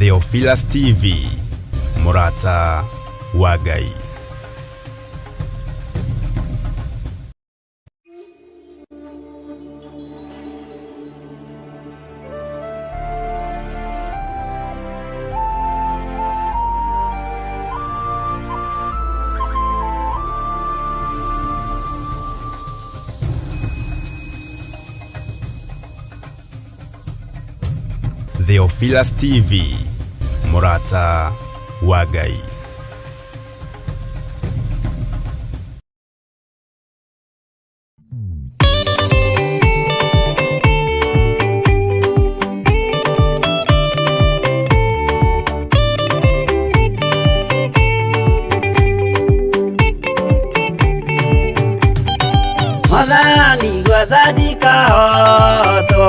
Theophilus TV, mũrata wa Ngai. Theophilus TV, mũrata wa Ngai. Mwathani gwathani kahotwo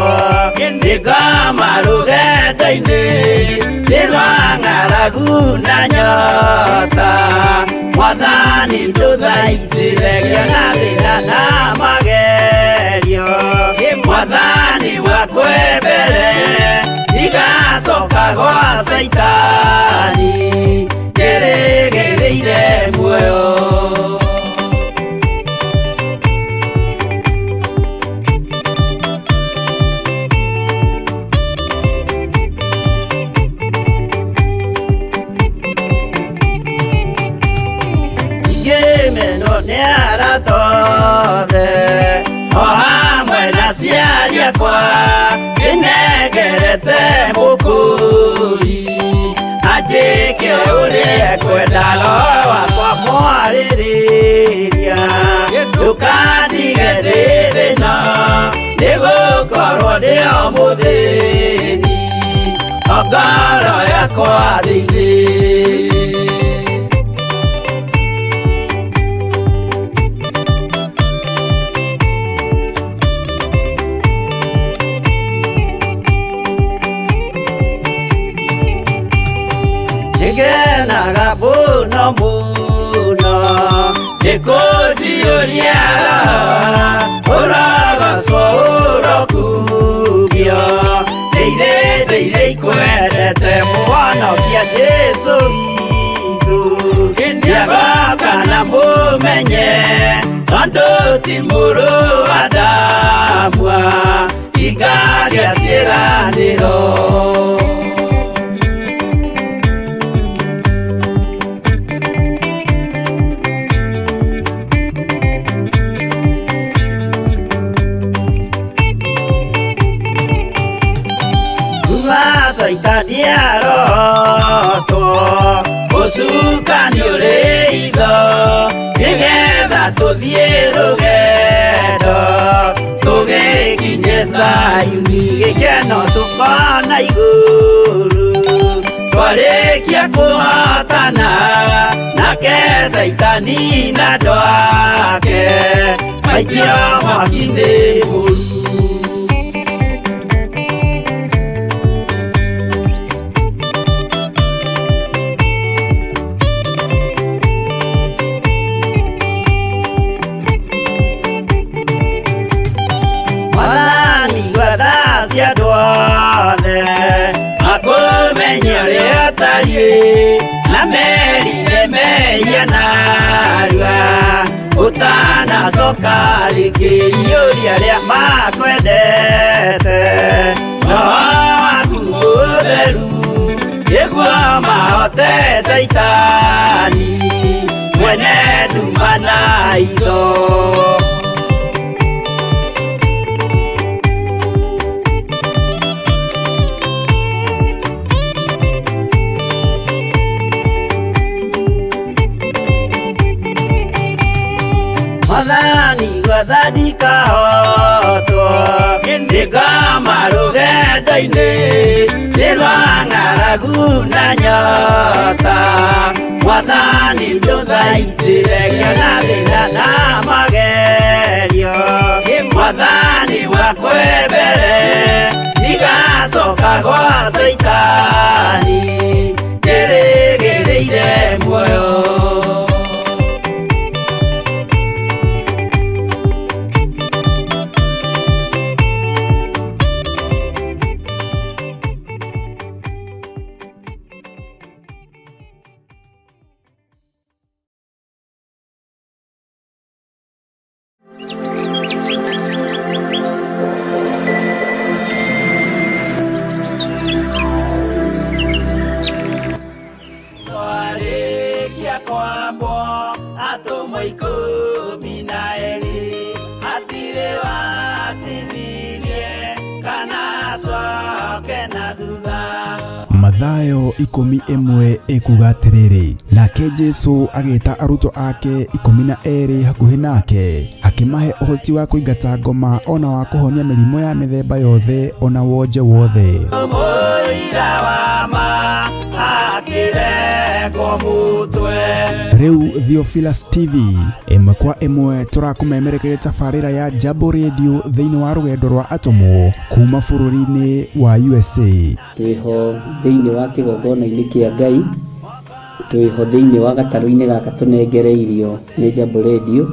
nĩngoma rũgendo-inĩ nĩ rwa ng'aragu na nyota. Mwathani ndũthaitĩre ngĩona thĩna na magerio. Mwathani wakwe mbere ndigacoka gwa Caitani njĩrĩgĩrĩire muoyo. Ngĩmenwo nĩ arata othe o hamwe na aciari akwa, ndĩnengerete mũkũri anjĩke ũrĩa ekwenda. Roho wakwa mwarĩrĩria, ndũkandige ndĩ thĩna, nĩgũkorwo ndĩ o mũthĩni o ngoro yakwa thĩinĩ. Nĩngenaga mũno mũno nĩkũnjiyũria ũrogocwo ũrokugio ndĩire ndĩire ikwendete mũhonokia Jesũ witũ. Nĩagoka na mũmenye tondũ ti mũrũ wa Adamu ikaria ciĩranĩro. Kuma Caitani arotwo ũcukani ũrĩ itho nĩgetha tũthiĩ rũgendo tũgĩkinye Zayuni, gĩkeno tũkona igũrũ twarĩkia kũhotana nake Caitani na andũ ake maikio mwaki-inĩ mũru. Mwathani gwetha cia andũ othe makũmenye ũrĩa ũtariĩ na merire mehia narua ũtanacoka rĩngĩ. Iyũria arĩa makwendete roho waku mũtheru nĩguo mahote Caitani mwene nduma na itho. Mwathani gwetha ndikahotwo nĩngoma rũgendo-inĩ nĩ rwa ng'aragu na nyota. Mwathani ndũthaitĩre ngĩona thĩna na magerio. Mwathani wakwe mbere ndigacoka gwa Caitani njĩrĩgĩrĩire muoyo. thutha. Mathayo 11 ĩkuga atĩrĩrĩ, nake Jesu agĩta arutwo ake 12 hakuhĩ nake, akĩmahe ũhoti wa kũingata ngoma ona wa kũhonia mĩrimũ ya mĩthemba yothe ona wonje wothe. Mũira wa ma akĩrengwo mũtwe. Rĩu Theophilus TV ĩmwe kwa ĩmwe tũrakũmemerekeria tabarĩra ya Jambo Radio thĩinĩ wa rũgendo rwa atũmwo kuma bũrũri-inĩ wa USA. Twĩho thĩinĩ wa kĩgongona-inĩ kĩa Ngai, twĩho thĩinĩ wa gatarũ-inĩ gaka tũnengereirio nĩ Jambo Radio.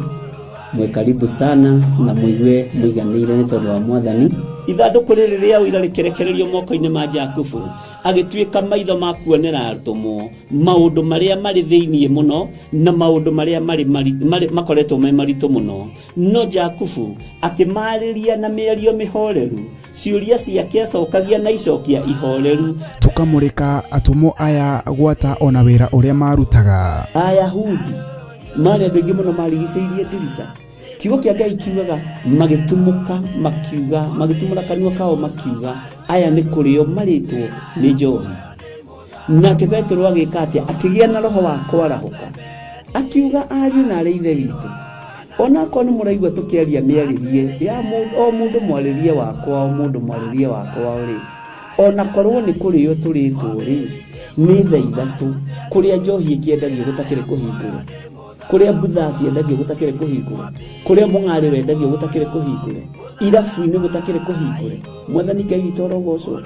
Mwĩ karibu sana na mũigue mũiganĩire nĩ tondũ wa Mwathani. Ithandũkũ rĩrĩ rĩa ũira rĩkĩrekererio moko-inĩ ma Jakubu, agĩtuĩka maitho ma kuonera atũmwo maũndũ marĩa marĩ thĩinĩ mũno na maũndũ marĩa marĩ makoretwo me maritũ mũno. No Jakubu akĩmarĩria na mĩario mĩhoreru, ciũria ciake acokagia na icokia ihoreru. Tũkamũrĩka atũmwo aya gwata ona wĩra ũrĩa marutaga. Ayahudi marĩ andũ aingĩ mũno marigicĩirie ndirica. Kiugo kĩa Ngai kiugaga magĩtumũka makiuga, magĩtumũra kanua kao makiuga, aya nĩ kũrĩo marĩtwo nĩ njohi. Nake Petero agĩka atĩa? Akĩgĩa na roho wa kwarahũka, akiuga ariũ na arĩ ithe witũ, onakorwo nĩ mũraigua tũkĩaria mĩarĩrie ya o mũndũ mwarĩrie wakwa, o mũndũ mwarĩrie wakwa rĩ, onakorwo nĩ kũrĩo tũrĩtwo rĩ, nĩ thaa ithatũ kũrĩa njohi ĩkĩendagio gũtakĩrĩ kũhingũre, kũrĩa mbutha ciendagio gũtakĩrĩ kũhingũre, kũrĩa mũng'arĩ wendagio gũtakĩrĩ kũhingũre, irabu-inĩ gũtakĩrĩ kũhingũre. Mwathani Ngai witũ arogocwo.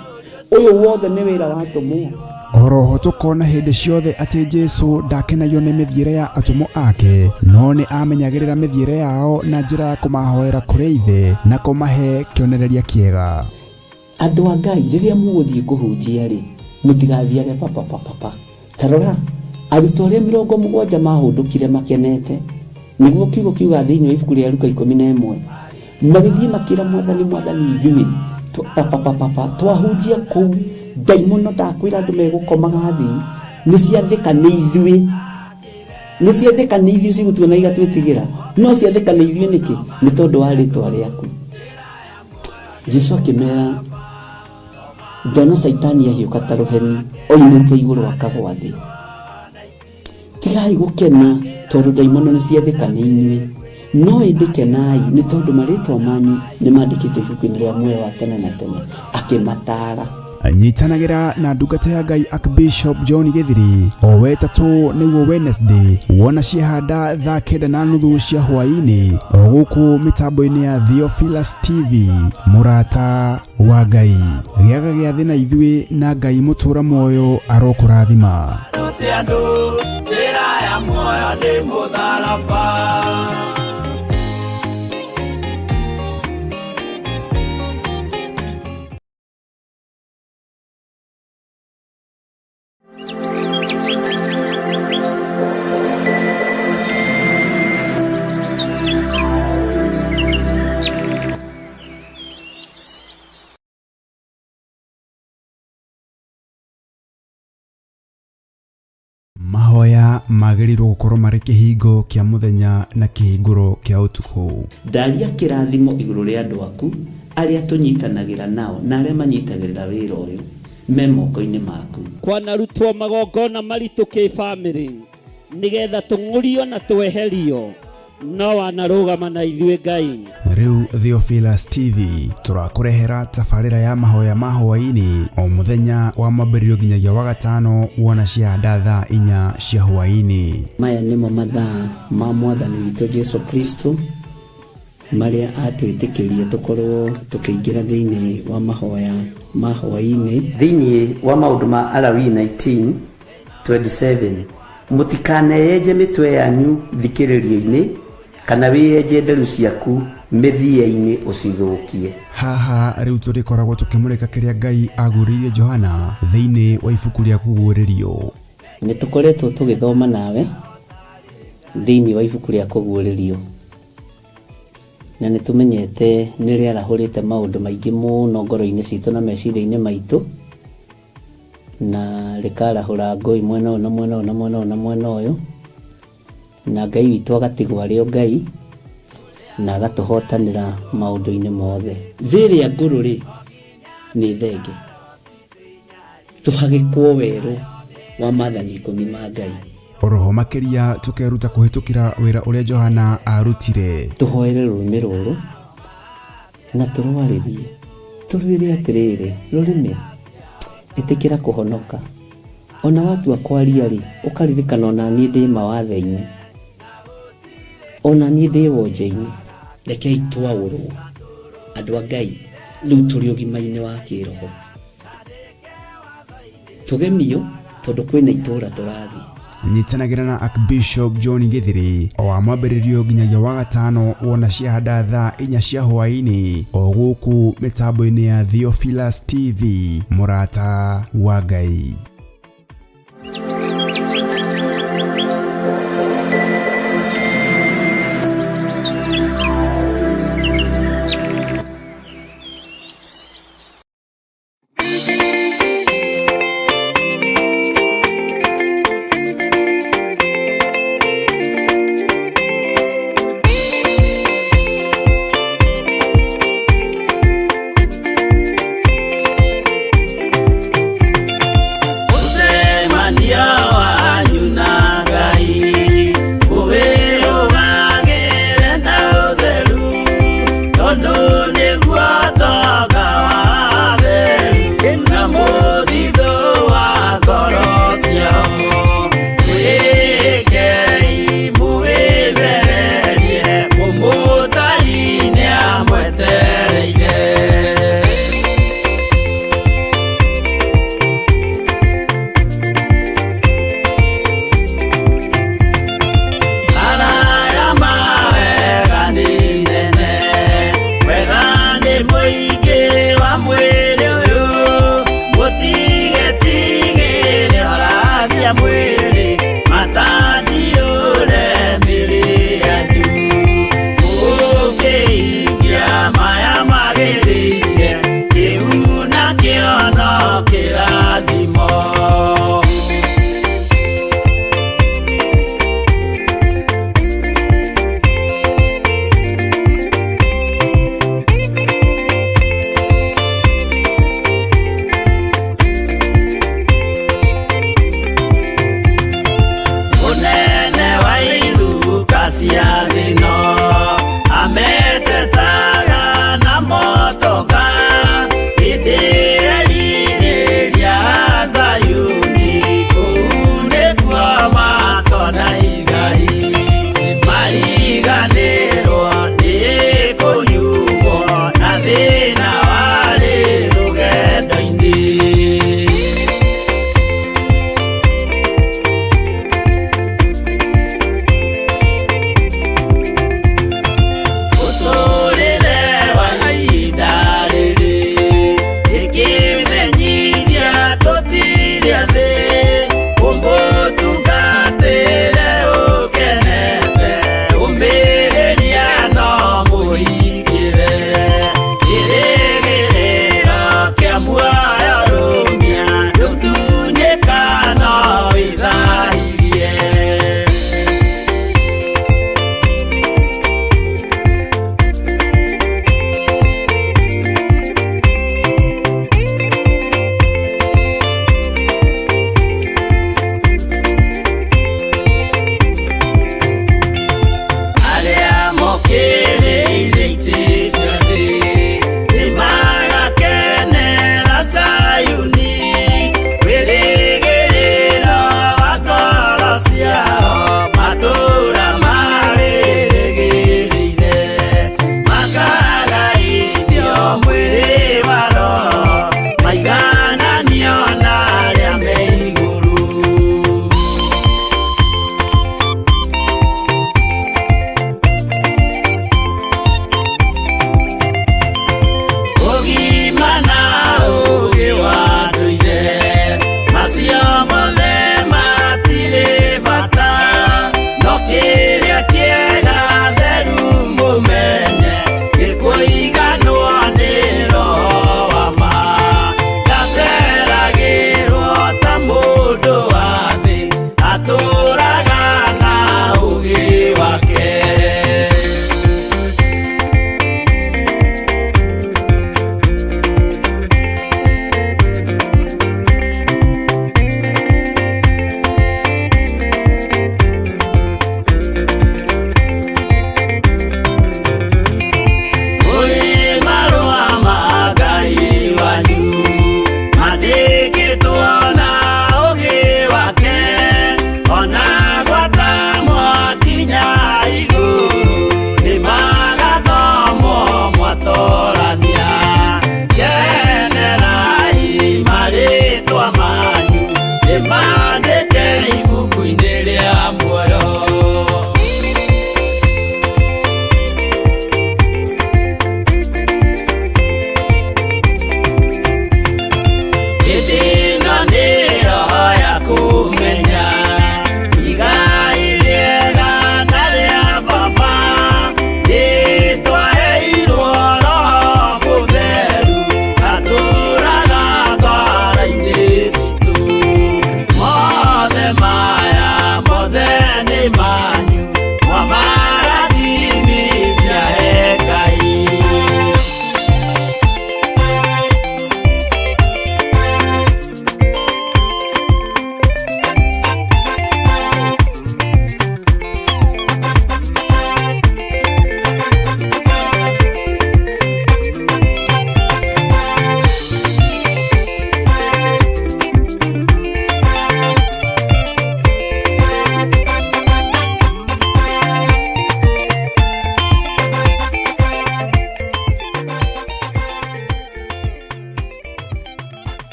Ũyũ wothe nĩ wĩra wa atũmwo. Oroho tũkona hĩndĩ ciothe atĩ Jesu ndakenagio nĩ mĩthiĩre ya atũmwo ake, no nĩ amenyagĩrĩra mĩthiĩre yao na njĩra ya kũmahoera kũrĩ Ithe na kũmahe kĩonereria kĩega. Andũ a Ngai rĩrĩa mũgũthiĩ kũhunjia rĩ, mũtigathiage papapapapa. Ta rora, arutwo arĩa 70 mahũndũkire makenete, nĩguo kiugo kiuga thĩinĩ wa ibuku rĩa Luka 11, magĩthiĩ makĩra Mwathani, Mwathani ithuĩ papapapapa twahunjia kũu ndaimono ndakwĩra andũ megũkomaga thĩ, nĩ ciathĩka nĩ ithuĩ, nĩ ciathĩka nĩ ithuĩ cigũtuona igatwĩtigĩra, no ciathĩka nĩ ithuĩ nĩkĩ? Nĩ tondũ wa rĩtwa rĩaku. Jesu akĩmera, ndona Caitani ahiũka ta rũheni oimĩte igũrũ akagwa thĩ. Tigai gũkena tondũ ndaimono nĩ ciathĩka nĩ inyuĩ, no ĩndĩ kenai nĩ tondũ marĩtwa manyu nĩ mandĩkĩtwo ibuku-inĩ rĩa muoyo wa tene na tene. Akĩmataara. Nyitanagĩra na ndungata ya Ngai Archbishop John Gĩthiri o wetatũ nĩguo Wednesday wona ciahanda thaa 9:30 cia hwaĩ-inĩ o gũkũ mĩtambo-inĩ ya Theophilus TV. Mũrata wa Ngai, gĩaga gĩathĩ na ithuĩ na Ngai mũtũra muoyo arokũrathima. Rute andũ njĩra ya muoyo nĩ mũtharaba. Mahoya magĩrĩirwo gũkorwo marĩ kĩhingo kĩa mũthenya na kĩhingũro kĩa ũtukũ. Ndaria kĩrathimo igũrũ rĩa andũ aku arĩa tũnyitanagĩra nao na arĩa manyitagĩrĩra wĩra ũyũ me moko-inĩ maku. Kwanarutwo magongona maritũ kĩbamĩrĩ nĩgetha tũng'ũrio na tweherio, no wanarũgama na ithuĩ Ngai. Rĩu Theophilus TV tũrakũrehera tabarĩra ya mahoya ma hwaĩ-inĩ o mũthenya wa mwambĩrĩrio nginyagia wa gatano wona ciahanda thaa 4 cia hwaĩ-inĩ. Maya nĩmo mathaa ma Mwathani witũ Jesu Kristo marĩa atwĩtĩkĩrie tũkorwo tũkĩingĩra thĩinĩ wa mahoya ma hwaĩ-inĩ. Thĩinĩ wa maũndũ ma Alawii 19:27, mũtikaneyenje mĩtwe yanyu thikĩrĩrio-inĩ kana wĩyenje nderu ciaku mĩthia-inĩ ũcithũkie. Haha rĩu tũrĩkoragwo tũkĩmũrĩka kĩrĩa Ngai aguũrĩirie Johana thĩinĩ wa ibuku rĩa Kũguũrĩrio. Nĩ tũkoretwo tũgĩthoma nawe thĩinĩ wa ibuku rĩa Kũguũrĩrio, na nĩ tũmenyete nĩ rĩarahũrĩte maũndũ maingĩ mũno ngoro-inĩ citũ na meciria-inĩ maitũ, na rĩkarahũra ngũi mwena ũyũ na mwena ũyũ na mwena ũyũ na mwena ũyũ, na Ngai witũ agatigwo arĩ o Ngai na agatũhotanĩra maũndũ-inĩ mothe. Thĩ ĩrĩa ngũrũ rĩ, nĩ thenge. Tũhagĩkwo werũ wa maathani ikũmi ma Ngai. Oroho makĩria tũkeruta kũhĩtũkĩra wĩra ũrĩa Johana arutire. Tũhoere rũrĩmĩ rũrũ na tũrwarĩrie, tũrwĩre atĩrĩrĩ, rũrĩmĩ, ĩtĩkĩra kũhonoka. Ona watua kwaria-rĩ, ũkaririkana ona niĩ ndĩ mawathe-inĩ, ona niĩ ndĩ wonje-inĩ. Rekei twaũrwo andũ a Ngai, rĩu tũrĩ ũgima-inĩ wa kĩroho. Tũgemio tondũ kwĩna itũũra tũrathiĩ. Nyitanagĩra na Archbishop John Githiri o wa mwambĩrĩrio nginyagia wa gatano wona ciahanda thaa inya cia hwaĩ-inĩ o gũkũ mĩtambo-inĩ ya Theophilus TV, mũrata wa Ngai. Mũcemanio wanyu na Ngai.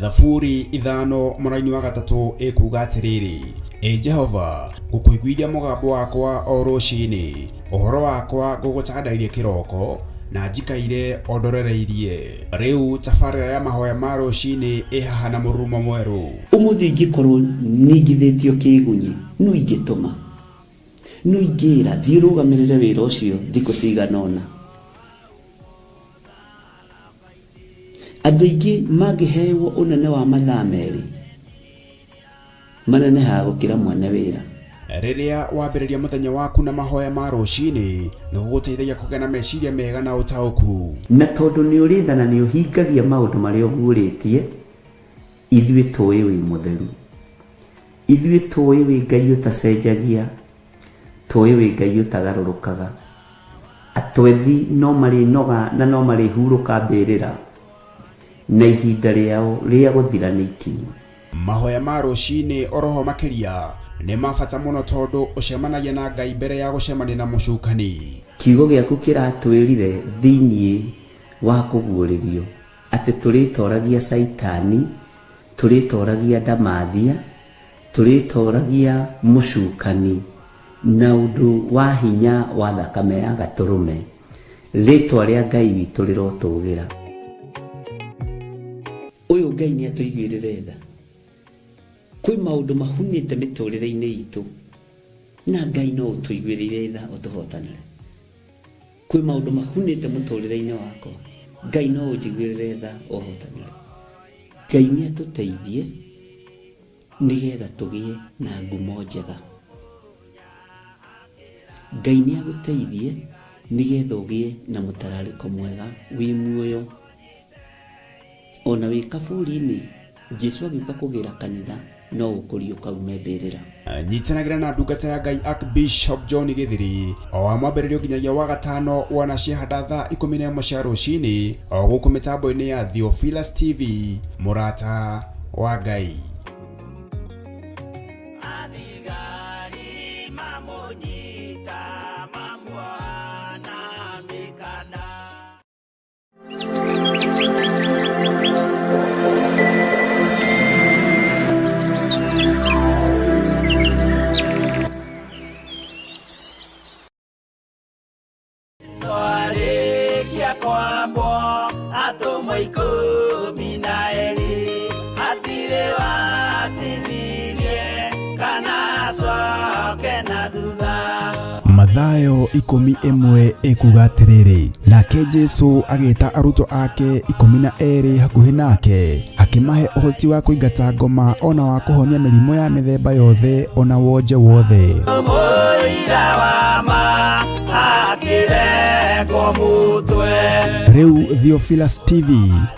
Thaburi 5 mũraini wa 3 ĩkuga atĩrĩrĩ, Ĩ Jehova, ngũkũiguithia mũgambo wakwa o rũcinĩ, ũhoro wakwa ngũgũtandairie kĩroko, na njikaire o ndorereirie. Rĩu tabarĩra ya mahoya ma rũcinĩ ĩ haha na mũrurumo mwerũ. Ũmũthĩ ingĩkorwo ningithĩtio kĩgunyi, no ingĩtũma, no ingĩra thiĩ ũrũgamĩrĩre wĩra ũcio thikũ cigana ũna. Andũ aingĩ mangĩhewo ũnene wa mathaa 2 manenehaga gũkĩra mwene wĩra. Rĩrĩa wambĩrĩria mũthenya waku na mahoya ma rũcinĩ, nĩ gũgũteithagia kũgĩa na meciria mega na ũtaũku. Na tondũ nĩ ũrĩ tha na nĩ ũhingagia maũndũ marĩa ũguũrĩtie, ithuĩ tũĩ wĩ mũtheru. Ithuĩ tũĩ wĩ Ngai ũtacenjagia, tũĩ wĩ Ngai ũtagarũrũkaga. Atwethi no marĩnoga na no marĩhurũka mbĩrĩra, na ihinda rĩao rĩa gũthira nĩ ikinyu. Mahoya ma rũcinĩ oroho makĩria nĩ ma bata mũno tondũ ũcemanagia na Ngai mbere ya gũcemania na mũcukani. Kiugo gĩaku kĩratwĩrire thĩinĩ wa kũguũrĩrio atĩ tũrĩtoragia Caitani, tũrĩtoragia ndamathia, tũrĩtoragia mũcukani na ũndũ wa hinya wa thakame ya gatũrũme. Rĩtwa rĩa Ngai witũ rĩrotũgĩra. Ũyũ Ngai nĩ atũiguĩrĩre tha. Kwĩ maũndũ mahunĩte mĩtũrĩre-inĩ itũ na Ngai no ũtũiguĩrĩire tha ũtũhotanĩre. Kwĩ maũndũ mahunĩte mũtũrĩre-inĩ wakwa, Ngai no ũnjiguĩrĩre tha ũhotanĩre. Ngai nĩ atũteithie nĩgetha tũgĩe na ngumo njega. Ngai nĩ agũteithie nĩgetha ũgĩe na mũtararĩko mwega wĩ muoyo. Ona wĩ kaburi-inĩ, Jesu agĩũka kũgĩra kanitha no ũkũriũka ume mbĩrĩra. Nyitanagĩra na ndungata ya Ngai Archbishop John Gĩthiri o wa mwambĩrĩrio nginyagia wa gatano wona ciahanda thaa 11 cia rũcinĩ o gũkũ mĩtambo-inĩ ya Theophilus TV, mũrata wa Ngai. Athigari mamũnyita mamuoha na mĩkanda. Arĩkia kwambwo atũmwo 12 hatirĩ watithirie kana acoke na thutha. Mathayo 11 ĩkuga atĩrĩrĩ, nake Jesu agĩta arutwo ake 12 hakuhĩ nake, akĩmahe ũhoti wa kũingata ngoma ona wa kũhonia mĩrimũ ya mĩthemba yothe ona wonje wothe. Mũira wa ma akĩrekwo mũtwe. Rĩu Theophilus TV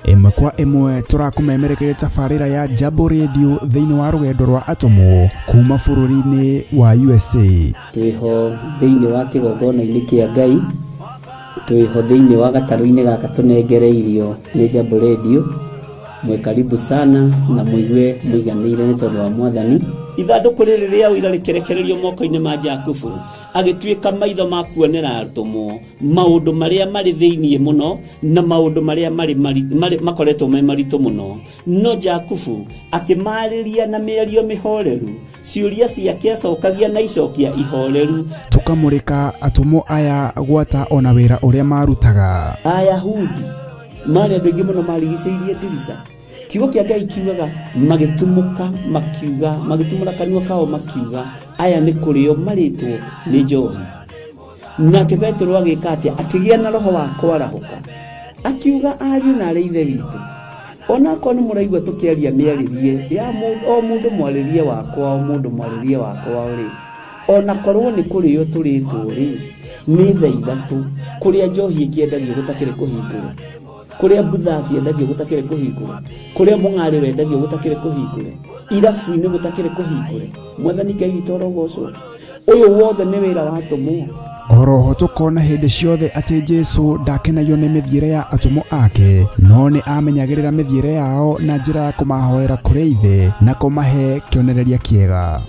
ĩmwe kwa ĩmwe tũrakũmemerekeria tabarĩra ya Jambo Radio thĩinĩ wa rũgendo rwa atũmwo kuma bũrũri-inĩ wa USA. Twĩho thĩinĩ wa kĩgongona-inĩ kĩa Ngai, twĩho thĩinĩ wa gatarũ-inĩ gaka tũnengereirio nĩ Jambo Radio. Mwĩ karibu sana na mũigue mũiganĩire nĩ tondũ wa Mwathani. Ithandũkũ rĩrĩ rĩa ũira rĩkĩrekererio moko-inĩ ma Jakubu, agĩtuĩka maitho ma kuonera atũmwo maũndũ marĩa marĩ thĩinĩ mũno na maũndũ marĩa makoretwo me maritũ mũno. No Jakubu akĩmarĩria na mĩario mĩhoreru, ciũria ciake acokagia na icokia ihoreru. Tũkamũrĩka atũmwo aya gwata ona wĩra ũrĩa marutaga. Ayahudi marĩ andũ aingĩ mũno marigicĩirie ndirica. Kiugo kĩa Ngai kiugaga magĩtumũka makiuga, magĩtumũra kanua kao makiuga, aya nĩ kũrĩo marĩtwo nĩ njohi. Nake Petero agĩka atĩa? Akĩgĩa na roho wa kwarahũka. Akiuga ariũ na arĩ ithe witũ, onakorwo nĩ mũraigua tũkĩaria mĩarĩrie ya o mũndũ mwarĩrie wakwa, o mũndũ mwarĩrie wakwa rĩ, ona korwo nĩ kũrĩo tũrĩtwo rĩ, nĩ thaa ithatũ kũrĩa njohi ĩkĩendagio gũtakĩrĩ kũhingũre, kũrĩa mbutha ciendagio gũtakĩrĩ kũhingũre, kũrĩa mũng'arĩ wendagio gũtakĩrĩ kũhingũre, irabu-inĩ gũtakĩrĩ kũhingũre. Mwathani Ngai witũ arogocwo. Ũyũ wothe nĩ wĩra wa atũmwo. Oroho tũkona hĩndĩ ciothe atĩ Jesu ndakenagio nĩ mĩthiĩre ya atũmwo ake, no nĩ amenyagĩrĩra mĩthiĩre yao na njĩra ya kũmahoera kũrĩ Ithe na kũmahe kĩonereria kĩega.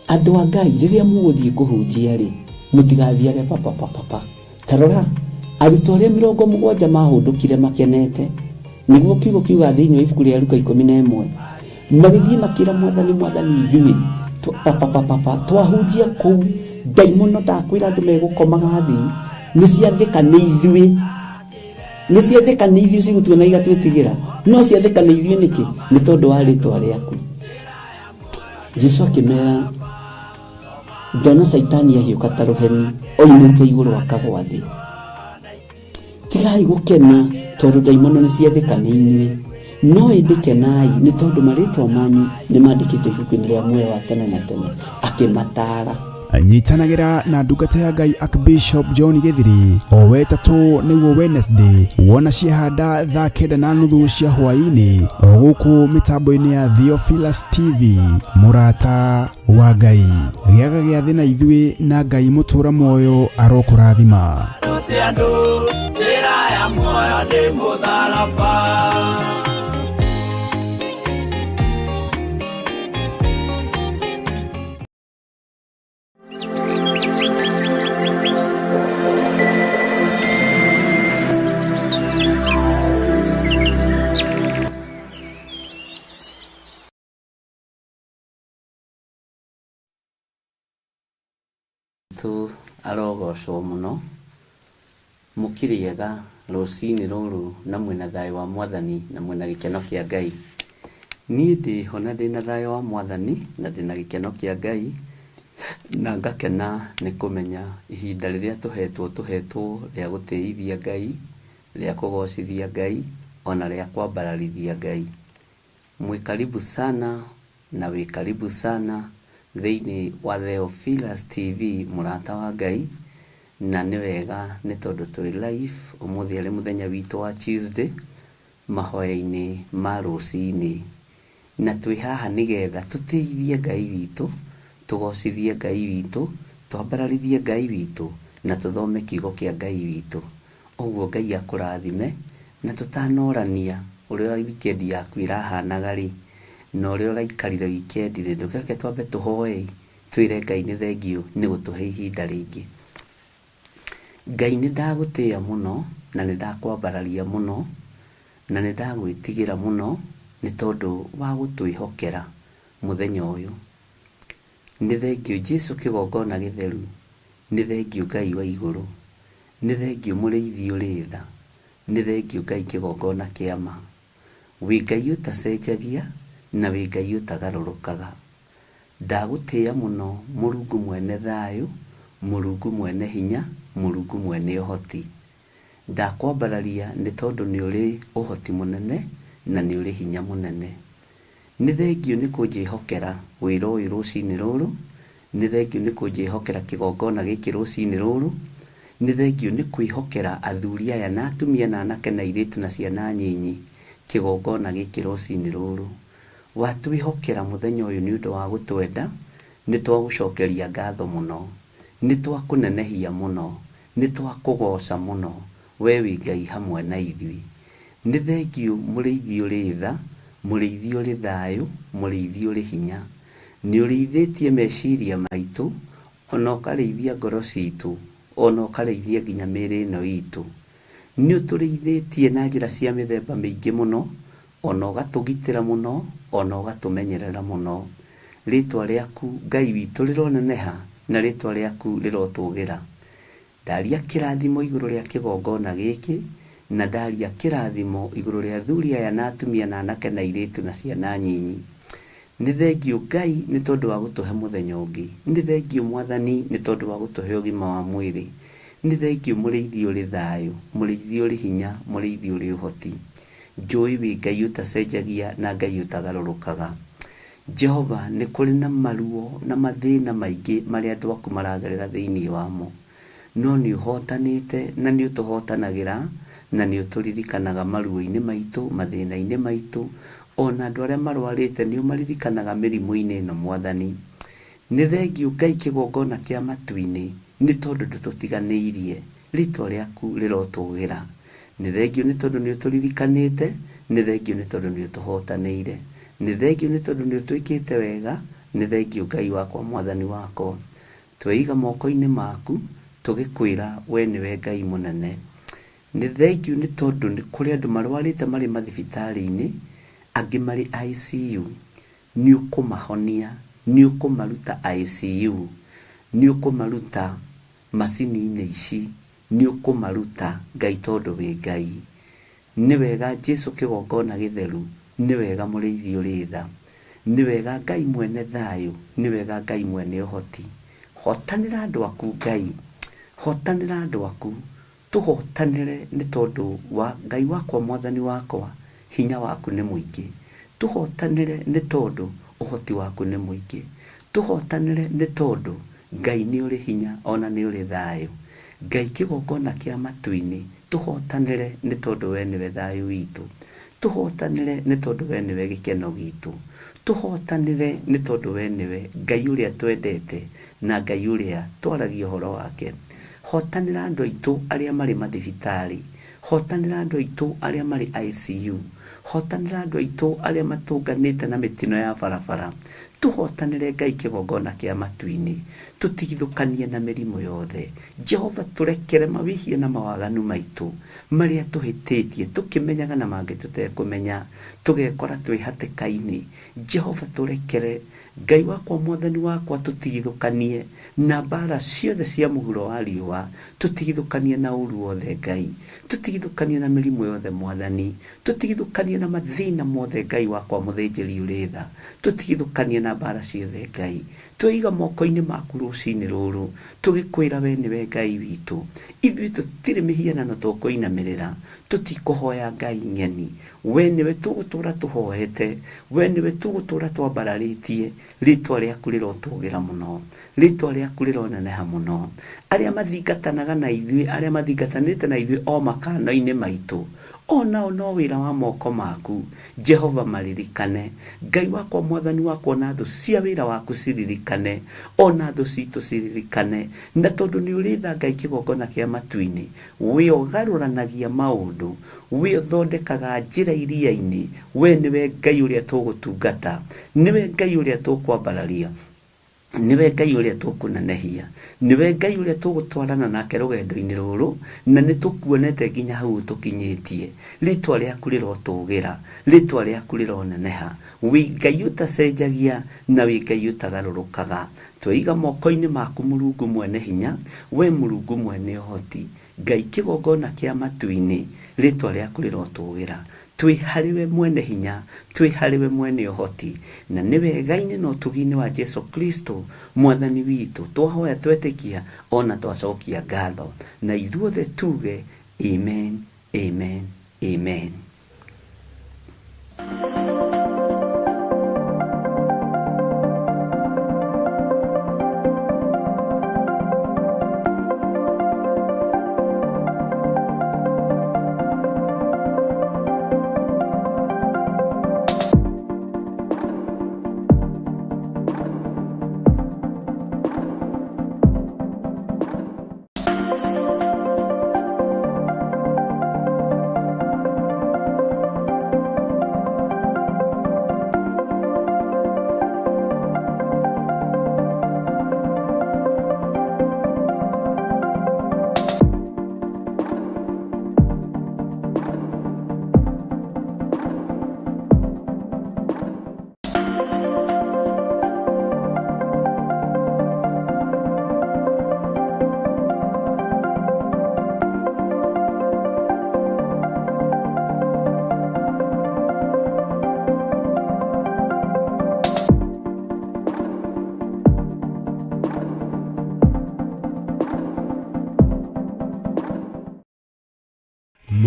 Andũ a Ngai, rĩrĩa mũgũthiĩ kũhunjia rĩ, mũtigathiage papapapapa. Ta rora, arutwo arĩa 70 mahũndũkire makenete, nĩguo kiugo kiugaga thĩinĩ wa ibuku rĩa Luka 11, magĩthiĩ makĩra Mwathani, Mwathani, ithuĩ papapapapa twahunjia kũu, ndaimono ndakwĩra andũ megũkomaga thĩ, nĩ ciathĩka nĩ ithuĩ, nĩ ciathĩka nĩ ithuĩ cigũtuona igatwĩtigĩra, no ciathĩka nĩ ithuĩ nĩkĩ? Nĩ tondũ wa rĩtwa rĩaku. Jesu akĩmera, ndona Caitani ahiũka ta rũheni oimĩte igũrũ akagwa thĩ. Tigai gũkena tondũ ndaimono nĩ ciathĩka nĩ inyuĩ, no ĩndĩ kenai nĩ tondũ marĩtwa manyu nĩ mandĩkĩtwo ibuku-inĩ rĩa muoyo wa tene na tene. Akĩmataara. Nyitanagĩra na ndungata ya Ngai Archbishop John Gĩthiri o wetatũ nĩguo Wednesday, wona ciehanda thaa 9:30 cia hwaĩ-inĩ, o gũkũ mĩtambo-inĩ ya Theophilus TV. Mũrata wa Ngai, gĩaga gĩathĩ na ithuĩ, na Ngai mũtũra muoyo arokũrathima. Rute andũ njĩra ya muoyo nĩ mũtharaba. Tu arogocwo mũno, mũkĩrĩega rũcinĩ rũrũ na mwĩna thayũ wa Mwathani na mwĩna gĩkeno kĩa Ngai. Niĩ ndĩho na ndĩna thayũ wa Mwathani na ndĩna gĩkeno kĩa Ngai, na ngakena nĩ kũmenya ihinda rĩrĩa tũhetwo, tũhetwo rĩa gũtĩithia Ngai, rĩa kũgocithia Ngai, ona rĩa kwambararithia Ngai. Mwĩ karibu sana na wĩ karibu sana thĩinĩ wa Theophilus TV, mũrata wa Ngai, na nĩ wega nĩ tondũ twĩ live ũmũthĩ arĩ mũthenya witũ wa Tuesday mahoya-inĩ ma rũcinĩ, na twĩ haha nĩgetha tũtĩithie Ngai witũ, tũgocithie Ngai witũ, twambararithie Ngai witũ, na tũthome kiugo kĩa Ngai witũ. Ũguo Ngai akũrathime, na tũtanorania ũrĩa weekend yaku ĩrahanaga rĩ, na ũrĩa ũraikarire weekend rĩ, ndũkĩreke twambe tũhoe, twĩre Ngai nĩ thengiũ nĩ gũtũhe ihinda rĩngĩ. Ngai nĩ ndagũtĩĩa mũno, na nĩ ndakwambararia mũno, na nĩ ndagwĩtigĩra mũno, nĩ tondũ wa gũtwĩhokera mũthenya ũyũ. Nĩ thengiũ Jesu kĩgongona gĩtheru, nĩ thengiũ Ngai wa igũrũ, nĩ thengiũ mũrĩithi ũrĩ tha, nĩ thengiũ Ngai kĩgongona kĩa ma. Wĩ Ngai ũtacenjagia na wĩ Ngai ũtagarũrũkaga. Ndagũtĩĩa mũno Mũrungu mwene thayũ, Mũrungu mwene hinya, Mũrungu mwene ũhoti. Ndakwambararia nĩ tondũ nĩ ũrĩ ũhoti mũnene na nĩ ũrĩ hinya mũnene. Nĩ thengiũ nĩ kũnjĩhokera wĩra ũyũ rũcinĩ rũrũ, nĩ thengiũ nĩ kũnjĩhokera kĩgongona gĩkĩ rũcinĩ rũrũ, nĩ thengiũ nĩ kwĩhokera athuri aya na atumia na anake na airĩtu na ciana nyinyi kĩgongona gĩkĩ rũcinĩ rũrũ. Watwĩhokera mũthenya ũyũ nĩ ũndũ wa gũtwenda, nĩ twagũcokeria ngatho mũno, nĩ twakũnenehia mũno, nĩ twakũgoca mũno, we wĩ Ngai hamwe na ithuĩ. Nĩ thengiũ mũrĩithi ũrĩ tha, mũrĩithi ũrĩ thayũ, mũrĩithi ũrĩ hinya. Nĩ ũrĩithĩtie meciria maitũ, ona ũkarĩithia ngoro citũ, ona ũkarĩithia nginya mĩĩrĩ ĩno itũ. Nĩ ũtũrĩithĩtie na njĩra cia mĩthemba mĩingĩ mũno, ona ũgatũgitĩra mũno, ona ũgatũmenyerera mũno. Rĩtwa rĩaku Ngai witũ rĩroneneha, na rĩtwa rĩaku rĩrotũgĩra. Ndaria kĩrathimo igũrũ rĩa kĩgongona gĩkĩ, na ndaria kĩrathimo igũrũ rĩa athuri aya na atumia na anake na airĩtu na ciana nyinyi. Nĩ thengiũ Ngai nĩ tondũ wa gũtũhe mũthenya ũngĩ. Nĩ thengiũ Mwathani nĩ tondũ wa gũtũhe ũgima wa mwĩrĩ. Nĩ thengiũ mũrĩithi ũrĩ thayũ, mũrĩithi ũrĩ hinya, mũrĩithi ũrĩ ũhoti. Njũĩ wĩ Ngai ũtacenjagia na Ngai ũtagarũrũkaga. Jehova, nĩ kũrĩ na maruo na mathĩna maingĩ marĩa andũ aku maragerera thĩinĩ wamo. No nĩ ũhotanĩte na nĩ ũtũhotanagĩra na nĩ ũtũririkanaga maruo-inĩ maitũ, mathĩna-inĩ maitũ, ona andũ arĩa marwarĩte nĩ ũmaririkanaga mĩrimũ-inĩ ĩno Mwathani. Nĩ thengiũ Ngai kĩgongona kĩa matu-inĩ nĩ tondũ ndũtũtiganĩirie, rĩtwa rĩaku rĩrotũgĩra. Nĩ thengiũ nĩ tondũ nĩ ũtũririkanĩte, nĩ thengiũ nĩ tondũ nĩ ũtũhotanĩire. Nĩ thengiũ nĩ tondũ nĩ ũtwĩkĩte wega, nĩ thengiũ Ngai wakwa Mwathani wakwa. Tweiga moko-inĩ maku tũgĩkwĩra we nĩwe Ngai mũnene. Nĩ thengiũ nĩ tondũ nĩ kũrĩ andũ marwarĩte marĩ mathibitarĩ-inĩ, angĩ marĩ ICU. Nĩ ũkũmahonia, nĩ ũkũmaruta ICU, nĩ ũkũmaruta macini-inĩ ici, nĩ ũkũmaruta Ngai tondũ wĩ Ngai. Nĩ wega Jesu kĩgongona gĩtheru, nĩ wega mũrĩithi ũrĩ tha. Nĩ wega Ngai mwene thayũ, nĩ wega Ngai mwene ũhoti. Hotanĩra andũ aku Ngai, hotanĩra andũ aku. Tũhotanĩre nĩ tondũ wa Ngai wakwa Mwathani wakwa, hinya waku nĩ mũingĩ. Tũhotanĩre nĩ tondũ ũhoti waku nĩ mũingĩ. Tũhotanĩre nĩ tondũ Ngai nĩ ũrĩ hinya ona nĩ ũrĩ thayũ. Ngai kĩgongona kĩa matu-inĩ, tũhotanĩre nĩ tondũ we nĩwe thayũ witũ. Tũhotanĩre nĩ tondũ we nĩwe gĩkeno gitũ. Tũhotanĩre nĩ tondũ we nĩwe Ngai ũrĩa twendete na Ngai ũrĩa twaragia ũhoro wake. Hotanĩra andũ aitũ arĩa marĩ mathibitarĩ. Hotanĩra andũ aitũ arĩa marĩ ICU. Hotanĩra andũ aitũ arĩa matũnganĩte na mĩtino ya barabara. Tũhotanĩre Ngai kĩgongona kĩa matu-inĩ. Tũtigithũkanie na mĩrimũ yothe. Jehova tũrekere mawĩhia na mawaganu maitũ marĩa tũhĩtĩtie tũkĩmenyaga na mangĩ tũtekũmenya, tũgekora twĩ hatĩka-inĩ. Jehova tũrekere. Ngai wakwa Mwathani wakwa tũtigithũkanie na mbara ciothe cia mũhuro wa riũa, tũtigithũkanie na ũru wothe Ngai, tũtigithũkanie na mĩrimũ yothe Mwathani, tũtigithũkanie na mathĩna mothe Ngai wakwa mũthĩnjĩri ũrĩ tha, tũtigithũkanie na mbara ciothe Ngai. Tweiga moko-inĩ maku rũcinĩ rũrũ, tũgĩkwĩra we nĩwe Ngai witũ. Ithuĩ tũtirĩ mĩhianano tũkũinamĩrĩra, tũtikũhoya ngai ng'eni. We nĩwe tũgũtũra tũhoete, we nĩwe tũgũtũra twambararĩtie, rĩtwa rĩaku rĩrotũgĩra mũno, rĩtwa rĩaku rĩroneneha mũno. Arĩa mathingatanaga na ithuĩ, arĩa mathingatanĩte na ithuĩ o makano-inĩ maitũ, o nao no wĩra wa moko maku. Jehova maririkane. Ngai wakwa Mwathani wakwa ona thũ cia wĩra waku ciririkane, ona thũ citũ ciririkane. Na tondũ nĩ ũrĩ tha Ngai kĩgongona kĩa matu-inĩ, we ũgarũranagia maũndũ, we ũthondekaga njĩra iria-inĩ, we nĩwe Ngai ũrĩa tũgũtungata, nĩwe Ngai ũrĩa tũkwambararia, nĩwe Ngai ũrĩa tũkũnenehia, nĩwe Ngai ũrĩa tũgũtwarana nake rũgendo-inĩ rũrũ, na nĩ tũkuonete nginya hau ũtũkinyĩtie. Rĩtwa rĩaku rĩrotũgĩra, rĩtwa rĩaku rĩroneneha. Wĩ Ngai ũtacenjagia na wĩ Ngai ũtagarũrũkaga. Tweiga moko-inĩ maku Mũrungu mwene hinya, we Mũrungu mwene ũhoti. Ngai kĩgongona kĩa matu-inĩ, rĩtwa rĩaku rĩrotũgĩra. Twĩ harĩ we mwene hinya, twĩ harĩ we mwene ũhoti, na nĩ wega-inĩ na ũtugi-inĩ wa Jesu Kristo Mwathani witũ, twahoya twetĩkia ona twacokia ngatho. Na ithuothe tuge amen, amen, amen.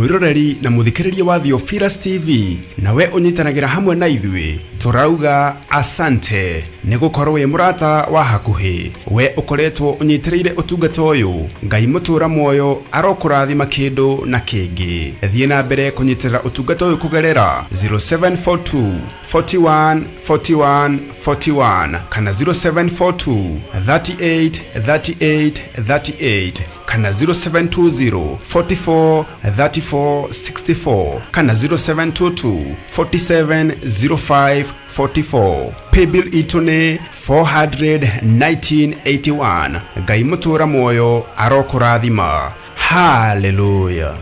Mwĩroreri na mũthikĩrĩria wa Theophilus TV, nawe ũnyitanagĩra hamwe na ithuĩ, tũrauga asante nĩ gũkorwo wĩ mũrata wa hakuhĩ. We ũkoretwo ũnyitĩrĩire ũtungata ũyũ, Ngai mũtũra muoyo arokũrathima kĩndũ na kĩngĩ. Thiĩ na mbere kũnyitĩrĩra ũtungata ũyũ kũgerera 0742 41 41 41 kana 0742 38 38 38 kana 0720 44 34 64 kana 0722 47 05 44. Paybill itũ nĩ 41981. Ngai mũtũra muoyo arokũrathima. Haleluya.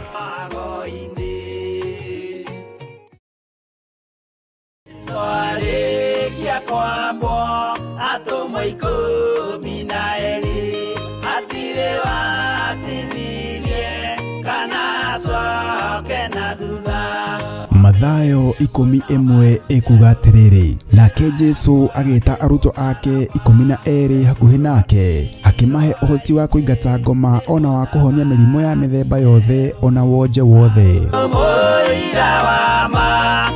Arĩkia kwambwo atũmwo 12, hatirĩ watithirie kana acoke na thutha. Mathayo 11 ĩkuga atĩrĩrĩ, nake Jesu agĩta arutwo ake 12 hakuhĩ nake, akĩmahe ũhoti wa kũingata ngoma ona wa kũhonia mĩrimũ ya mĩthemba yothe ona wonje wothe. Mũira wa ma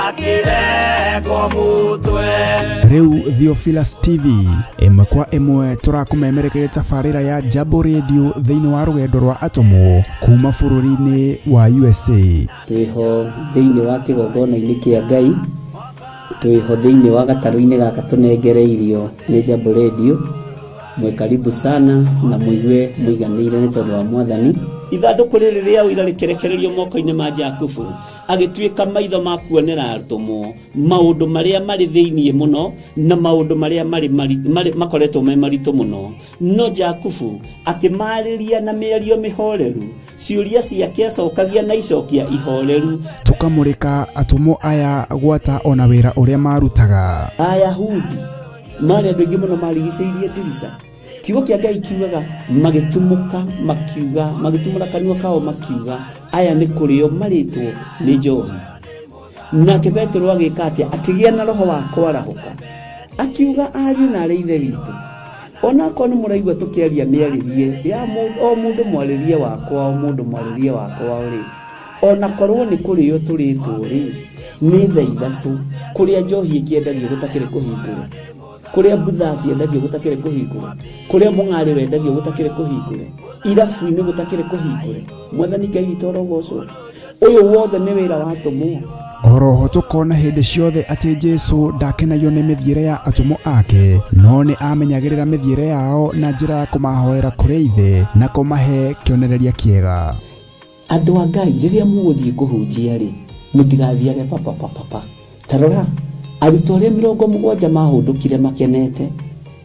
akĩrengwo mũtwe. Rĩu Theophilus TV ĩmwe kwa ĩmwe tũrakũmemerekeria tabarĩra ya Jambo Radio thĩinĩ wa rũgendo rwa atũmwo kuma bũrũri-inĩ wa USA. Twĩho thĩinĩ wa kĩgongona-inĩ kĩa Ngai, twĩho thĩinĩ wa gatarũ-inĩ gaka tũnengereirio nĩ Jambo Radio. Mwĩ karibu sana na mũigue mũiganĩire nĩ tondũ wa Mwathani. Ithandũkũ rĩrĩ rĩa ũira rĩkĩrekererio moko-inĩ ma Jakubu, agĩtuĩka maitho ma kuonera atũmwo maũndũ marĩa marĩ thĩinĩ mũno na maũndũ marĩa marĩ makoretwo me maritũ mũno. No Jakubu akĩmarĩria na mĩario mĩhoreru, ciũria ciake acokagia na icokia ihoreru. Tũkamũrĩka atũmwo aya gwata ona wĩra ũrĩa marutaga. Ayahudi marĩ andũ aingĩ mũno marigicĩirie ndirica. Kiugo kĩa Ngai kiugaga magĩtumũka makiuga, magĩtumũra kanua kao makiuga, aya nĩ kũrĩo marĩtwo nĩ njohi. Nake Petero agĩka atĩa? Akĩgĩa na roho wa kwarahũka, akiuga, ariũ na arĩ ithe witũ, onakorwo nĩ mũraigua tũkĩaria mĩarĩrie ya o mũndũ mwarĩrie wakwa, o mũndũ mwarĩrie wakwa rĩ, onakorwo nĩ kũrĩo tũrĩtwo rĩ, nĩ thaa 3 kũrĩa njohi ĩkĩendagio gũtakĩrĩ kũhingũre, kũrĩa mbutha ciendagio gũtakĩrĩ kũhingũre, kũrĩa mũng'arĩ wendagio gũtakĩrĩ kũhingũre, irabu-inĩ gũtakĩrĩ kũhingũre. Mwathani Ngai witũ arogocwo. Ũyũ wothe nĩ wĩra wa atũmwo. Oroho tũkona hĩndĩ ciothe atĩ Jesu ndakenagio nĩ mĩthiĩre ya atũmwo ake, no nĩ amenyagĩrĩra mĩthiĩre yao na njĩra ya kũmahoera kũrĩ Ithe na kũmahe kĩonereria kĩega. Andũ a Ngai, rĩrĩa mũgũthiĩ kũhunjia rĩ, mũtigathiage papapapapa. Ta rora, arutwo arĩa 70 mahũndũkire makenete,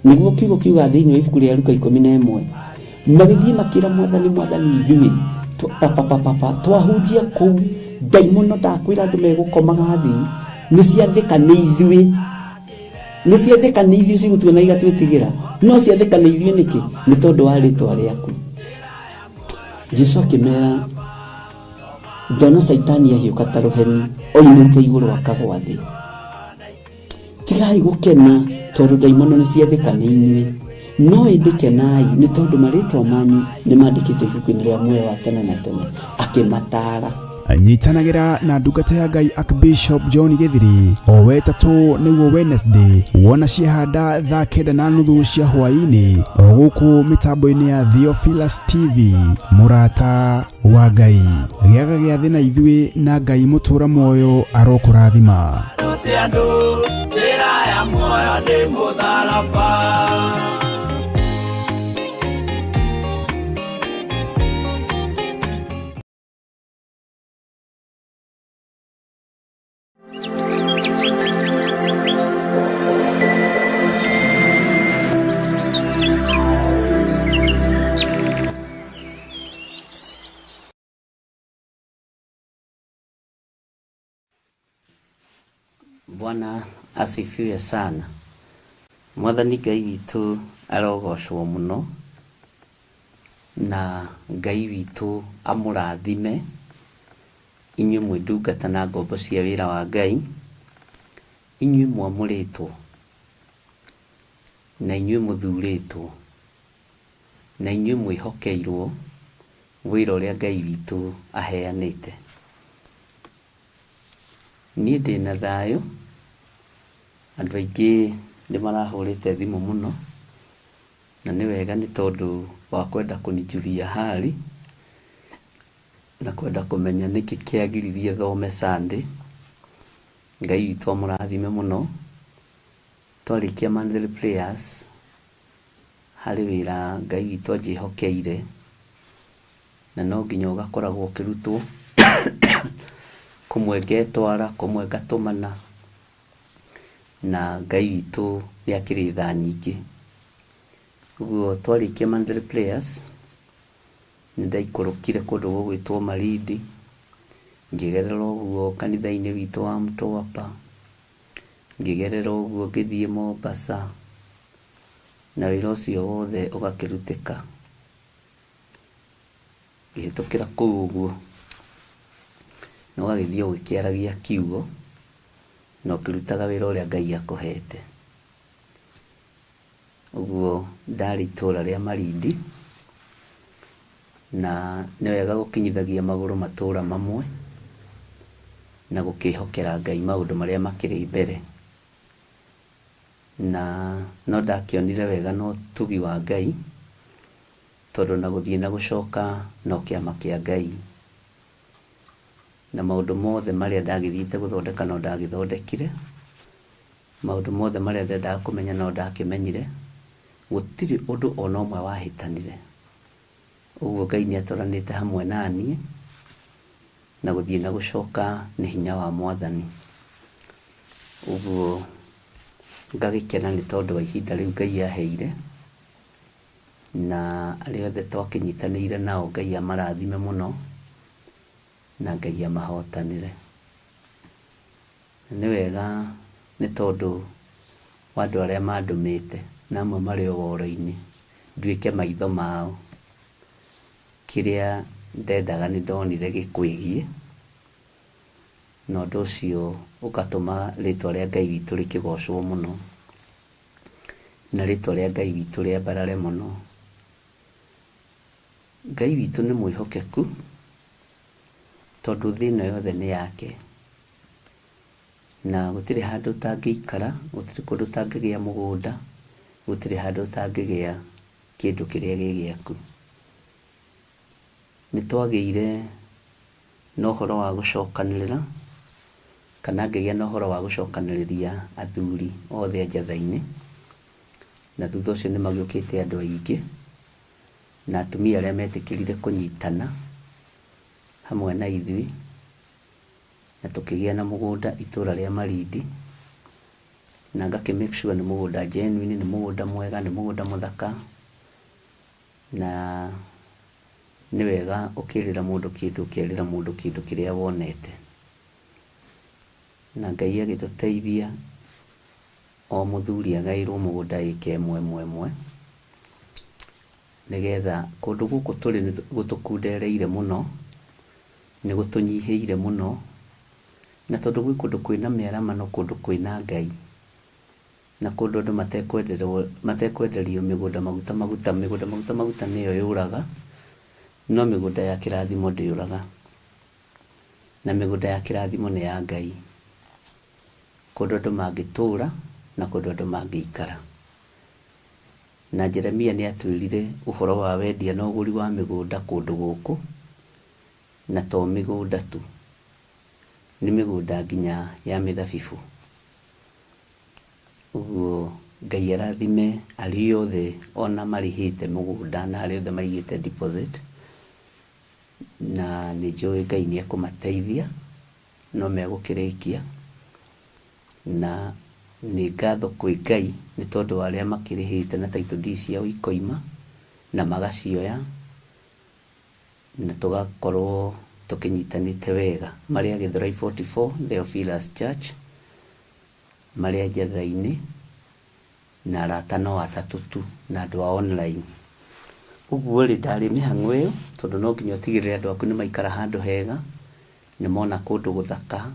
nĩguo kiugo kiuga thĩinĩ wa ibuku rĩa Luka 11, magĩthiĩ makĩra Mwathani, Mwathani, ithuĩ papapapapa twahunjia kũu, ndaimono ndakwĩra andũ megũkomaga thĩ, nĩ ciathĩka nĩ ithuĩ, nĩ ciathĩka nĩ ithuĩ cigũtuona igatwĩtigĩra, no ciathĩka nĩ ithuĩ nĩkĩ? Nĩ tondũ wa rĩtwa rĩaku. Jesu akĩmera, ndona Caitani ahiũka ta rũheni oimĩte igũrũ akagwa thĩ. Tigai gũkena tondũ ndaimono nĩ ciathĩka nĩ inyuĩ, no ĩndĩ kenai nĩ tondũ marĩtwa manyu nĩ mandĩkĩtwo ibuku-inĩ rĩa muoyo wa tene na tene. Akĩmataara. Nyitanagĩra na ndungata ya Ngai Archbishop John Gĩthiri o wetatũ nĩguo Wednesday, wona ciehanda thaa 9:30 cia hwaĩ-inĩ, o gũkũ mĩtambo-inĩ ya Theophilus TV. Mũrata wa Ngai, gĩaga gĩathĩ na ithuĩ, na Ngai mũtũra muoyo arokũrathima. Rute andũ njĩra ya muoyo nĩ mũtharaba. Bwana asifiwe sana. Mwathani Ngai witũ arogocwo mũno, na Ngai witũ amũrathime inyuĩ mwĩ ndungata na ngombo cia wĩra wa Ngai, inyuĩ mwamũrĩtwo na inyuĩ mũthurĩtwo na inyuĩ mwĩhokeirwo Wĩra ũrĩa Ngai witũ aheanĩte. Niĩ ndĩna thayũ, andũ aingĩ nĩ marahũrĩte thimũ mũno, na nĩ wega nĩ tondũ wa kwenda kũnijulia hali, na kwenda kũmenya nĩkĩ kĩagiririe thome Sunday. Ngai witũ amũrathime mũno. Twarĩkia monthly prayers, harĩ wĩra Ngai witũ anjĩhokeire, na no nginya ũgakoragwo ũkĩrutwo, kũmwe ngetwara, kũmwe ngatũmana, na Ngai witũ nĩ akĩrĩ tha nyingĩ. Ũguo twarĩkia monthly prayers, nĩ ndaikũrũkire kũndũ gũgwĩtwo Malindi, ngĩgerera ũguo kanitha-inĩ witũ wa Mtwapa, ngĩgerera ũguo ngĩthiĩ Mombasa, na wĩra ũcio wothe ũgakĩrutĩka. Ngĩhĩtũkĩra kũu ũguo, na ũgagĩthiĩ ũgĩkĩaragia kiugo, na ũkĩrutaga wĩra ũrĩa Ngai akũhete. Ũguo ndarĩ itũra rĩa Malindi, na nĩ wega gũkinyithagia magũrũ matũra mamwe, na gũkĩhokera Ngai maũndũ marĩa makĩrĩ mbere. Na no ndakĩonire wega na ũtugi wa Ngai, tondũ na gũthiĩ na gũcoka no kĩama kĩa Ngai. Na maũndũ mothe marĩa ndagĩthiĩte gũthondeka no ndagĩthondekire, maũndũ mothe marĩa ndendaga kũmenya no ndakĩmenyire, gũtirĩ ũndũ ona ũmwe wahĩtanire. Ũguo Ngai nĩ atwaranĩte hamwe na niĩ, na gũthiĩ na gũcoka nĩ hinya wa Mwathani. Ũguo ngagĩkena nĩ tondũ wa ihinda rĩu Ngai aheire, na arĩa othe twakĩnyitanĩire nao Ngai amarathime mũno, na Ngai amahotanĩre. Na nĩ wega nĩ tondũ wa andũ arĩa mandũmĩte, na amwe marĩ o woro-inĩ, nduĩke maitho mao. Kĩrĩa ndendaga nĩ ndonire gĩkwĩgiĩ, na ũndũ ũcio ũgatũma rĩtwa rĩa Ngai witũ rĩkĩgocwo mũno, na rĩtwa rĩa Ngai witũ rĩambarare mũno. Ngai witũ nĩ mwĩhokeku, tondũ thĩ ĩno yothe nĩ yake, na gũtirĩ handũ ũtangĩikara, gũtirĩ kũndũ ũtangĩgĩa mũgũnda, gũtirĩ handũ ũtangĩgĩa kĩndũ kĩrĩa gĩ gĩaku. Nĩ twagĩire na ũhoro wa gũcokanĩrĩra, kana ngĩgĩa na ũhoro wa gũcokanĩrĩria athuri othe a Njatha-inĩ, na thutha ũcio nĩ magĩũkĩte andũ aingĩ, na atumia arĩa metĩkĩrire kũnyitana hamwe na ithuĩ, na tũkĩgĩa na mũgũnda itũra rĩa Malindi, na ngakĩ make sure nĩ mũgũnda genuine, nĩ mũgũnda mwega, nĩ mũgũnda mũthaka, na nĩ wega ũkĩrĩra mũndũ kĩndũ ũkerĩra mũndũ kĩndũ kĩrĩa wonete. Na Ngai agĩtũteithia o mũthuri agaĩrwo mũgũnda ĩka ĩmwe ĩmwe ĩmwe, nĩgetha kũndũ gũkũ tũrĩ nĩ gũtũkundereire mũno, nĩ gũtũnyihĩire mũno, na tondũ gwĩ kũndũ kwĩna mĩaramano, kũndũ kwĩna Ngai, na kũndũ andũ matekwenderio mĩgũnda maguta maguta, mĩgũnda maguta maguta nĩyo yũraga, no mĩgũnda ya kĩrathimo ndĩũraga. Na mĩgũnda ya kĩrathimo nĩ ya Ngai. Kũndũ andũ mangĩtũra na kũndũ andũ mangĩikara. Na Jeremia nĩ atwĩrire ũhoro wa wendia na ũgũri wa mĩgũnda kũndũ gũkũ, na to mĩgũnda tu, nĩ mĩgũnda nginya ya mĩthabibũ. Ũguo Ngai arathime arĩa othe ona marĩhĩte mũgũnda na arĩa othe maigĩte deposit, na nĩ njũĩ Ngai nĩ ekũmateithia, no megũkĩrĩkia. Na nĩ ngatho kwĩ Ngai nĩ tondũ wa arĩa makĩrĩhĩte na title deed ciao ikoima na magacioya, na tũgakorwo tũkĩnyitanĩte wega. Marĩ a Gĩthũrai 44 Theophilus Church, marĩ a Njatha-inĩ, na arata no atatũ tu, na andũ a online. Ũguo rĩ, ndarĩ mĩhang'o ĩyo, tondũ no nginya ũtigĩrĩre andũ aku nĩ maikara handũ hega, nĩ mona kũndũ gũthaka,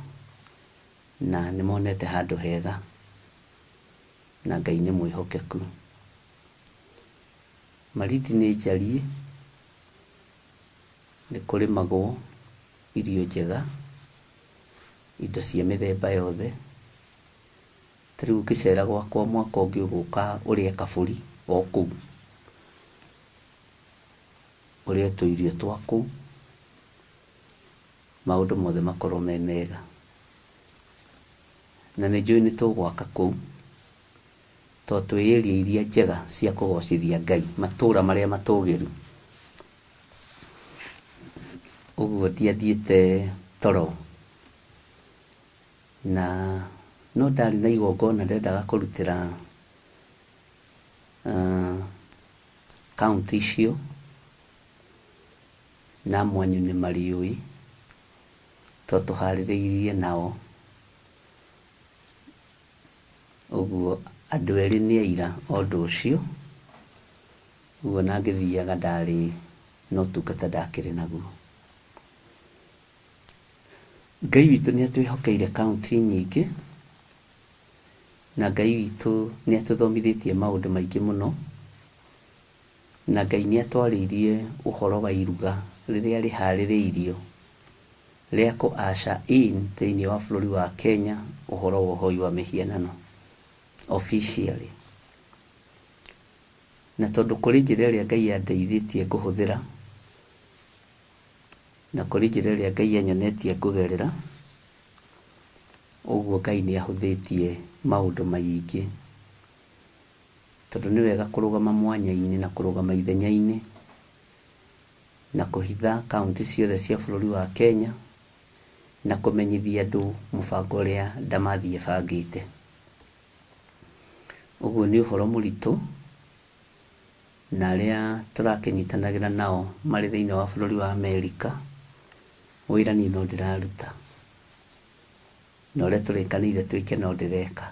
na nĩ monete handũ hega, na Ngai nĩ mwĩhokeku. Malindi nĩ njariĩ, Nĩ kũrĩmagwo irio njega, indo cia mĩthemba yothe. Ta rĩu ũngĩcera gwakwa mwaka ũngĩ ũgũka ũrĩe kabũri o kũu, ũrĩe tũirio twa kũu, maũndũ mothe makorwo me mega. Na nĩ njũĩ nĩ tũgwaka kũu, tondũ twĩ area iria njega cia kũgocithia Ngai, matũra marĩa matũgĩru. Ũguo ndiathiĩte toro, na no ndarĩ na igongona ndendaga kũrutĩra kaũntĩ icio, na amwe anyu nĩ marĩũĩ, tondũ tũharĩrĩirie nao. Ũguo andũ erĩ nĩ aira a ũndũ ũcio, ũguo ona ngĩthiaga ndarĩ na ũtungata ndakĩrĩ naguo. Ngai witũ nĩ atwĩhokeire kaũntĩ nyingĩ, na Ngai witũ nĩ atũthomithĩtie maũndũ maingĩ mũno, na Ngai nĩ atwarĩirie ũhoro wa iruga rĩrĩa rĩharĩrĩirio rĩa kũ usher in thĩinĩ wa bũrũri wa Kenya ũhoro wa ũhoi wa mĩhianano officially. Na tondũ kũrĩ njĩra ĩrĩa Ngai andeithĩtie ngũhũthĩra, na kũrĩ njĩra ĩrĩa Ngai anyonetie ngũgerera, ũguo Ngai nĩ ahũthĩtie maũndũ maingĩ. Tondũ nĩ wega kũrũgama mwanya-inĩ na kũrũgama ithenya-inĩ na kũhitha kaũntĩ ciothe cia bũrũri wa Kenya na kũmenyithia andũ mũbango ũrĩa Ndamathia ĩbangĩte. Ũguo nĩ ũhoro mũritũ na arĩa tũrakĩnyitanagĩra nao marĩ thĩinĩ wa bũrũri wa Amerika, wĩra niĩ no ndĩraruta na ũrĩa tũrĩkanĩire twĩke no ndĩreka,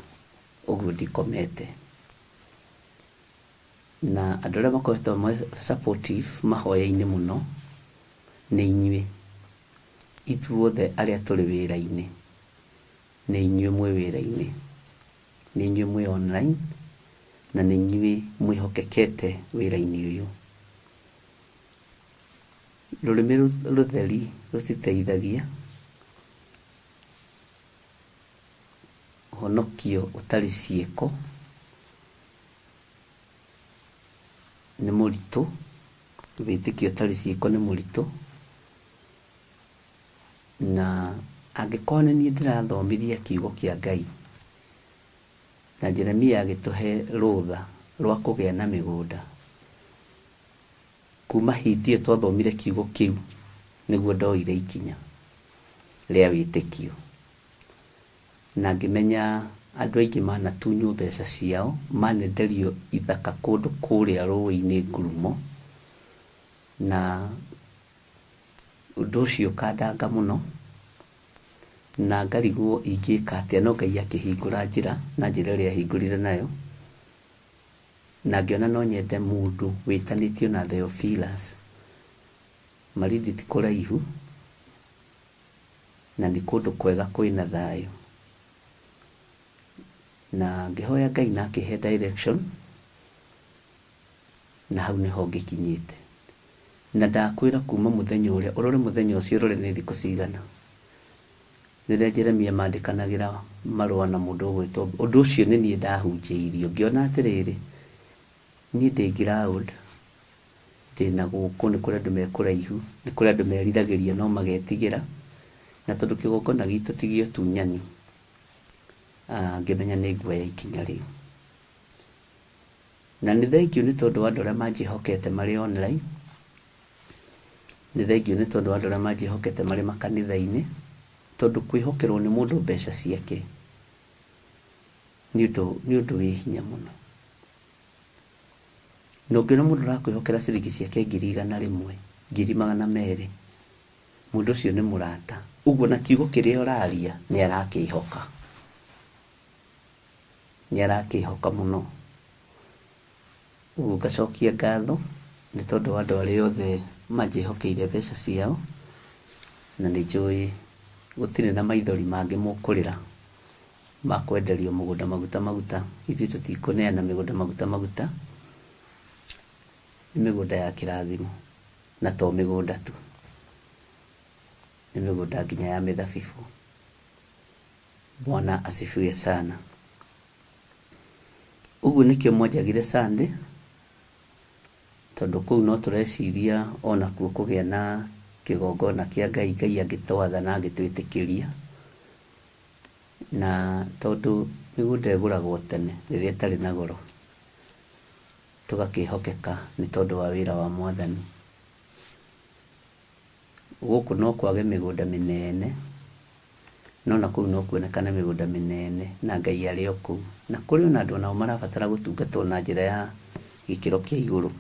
ũguo ndikomete. Na andũ arĩa makoretwo me supportive mahoya-inĩ mũno nĩ inyuĩ. Ithuothe arĩa tũrĩ wĩra-inĩ, nĩ inyuĩ mwĩ wĩra-inĩ, nĩ inyuĩ mwĩ online, na nĩ inyuĩ mwĩhokekete wĩra-inĩ ũyũ. Rũrĩmĩ rũtheri rũtiteithagia, ũhonokio ũtarĩ ciĩko nĩ mũritũ, wĩtĩkio ũtarĩ ciĩko nĩ mũritũ, na angĩkorwo nĩ niĩ ndĩrathomithia kiugo kĩa Ngai, na Jeremia agĩtũhe rũtha rwa kũgĩa na mĩgũnda, kuma hĩndĩ ĩyo twathomire kiugo kĩu nĩguo ndoire ikinya rĩa wĩtĩkio. Na ngĩmenya andũ aingĩ manatunywo mbeca ciao, manenderio ithaka kũndũ kũrĩa rũĩ-inĩ ngurumo, na ũndũ ũcio ũkandanga mũno, na ngarigwo ingĩka atĩa, no Ngai akĩhingũra njĩra, na njĩra ĩrĩa ahingũrire nayo, na ngĩona no nyende mũndũ wĩtanĩtio na Theophilus. Malindi ti kũraihu, na nĩ kũndũ kwega kwĩna thayũ. Na ngĩhoya Ngai na akĩhe direction, na hau nĩho ngĩkinyĩte. Na ndakwĩra kuma mũthenya ũrĩa, ũrore mũthenya ũcio ũrore nĩ thikũ cigana. Rĩrĩa Jeremia mandĩkanagĩra marũa na mũndũ ũgwĩtwo, ũndũ ũcio nĩ niĩ ndahunjĩirio. Ngĩona atĩrĩrĩ, niĩ ndĩ ground, ndĩna gũkũ nĩ kũrĩ andũ me kũraihu, nĩ kũrĩ andũ meriragĩria no magetigĩra, na tondũ kĩgongona gitũ ti gĩa ũtunyani, ngĩmenya nĩ nguoya ikinya rĩu. Na nĩ thengiũ nĩ tondũ wa andũ arĩa manjĩhokete marĩ online, nĩ thengiũ nĩ tondũ wa andũ arĩa manjĩhokete marĩ makanitha-inĩ, tondũ kwĩhokerwo nĩ mũndũ mbeca ciake nĩ ũndũ wĩ hinya mũno. Na ũngĩona mũndũ ũrakwĩhokera ciringi ciake 100,000, 200,000, mũndũ ũcio nĩ mũrata. Ũguo na kiugo kĩrĩa ũraria nĩ arakĩhoka. Nĩ arakĩhoka mũno. Ũguo ngacokia ngatho nĩ tondũ wa andũ arĩa othe manjĩhokeire mbeca ciao, na nĩ njũĩ gũtirĩ na maithori mangĩ mũkũrĩra ma kwenderio mũgũnda maguta maguta. Ithuĩ tũtikũneana mĩgũnda maguta maguta, nĩ mĩgũnda ya kĩrathimo na to mĩgũnda tu. Nĩ mĩgũnda nginya ya mĩthabibũ. Bwana asifiwe sana. Ũguo nĩkĩo mwanjagire Sunday, tondũ kũu no tũreciria onakuo kũgĩa na kĩgongona kĩa Ngai, Ngai angĩtwatha na angĩtwĩtĩkĩria. Na tondũ mĩgũnda ĩgũragwo tene rĩrĩa ĩtarĩ na goro, tũgakĩhokeka nĩ tondũ wa wĩra wa Mwathani. Gũkũ no kwage mĩgũnda mĩnene, no na kũu no kuonekane mĩgũnda mĩnene na Ngai arĩ o kũu. Na kũrĩ ona andũ onao marabatara gũtungatwo na njĩra ya gĩkĩro kĩa igũrũ.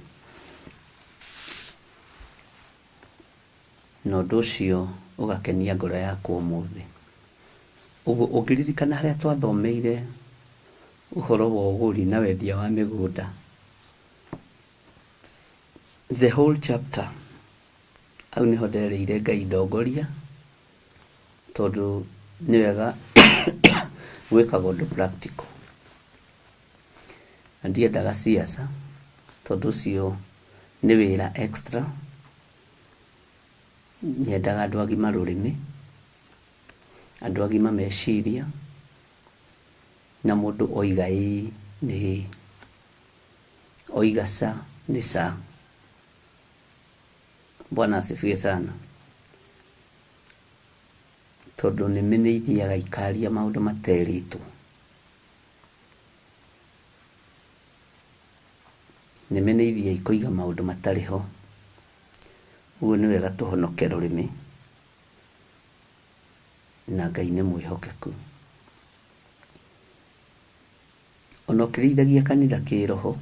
Na ũndũ ũcio ũgakenia ngoro yakwa ũmũthĩ. Ũguo ũngĩririkana harĩa twathomeire ũhoro wa ũgũri na wendia wa mĩgũnda, the whole chapter, hau nĩho nderĩire Ngai ndongoria, tondũ nĩ wega gwĩkaga ũndũ practical. Na ndiendaga siasa, tondũ ũcio nĩ wĩra extra. Nyendaga andũ agima rũrĩmĩ, andũ agima meciria, na mũndũ oiga ĩĩ nĩ ĩĩ, oiga ca nĩ ca. Bwana asifiwe sana. Tondũ nĩmĩ nĩ ithiaga ikaria maũndũ materĩtwo. Nĩmĩ nĩ ithiaga ikoiga maũndũ matarĩ ho. Ũguo nĩ wega tũhonoke rũrĩmĩ, na Ngai nĩ mwĩhokeku. Ona ũkĩrĩithagia kanitha kĩroho,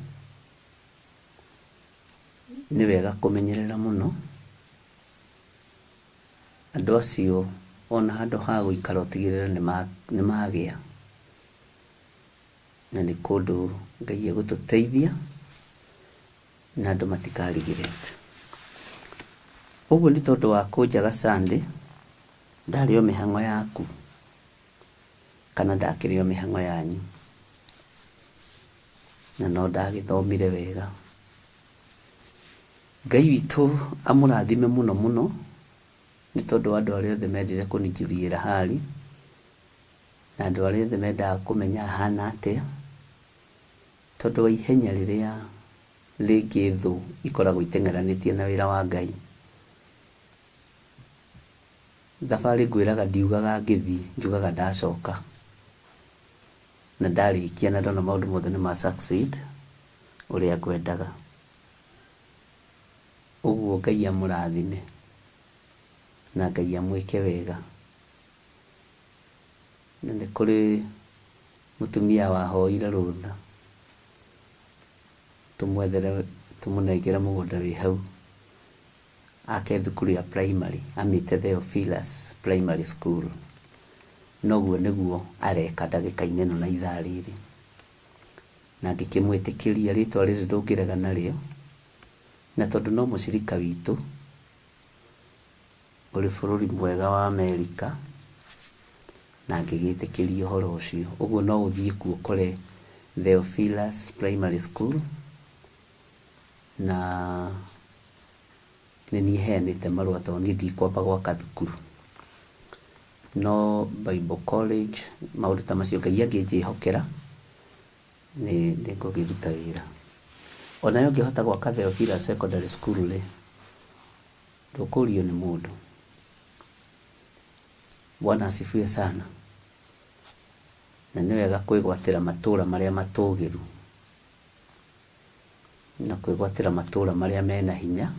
nĩ wega kũmenyerera mũno andũ acio, ona handũ ha gũikara ũtigĩrĩre nĩ magĩa, na nĩ kũndũ Ngai egũtũteithia na andũ matika regret. Ũguo nĩ tondũ wa kũnjaga Sunday, ndarĩ o mĩhang'o yaku kana ndakĩrĩ o mĩhang'o yanyu, na no ndagĩthomire wega. Ngai witũ amũrathime mũno mũno nĩ tondũ wa andũ arĩa othe mendire kũnijuliĩra hali, na andũ arĩa othe mendaga kũmenya hana atĩa, tondũ wa ihenya rĩrĩa rĩngĩ thũ ikoragwo iteng'eranĩtie na wĩra wa Ngai. Thabarĩ ngwĩraga ndiugaga ngĩthiĩ, njugaga ndacoka. Na ndarĩkia na ndona maũndũ mothe nĩ ma succeed ũrĩa ngwendaga. Ũguo Ngai amũrathime na Ngai amwĩke wega. Na nĩ kũrĩ mũtumia wahoire rũtha tũmwethere tũmũnengere mũgũnda wĩ hau ake thukuru ya primary amĩte Theophilus Primary School. Noguo nĩguo areka ndagĩka-inĩ ĩno na ithaa rĩrĩ. Na ngĩkĩmwĩtĩkĩria rĩtwa rĩrĩ ndũngĩrega narĩo, na tondũ no mũcirika witũ ũrĩ bũrũri mwega wa Amerika, na ngĩgĩtĩkĩria ũhoro ũcio. Ũguo no ũthiĩ kuo ũkore Theophilus Primary School, na nĩ niĩ heanĩte marũa tondũ niĩ ndikwamba gwaka thukuru. No Bible College, maũndũ ta macio Ngai angĩnjĩhokera, nĩ ngũkĩruta wĩra. Onawe ũngĩhota gwaka Theophilus Secondary School rĩ, ndũkũrio nĩ mũndũ. Bwana asifiwe sana. Na nĩ wega kwĩgwatĩra matũra marĩa matũgĩru, na kwĩgwatĩra matũra marĩa mena hinya,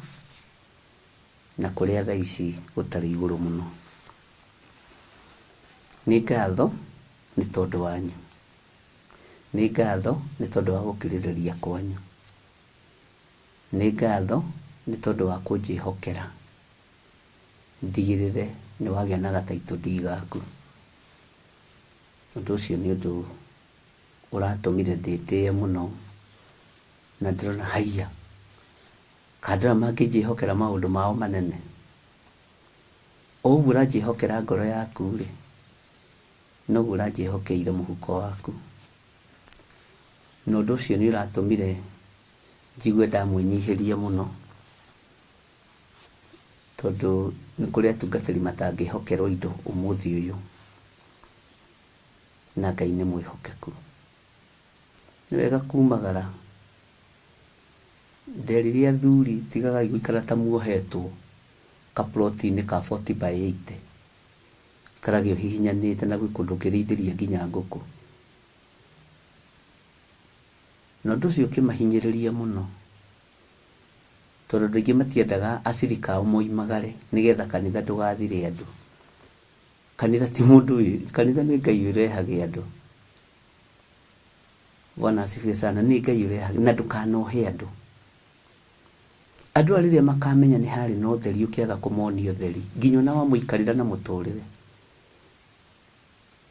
na kũrĩa thaa ici gũtarĩ igũrũ mũno. Nĩ ngatho nĩ tondũ wanyu. Nĩ ngatho nĩ tondũ wa gũkirĩrĩria kwanyu. Nĩ ngatho nĩ tondũ wa kũnjĩhokera ndigĩrĩre nĩ wagĩa na ga title deed gaku. Ũndũ ũcio nĩ ũndũ ũratũmire ndĩtĩe mũno na ndĩrona haiya, kaĩ andũ aya mangĩnjĩhokera maũndũ mao manene. O ũguo ũranjĩhokera ngoro yaku rĩ, noguo ũranjĩhokeire mũhuko waku. Na ũndũ ũcio nĩ ũratũmire njigue ndamwĩnyihĩria mũno, tondũ Nĩ kũrĩ atungatĩri matangĩhokerwo indo ũmũthĩ ũyũ, na Ngai nĩ mwĩhokeku. Nĩ wega kumagara. Nderire athuri tigagai gũikara ta muohetwo kaploti-inĩ ka 40 by 80. Ikarage ũhihinyanĩte na gwĩ kũndũ ũngĩrĩithĩria nginya ngũkũ. Na ũndũ ũcio ũkĩmahinyĩrĩria mũno, tondũ andũ aingĩ matiendaga acirika ao moimagare nĩgetha kanitha ndũgathire andũ. Kanitha ti mũndũ, kanitha nĩ Ngai ũrehage andũ. Bwana asifiwe sana, nĩ Ngai ũrehage, na ndũkanohe andũ. Andũ aya rĩrĩa makamenya nĩ harĩ na ũtheri ũkĩaga kũmonia ũtheri, nginya ona wamũikarĩra na mũtũrĩre,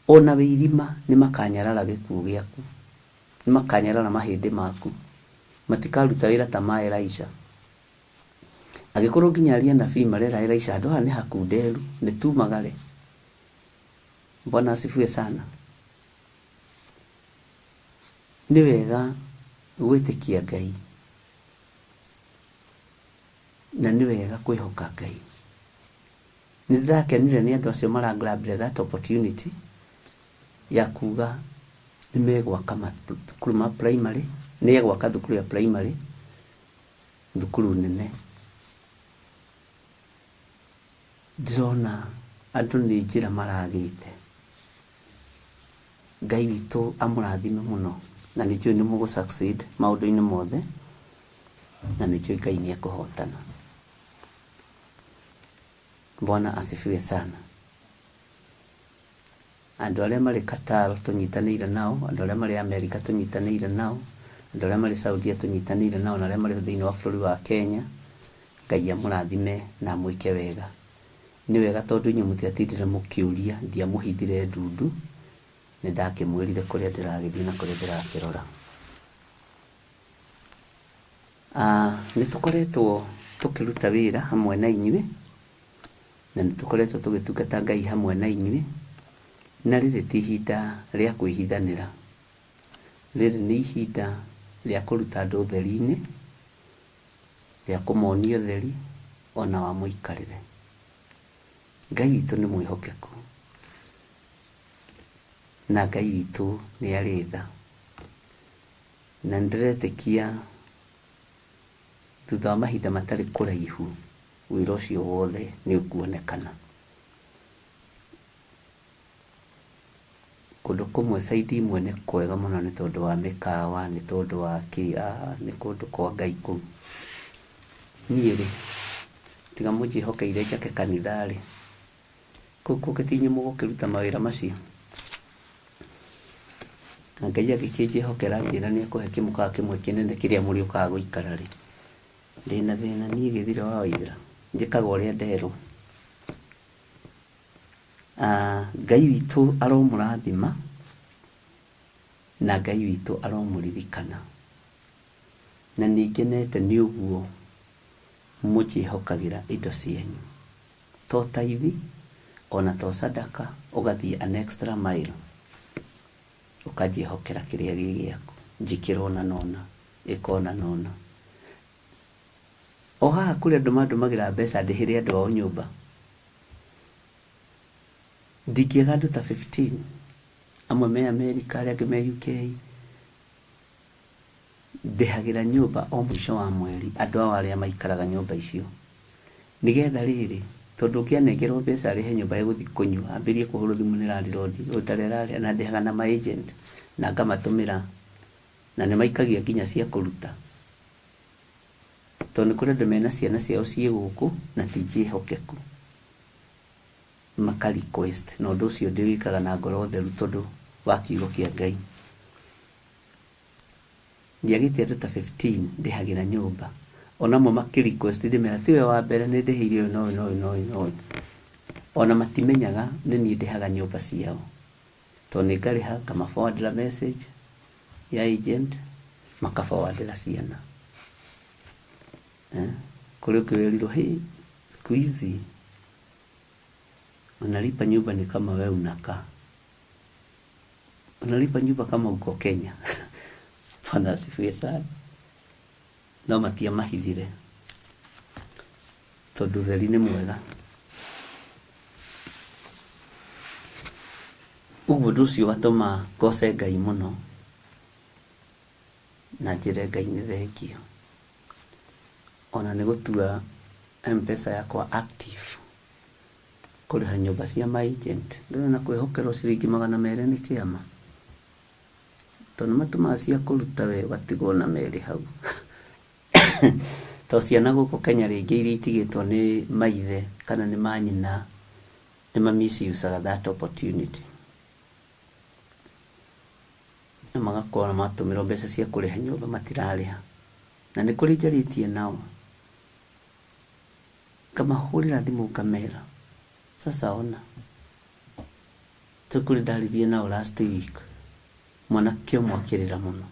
ona wĩ irima nĩ makanyarara gĩkuũ gĩaku, nĩ makanyarara mahĩndĩ maku, matikaruta wĩra ta ma Elisha. Angĩkorwo nginya aria anabii marera Elisha handũ haha nĩ hakunderu, nĩ tumagare. Bwana asifiwe sana. Nĩ wega gwĩtĩkia Ngai na nĩ wega kwĩhoka Ngai. Nĩ ndĩrakenire nĩ andũ acio mara grab that opportunity ya kuga nĩ megwaka mathukuru ma primary, nĩ egwaka thukuru ya primary, thukuru nene. Ndĩrona andũ nĩ njĩra maragĩte. Ngai witũ amũrathime mũno, na nĩ njũĩ nĩ mũgũ succeed maũndũ-inĩ mothe, na nĩ njũĩ Ngai nĩ ekũhotana. Bwana asifiwe sana. Andũ arĩa marĩ Qatar tũnyitanĩire nao, andũ arĩa marĩ America tũnyitanĩire nao, andũ arĩa marĩ Saudia tũnyitanĩire nao, na arĩa marĩ thĩinĩ wa bũrũri wa Kenya, Ngai amũrathime na amwĩke wega. Nĩ wega tondũ inyuĩ mũtiatindire mũkĩũria, ndiamũhithire ndundu, nĩ ndakĩmwĩrire kũrĩa ndĩragĩthiĩ na kũrĩa ndĩrakĩrora. Nĩ tũkoretwo tũkĩruta wĩra hamwe na inyuĩ, na nĩ tũkoretwo tũgĩtungata Ngai hamwe na inyuĩ, na rĩrĩ ti ihinda rĩa kwĩhithanĩra. Rĩrĩ nĩ ihinda rĩa kũruta andũ ũtheri-inĩ, rĩa kũmonia ũtheri ona wa mũikarĩre. Ngai witũ nĩ mwĩhokeku, na Ngai witũ nĩ arĩ tha. Na nĩ ndĩretĩkia thutha wa mahinda matarĩ kũraihu, wĩra ũcio wothe nĩ ũkuonekana. Kũndũ kũmwe side imwe nĩ kwega mũno nĩ tondũ wa mĩkawa, nĩ tondũ wa kĩ, nĩ kũndũ kwa Ngai kũu. Niĩ rĩ, tiga mũnjĩhokeire njake kanitha rĩ, kũu kũngĩ ti inyuĩ mũgũkĩruta mawĩra macio? Na Ngai angĩkĩnjĩhokera anjĩra nĩ ekũhe kĩmũkawa kĩmwe kĩnene kĩrĩa mũrĩũkaga gũikara rĩ, ndĩna thĩna niĩ Gĩthire wa Waithera? Njĩkaga ũrĩa nderwo. Ngai witũ aromũrathima na Ngai witũ aromũririkana. Na nĩ ngenete nĩ ũguo mũnjĩhokagĩra indo cianyu. To taithi, ona to sadaka, ũgathiĩ an extra mile, ũkanjĩhokera kĩrĩa gĩ gĩaku, njĩkĩra ũna na ũna, ĩka ũna na ũna. O haha kũrĩ andũ mandũmagĩra mbeca ndĩhĩre andũ ao nyũmba. Ndingĩaga andũ ta 15, amwe me America, arĩa angĩ me UK. Ndĩhagĩra nyũmba o mũico wa mweri andũ ao arĩa maikaraga nyũmba icio. Nĩgetha rĩrĩ, tondũ ũngĩanengerwo mbeca arĩhe nyũmba egũthiĩ kũnyua, ambĩrĩrie kũhũrwo thimũ nĩ landlord, ũyũ ndarĩ ararĩha, na ndĩhaga na ma agent na ngamatũmĩra, na nĩ maikagia nginya cia kũruta. Tondũ nĩ kũrĩ andũ mena ciana ciao ciĩ gũkũ na ti njĩhokeku. Maka request, na ũndũ ũcio ndĩwĩkaga na ngoro theru tondũ wa kiugo kĩa Ngai. Ndiagĩte andũ ta 15 ndĩhagĩra nyũmba. Ona amwe makĩ request ndĩmera tiwe wa mbere nĩ ndĩhĩire ũyũ na ũyũ na ũyũ na ũyũ na ũyũ. Ona matimenyaga nĩ niĩ ndĩhaga nyũmba ciao. Tondũ nĩ ngarĩha ngama forward message ya agent maka forward ciana. Kũrĩ ũngĩ werirwo hey, siku hizi unalipa nyumba ni kama wewe unakaa. Unalipa nyumba kama uko Kenya. Bwana asifiwe sana. No matiamahithire tondũ ũtheri nĩ mwega. Ũguo ũndũ ũcio ũgatũma ngoce Ngai mũno na njĩre Ngai nĩ thengio. Ona nĩ gũtua M-Pesa yakwa active kũrĩha nyũmba cia ma agent. Ndũrona kwĩhokerwo ciringi 200 nĩ kĩama? Tondũ nĩ matũmaga cia kũruta we ũgatigwo na merĩ hau. To ciana gũkũ Kenya rĩngĩ iria itigĩtwo nĩ maithe kana nĩ manyina nĩ ma misuse aga that opportunity. Na magakorwo matũmĩrwo mbeca cia kũrĩha nyũmba matirarĩha. Na nĩ kũrĩ njarĩtie nao, ngamahũrĩra thimũ ngamera, sasa ona, ta kũrĩ ndaririe nao last week, mwanake ũmwe akĩrĩra mũno.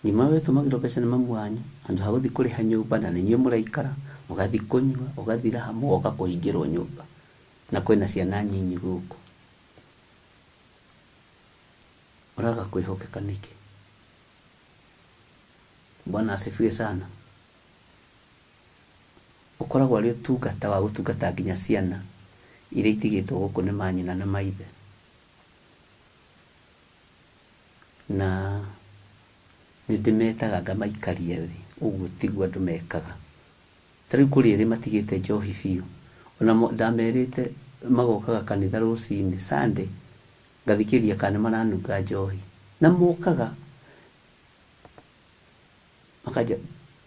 Nyuma we ũtũmagĩrwo mbeca nĩ mamu wanyu, handũ ha gũthiĩ kũrĩha nyũmba na nĩ inyuĩ mũraikara, mũgathiĩ kũnyua, ũgathiĩ raha, mũgoka kũhingĩrwo nyũmba. Na kwĩna ciana nyinyi gũkũ. Ũraga kwĩhokeka nĩkĩ? Bwana asifiwe sana. Ũkoragwo arĩ ũtungata wa gũtungata nginya ciana iria itigĩtwo gũkũ nĩ manyina na maithe. Na nĩ ndĩmetaga ngamaikaria thĩ, ũguo tiguo andũ mekaga. Ta rĩu kũrĩ erĩ matigĩte njohi biũ, ona ndamerĩte magokaga kanitha rũcinĩ Sunday, ngathikĩrĩria kana nĩ maranunga njohi. Na mokaga makaja,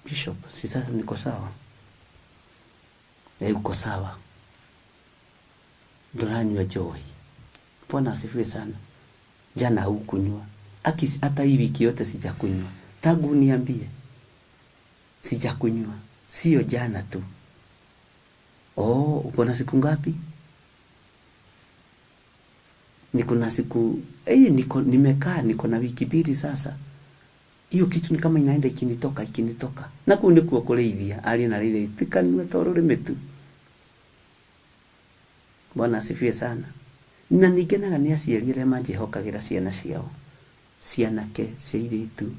Bishop, si sasa niko sawa? Eh, uko sawa, ndũranyua njohi. Bwana asifiwe sana. Jana haukunywa. Aki hata hii wiki yote sijakunywa. Tangu uniambie sijakunywa. Sio jana tu. Oh, uko na siku ngapi? Niko na siku niko nimekaa niko na wiki mbili sasa. Hiyo kitu ni kama inaenda ikinitoka ikinitoka. Na kuu nikuo kũrĩithia aria na rĩithia tikanua to rũrĩmĩ tu. Bwana asifiwe sana. Na ningenaga nĩ aciari arĩa manjĩhokagĩra ciana ciao, cianake, cia airĩtu.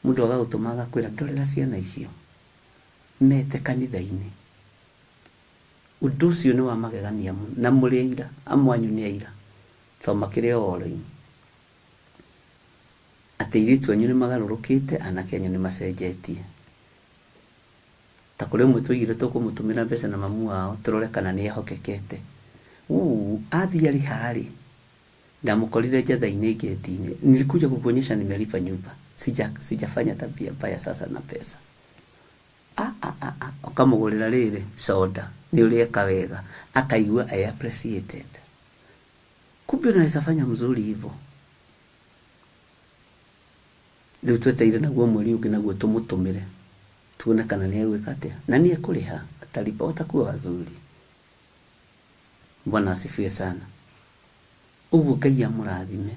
Mũndũ agagũtũma agakwĩra ndorera ciana icio, mete kanitha-inĩ. Ũndũ ũcio nĩ wa magegania mũno, na mũrĩ aira, amwe anyu nĩ aira, tondũ makĩrĩ o oro-inĩ. Atĩ airĩtu anyu nĩ magarũrũkĩte, anake anyu nĩ macenjetie. Ta kũrĩ ũmwe twaigire tũkũmũtũmĩra mbeca na mamu wao, tũrore kana nĩ ehokekete. Athiĩ arĩha rĩ, ndamũkorire njatha-inĩ ngeti-inĩ. Nilikuja kukuonyesha nimelipa nyumba. Sijafanya tabia mbaya sasa na pesa. Ũkamũgũrĩra rĩrĩ soda, nĩ ũreka wega. Akaigua I appreciated. Kumbe unaweza fanya mzuri hivyo. Rĩu twetereire naguo mweri ũngĩ naguo tũmũtũmĩre. Tuone kana nĩ egwĩka atĩa. Na nĩ ekũrĩha, atalipa, watakuwa wazuri. Bwana asifiwe sana. Ũguo Ngai amũrathime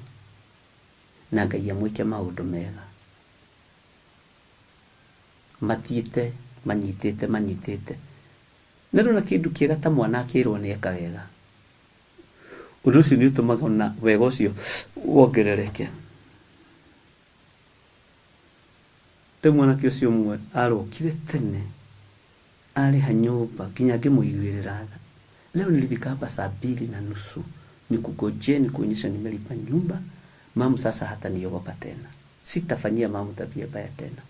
na Ngai amwĩke maũndũ mega. Mathiĩte manyitĩte manyitĩte. Na ndona kĩndũ kĩega ta mwana akĩrwo nĩ eka wega. Ũndũ ũcio nĩ ũtũmaga ona wega ũcio wongerereke. Rĩu mwanake ũcio ũmwe arokire tene arĩha nyũmba nginya ngĩmũiguĩrĩra tha. Leo nilifika hapa saa 2:30 nikungojee nikuonyesha nimelipa nyumba. Mamu sasa hata niogopa tena. Sitafanyia mamu tabia mbaya tena.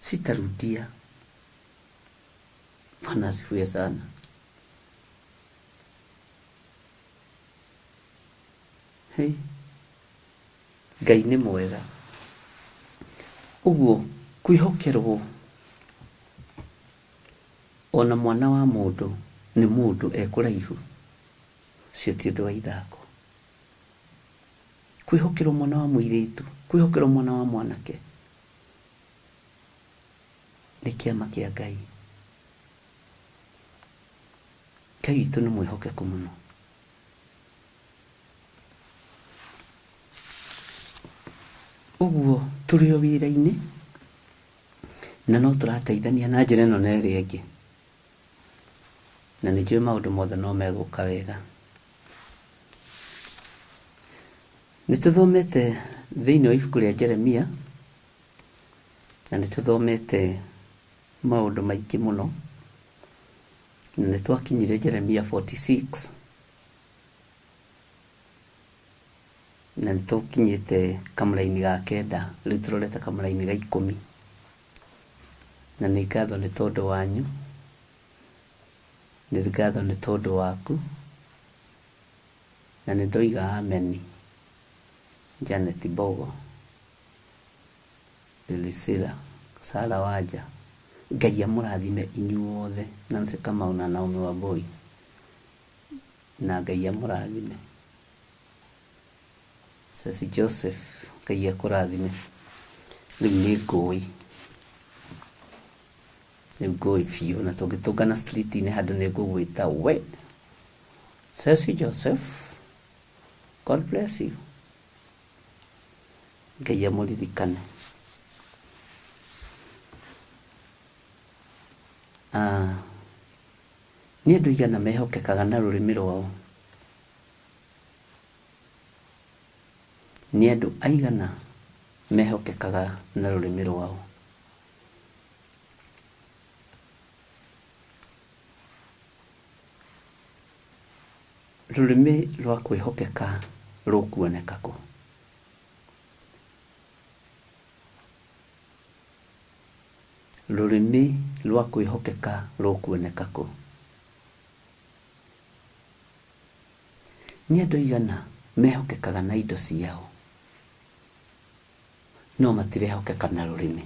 Sitarudia. Bwana asifiwe sana. Hey. Ngai nĩ mwega. Ũguo kwĩhokerwo ona mwana wa mũndũ nĩ mũndũ ekũraihu, ũcio ti ũndũ wa ithako. Kwĩhokerwo mwana wa mũirĩtu, kwĩhokerwo mwana wa mwanake nĩ kĩama kĩa Ngai. Ngai witũ nĩ mwĩhokeku mũno. Ũguo tũrĩ o wĩra-inĩ na no tũrateithania na njĩra ĩno na ĩrĩa ĩngĩ. Na nĩ njũĩ maũndũ mothe no megũka wega. Nĩ tũthomete thĩinĩ wa ibuku rĩa Jeremia na nĩ tũthomete maũndũ maingĩ mũno. Na nĩ twakinyire Jeremia 46 na nĩ tũkinyĩte kamũraini ga kenda, rĩu tũrorete kamũraini ga 10. Na nĩ ngatho nĩ tondũ wanyu, nĩ ngatho nĩ tondũ waku, na nĩ ndoiga ameni. Janet Mbogo, Priscilla, Sarah Wanja, Ngai amũrathime inyuothe, Nancy Kamau na Naomi Wambui, na Ngai amũrathime. Ceci Joseph, Ngai akũrathime. Rĩu nĩ ngũĩ, rĩu ngũĩ biũ, na tũngĩtũngana street-inĩ handũ nĩ ngũgwĩta we. Ceci Joseph, God bless you. Ngai amũririkane. Ah, nĩ andũ aigana mehokekaga na rũrĩmĩ rwao? Nĩ andũ aigana mehokekaga na rũrĩmĩ rwao? Rũrĩmĩ rwa kwĩhokeka rũkuoneka kũ? Rũrĩmĩ rwa kwĩhokeka rũkuoneka kũ? Nĩ andũ aigana mehokekaga na indo ciao no matirehokeka na rũrĩmĩ?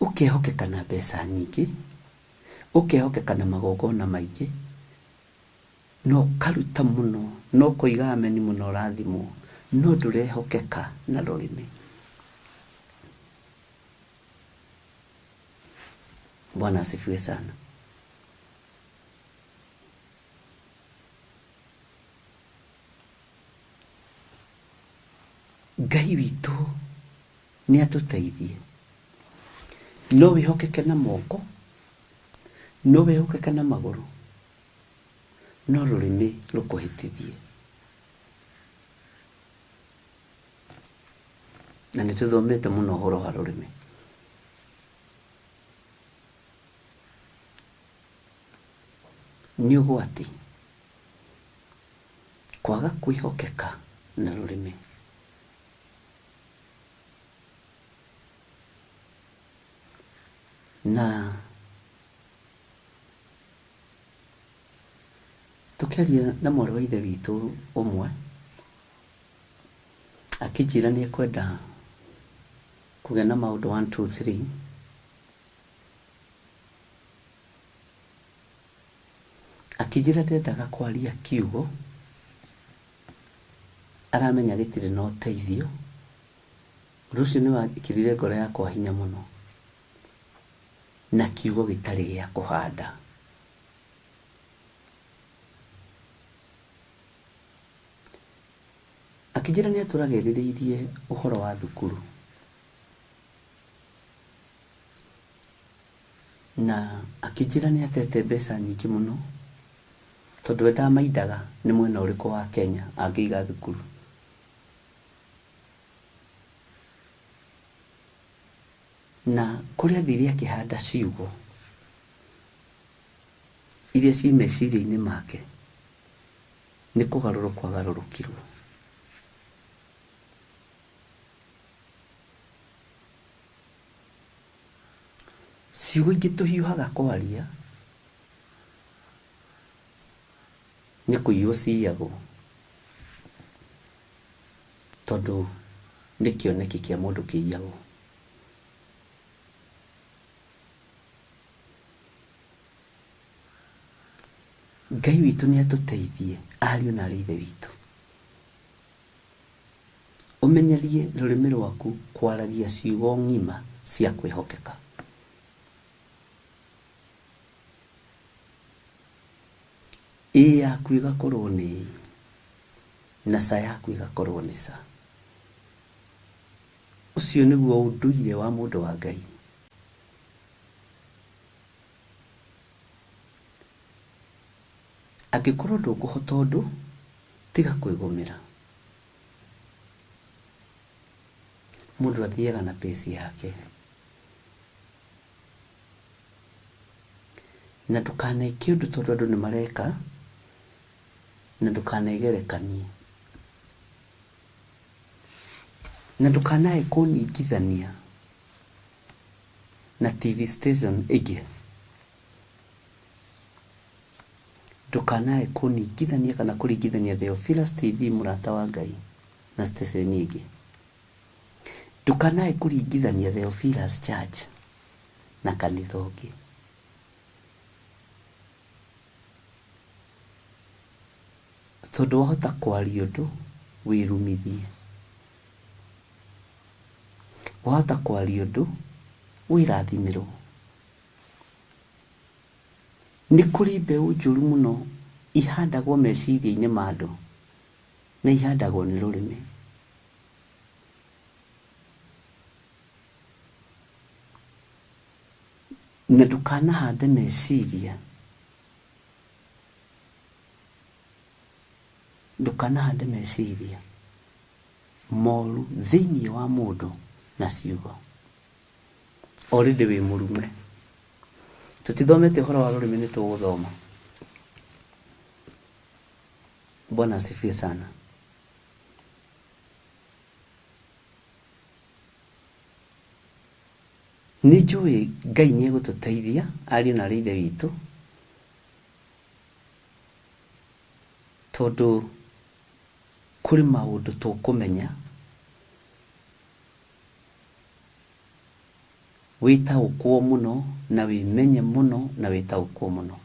Ũkehokeka na mbeca nyingĩ, ũkehokeka na magongona maingĩ, na ũkaruta mũno, na ũkoiga ameni mũno ũrathimwo, no ndũrehokeka na rũrĩmĩ. Bwana asifiwe sana. Ngai witũ nĩ atũteithie. No wĩhokeke na moko, no wĩhokeke na magũrũ, no rũrĩmĩ rũkũhĩtithie. Na nĩ tũthomete mũno ũhoro wa rũrĩmĩ. Nĩ ũgwati kwaga kwĩhokeka na rũrĩmĩ. Na tũkĩaria na mwarĩ wa ithe witũ ũmwe, akĩnjĩra nĩ ekwenda kũgĩa na maũndũ 1 2 3. Akĩnjĩra ndendaga kwaria kiugo, aramenya gĩtirĩ na ũteithio. Ũndũ ũcio nĩ wekĩrire ngoro yakwa hinya mũno, na kiugo gĩtarĩ gĩa kũhanda. Akĩnjĩra nĩ atũraga erirĩirie ũhoro wa thukuru, na akĩnjĩra nĩ atete mbeca nyingĩ mũno, tondũ we ndamaindaga nĩ mwena ũrĩkũ wa Kenya angĩiga thukuru. Na kũrĩa athire akĩhanda ciugo iria ciĩ meciria-inĩ make, nĩ kũgarũrũkwo agarũrũkirwo. Ciugo ingĩ tũhiũhaga kwaria nĩ kũiywo ciyagwo, tondũ nĩ kĩoneki kĩa mũndũ kĩiyagwo. Ngai witũ nĩ atũteithie ariũ na arĩ ithe witũ. Ũmenyerie rũrĩmĩ rwaku kwaragia ciugo ng'ima cia kwĩhokeka. Ĩĩ yaku ĩgakorwo nĩ ĩĩ, na ca yaku ĩgakorwo nĩ ca. Ũcio nĩguo ũndũire wa mũndũ wa Ngai. Angĩkorwo ndũkũhota ũndũ, tiga kwĩgũmĩra. Mũndũ athiaga na pace yake. Na ndũkaneke ũndũ tondũ andũ nĩ mareka, na ndũkanegerekanie. Na ndũkanae kũningithania na TV station ĩngĩ. Ndũkanae kũningithania kana kũringithania Theophilus TV mũrata wa Ngai na station ĩngĩ. Ndũkanae kũringithania Theophilus Church na kanitha ũngĩ. Tondũ wahota kwaria ũndũ wĩrumithie. Wahota kwaria ũndũ wĩrathimĩrwo. Nĩ kũrĩ mbeũ njũru mũno ihandagwo meciria-inĩ ma andũ na ihandagwo nĩ rũrĩmĩ. Na ndũkanahande meciria, ndũkanahande meciria moru thĩinĩ wa mũndũ na ciugo. Already wĩ mũrume. Tũtithomete ũhoro wa rũrĩmĩ nĩ tũgũthoma. Bwana asifiwe sana. Nĩ njũĩ Ngai nĩ egũtũteithia ariũ na aarĩ a Ithe witũ, tondũ kũrĩ maũndũ tũkũmenya wĩtaũkwo mũno na wĩmenye mũno na wĩtaũkwo mũno.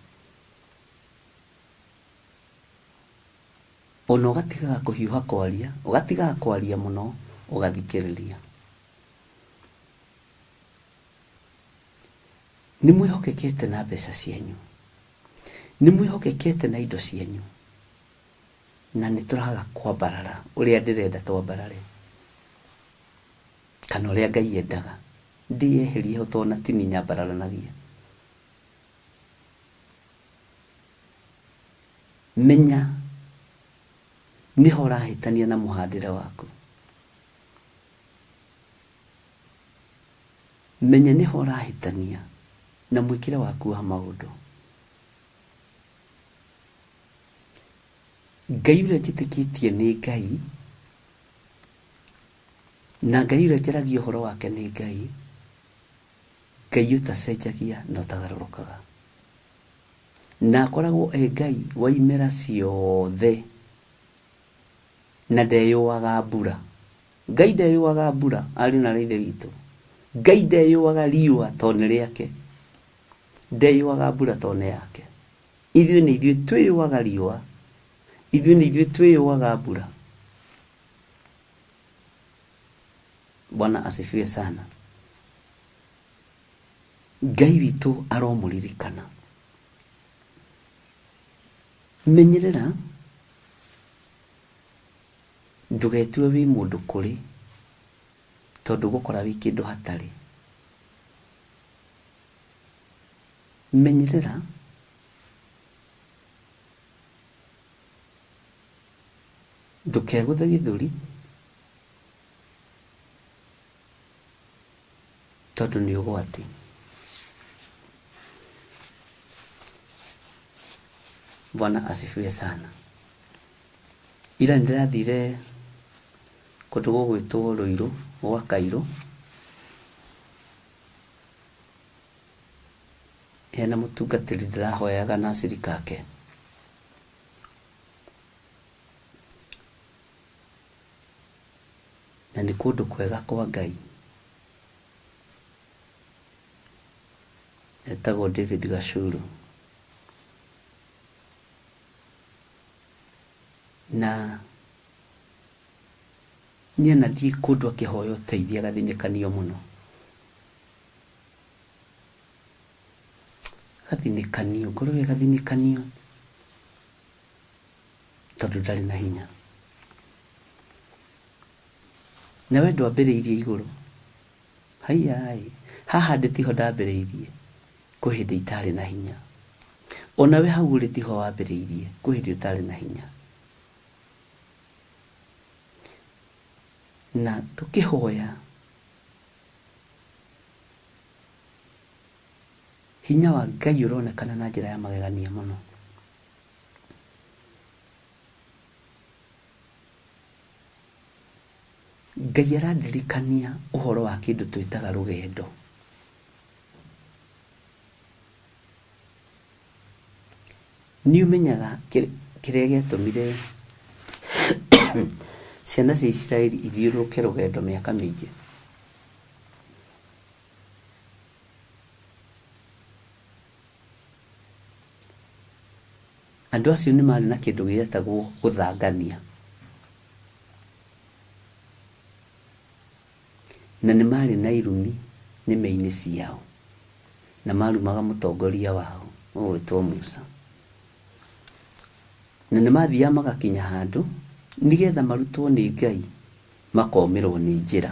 Ona ũgatigaga kũhiũha kwaria, ũgatigaga kwaria mũno ũgathikĩrĩria. Nĩ mwĩhokekete na mbeca cianyu, nĩ mwĩhokekete na indo cianyu, na nĩ tũraga kwambarara ũrĩa ndĩrenda twambarare, kana ũrĩa Ngai endaga ndĩyeherie ho tondũ ona ti niĩ nyambararanagia. Menya nĩho ũrahĩtania na mũhandĩre waku. Menya nĩho ũrahĩtania na mwĩkĩre waku wa maũndũ. Ngai ũrĩa njĩtĩkĩtie nĩ Ngai, na Ngai ũrĩa njaragia ũhoro wake nĩ Ngai, Ngai ũtacenjagia na ũtagarũrũkaga. Na akoragwo e Ngai wa imera ciothe na ndeyũaga mbura. Ngai ndeyũaga mbura, ariũ na aarĩ a Ithe witũ. Ngai ndeyũaga riũa tondũ nĩ rĩake. Ndeyũaga mbura tondũ nĩ yake. Ithuĩ nĩ ithuĩ twĩyũaga riũa. Ithuĩ nĩ ithuĩ twĩyũaga mbura. Bwana asifiwe sana. Ngai witũ aromũririkana. Menyerera Ndũgetue wĩ mũndũ kũrĩ tondũ ũgũkora wĩ kĩndũ hatarĩ. Menyerera ndũkegũthe gĩthũri tondũ nĩ ũgwati. Bwana asifiwe sana. Ira nĩndĩrathire kũndũ gũgwĩtwo Rũirũ gwa Kairũ, hena mũtungatĩri ndĩrahoyaga na acirika ake. Na nĩ kũndũ kwega kwa Ngai. Etagwo David Gacuru. Na nĩanathiĩ kũndũ akĩhoya ũteithio agathinĩkanio mũno. Agathinĩkanio, ngoro ĩyo ĩgathinĩkanio tondũ ndarĩ na hinya. Na we ndwambĩrĩirie igũrũ, haiya ĩ, haha ndĩ tiho ndambĩrĩirie, kwĩ hĩndĩ itarĩ na hinya. Ona we hau ũrĩ tiho wambĩrĩirie, kwĩ hĩndĩ ũtarĩ na hinya. Na tũkĩhoya, Hinya wa Ngai ũronekana na njĩra ya magegania mũno. Ngai arandirikania ũhoro wa kĩndũ twĩtaga rũgendo. Nĩ ũmenyaga kĩrĩa gĩatũmire ciana cia Isiraeli ithiũrũrũke rũgendo mĩaka mĩingĩ? Andũ acio nĩ marĩ na kĩndũ gĩetagwo gũthangania. Na nĩ marĩ na irumi nĩmĩ-inĩ ciao, na marumaga mũtongoria wao ũgwĩtwo Musa. Na nĩ mathiaga magakinya handũ nĩgetha marutwo nĩ Ngai makomĩrwo nĩ njĩra.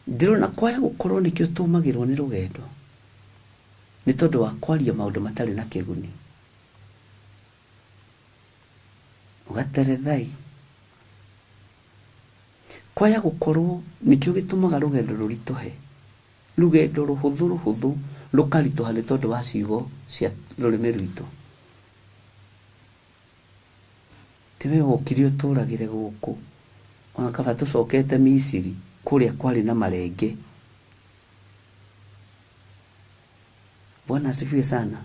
Ndĩrona kwaya gũkorwo nĩkĩo tũmagĩrwo nĩ rũgendo, nĩ tondũ wa kwaria maũndũ matarĩ na kĩguni. Ũgaterethai. Kwaya gũkorwo nĩkĩo gĩtũmaga rũgendo rũritũhe. Rũgendo rũhũthũ rũhũthũ rũkaritũha nĩ tondũ wa ciugo cia rũrĩmĩ rwitũ. Ti we wokire ũtũragĩre gũkũ, ona kaba tũcokete Misiri kũrĩa kwarĩ na marenge. Bwana asifiwe sana.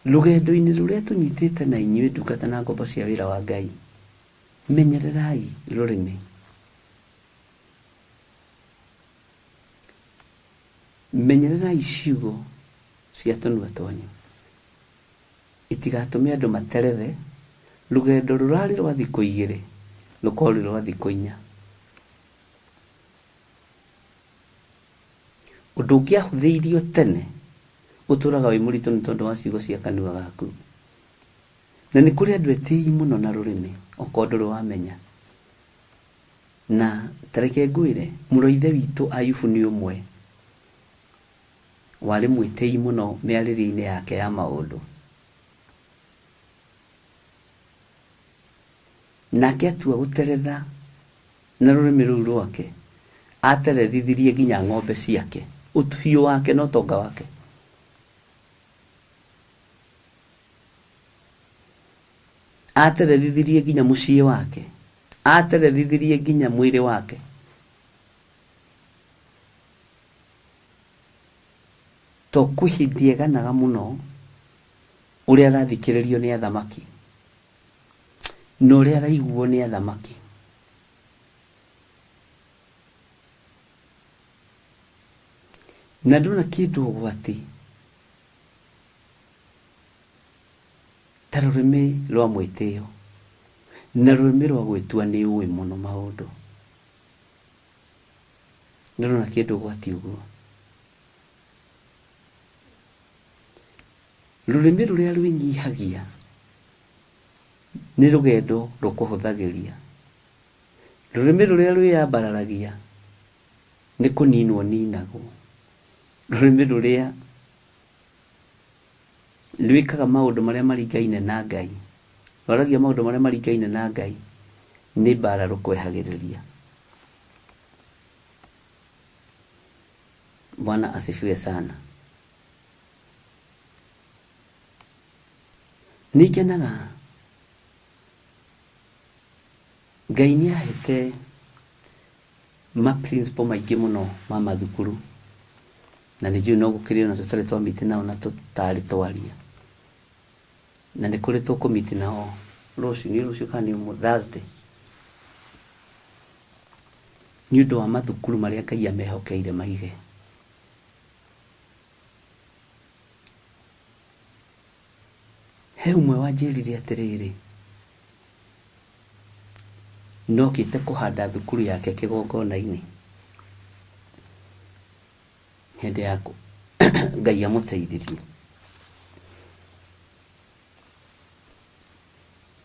Rũgendo-inĩ rũrĩa tũnyitĩte na inyuĩ ndungata na ngombo cia wĩra wa Ngai, menyererai rũrĩmĩ. Menyererai ciugo cia tũnua twanyu itigatũme andũ materethe rũgendo rũrarĩ rwa thikũ igĩrĩ rũkorwo rwĩ rwa thikũ inya. Ũndũ ũngĩahũthĩirio tene ũtũraga wĩ mũritũ nĩ tondũ wa ciugo cia kanua gaku. Na nĩ kũrĩ andũ etĩi mũno na rũrĩmĩ okorwo ndũrĩ wamenya. Na ta reke ngwĩre, mũrũ wa ithe witũ Ayubu nĩ ũmwe warĩ mwĩtĩi mũno mĩarĩrie-inĩ yake ya maũndũ. Nake atua gũteretha na rũrĩmĩ rũu rwake, aterethithirie nginya ng'ombe ciake, ũhiũ wake na ũtonga wake. Aterethithirie nginya mũciĩ wake, aterethithirie nginya mwĩrĩ wake. To kwĩ hĩndĩ eganaga mũno ũrĩa arathikĩrĩrio nĩ athamaki na ũrĩa araiguo nĩ athamaki. Na ndona kĩndũ ũgwati ta rũrĩmĩ rwa mwĩtĩo na rũrĩmĩ rwa gwĩtua nĩ ũĩ mũno maũndũ. Ndĩrona kĩndũ ũgwati ũguo. Rũrĩmĩ rũrĩa rwĩnyihagia nĩ rũgendo rũkũhũthagĩria. Rũrĩmĩ rũrĩa rwĩyambararagia nĩ kũninwo ũninagwo. Rũrĩmĩ rũrĩa rwĩkaga maũndũ marĩa maringaine na Ngai, rwaragia maũndũ marĩa maringaine na Ngai, nĩ mbara rũkwehagĩrĩria. Bwana asifiwe sana. Nĩ ngenaga Ngai nĩ ahete ma principle maingĩ mũno ma mathukuru na nĩ njũĩ no gũkĩrĩ ona tũtarĩ twa meet nao na tũtarĩ twaria na nĩ kũrĩ tũkũ meet nao rũciũ, nĩ rũciũ kana nĩ ũmũthĩ, Thursday, nĩ ũndũ wa mathukuru marĩa Ngai amehokeire maige. He ũmwe wanjĩrire atĩrĩrĩ, nokĩte kũhanda thukuru yake kĩgongona-inĩ hĩndĩ ya Ngai amũteithirie.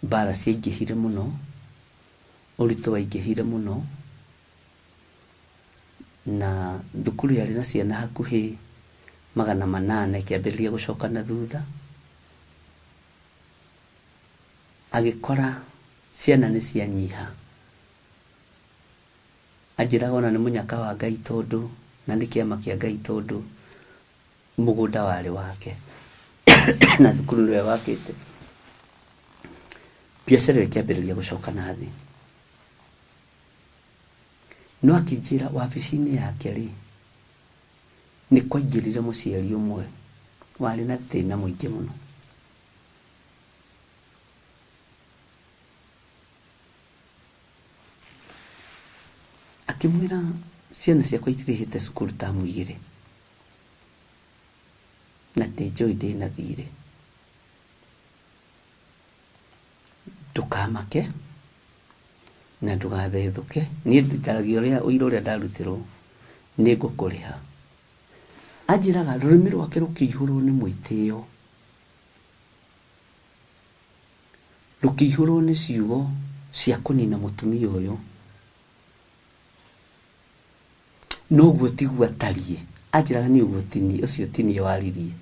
Mbara ciaingĩhire mũno, ũritũ waingĩhire mũno, na thukuru yarĩ na ciana hakuhĩ 800 ĩkĩambĩrĩria gũcoka na thutha. Agĩkora ciana nĩ cianyiha. Anjĩraga ona nĩ mũnyaka wa Ngai tondũ na nĩ kĩama kĩa Ngai tondũ mũgũnda warĩ wake na thukuru nĩwe wakĩte. Biacara ĩyo ĩkĩambĩrĩria gũcoka na thĩ. No akĩnjĩra wabici-inĩ yake rĩ, nĩ kwaingĩrire mũciari ũmwe warĩ na thĩna mũingĩ mũno. Akĩmwĩra ciana ciakwa itirĩhĩte cukuru tamu igĩrĩ na ndinjũĩ ndĩna thirĩ. Ndũkamake na ndũgathethũke, niĩ njaragia ũrĩa ũira ũrĩa ndarutirwo nĩ ngũkũrĩha. Anjĩraga rũrĩmĩ rwake rũkĩihũrwo nĩ mwĩtĩo, rũkĩihũrwo nĩ ciugo cia kũnina mũtumia ũyũ. No ũguo tiguo atariĩ. Anjĩraga niĩ ũguo tiniĩ, ũcio tiniĩ waririe.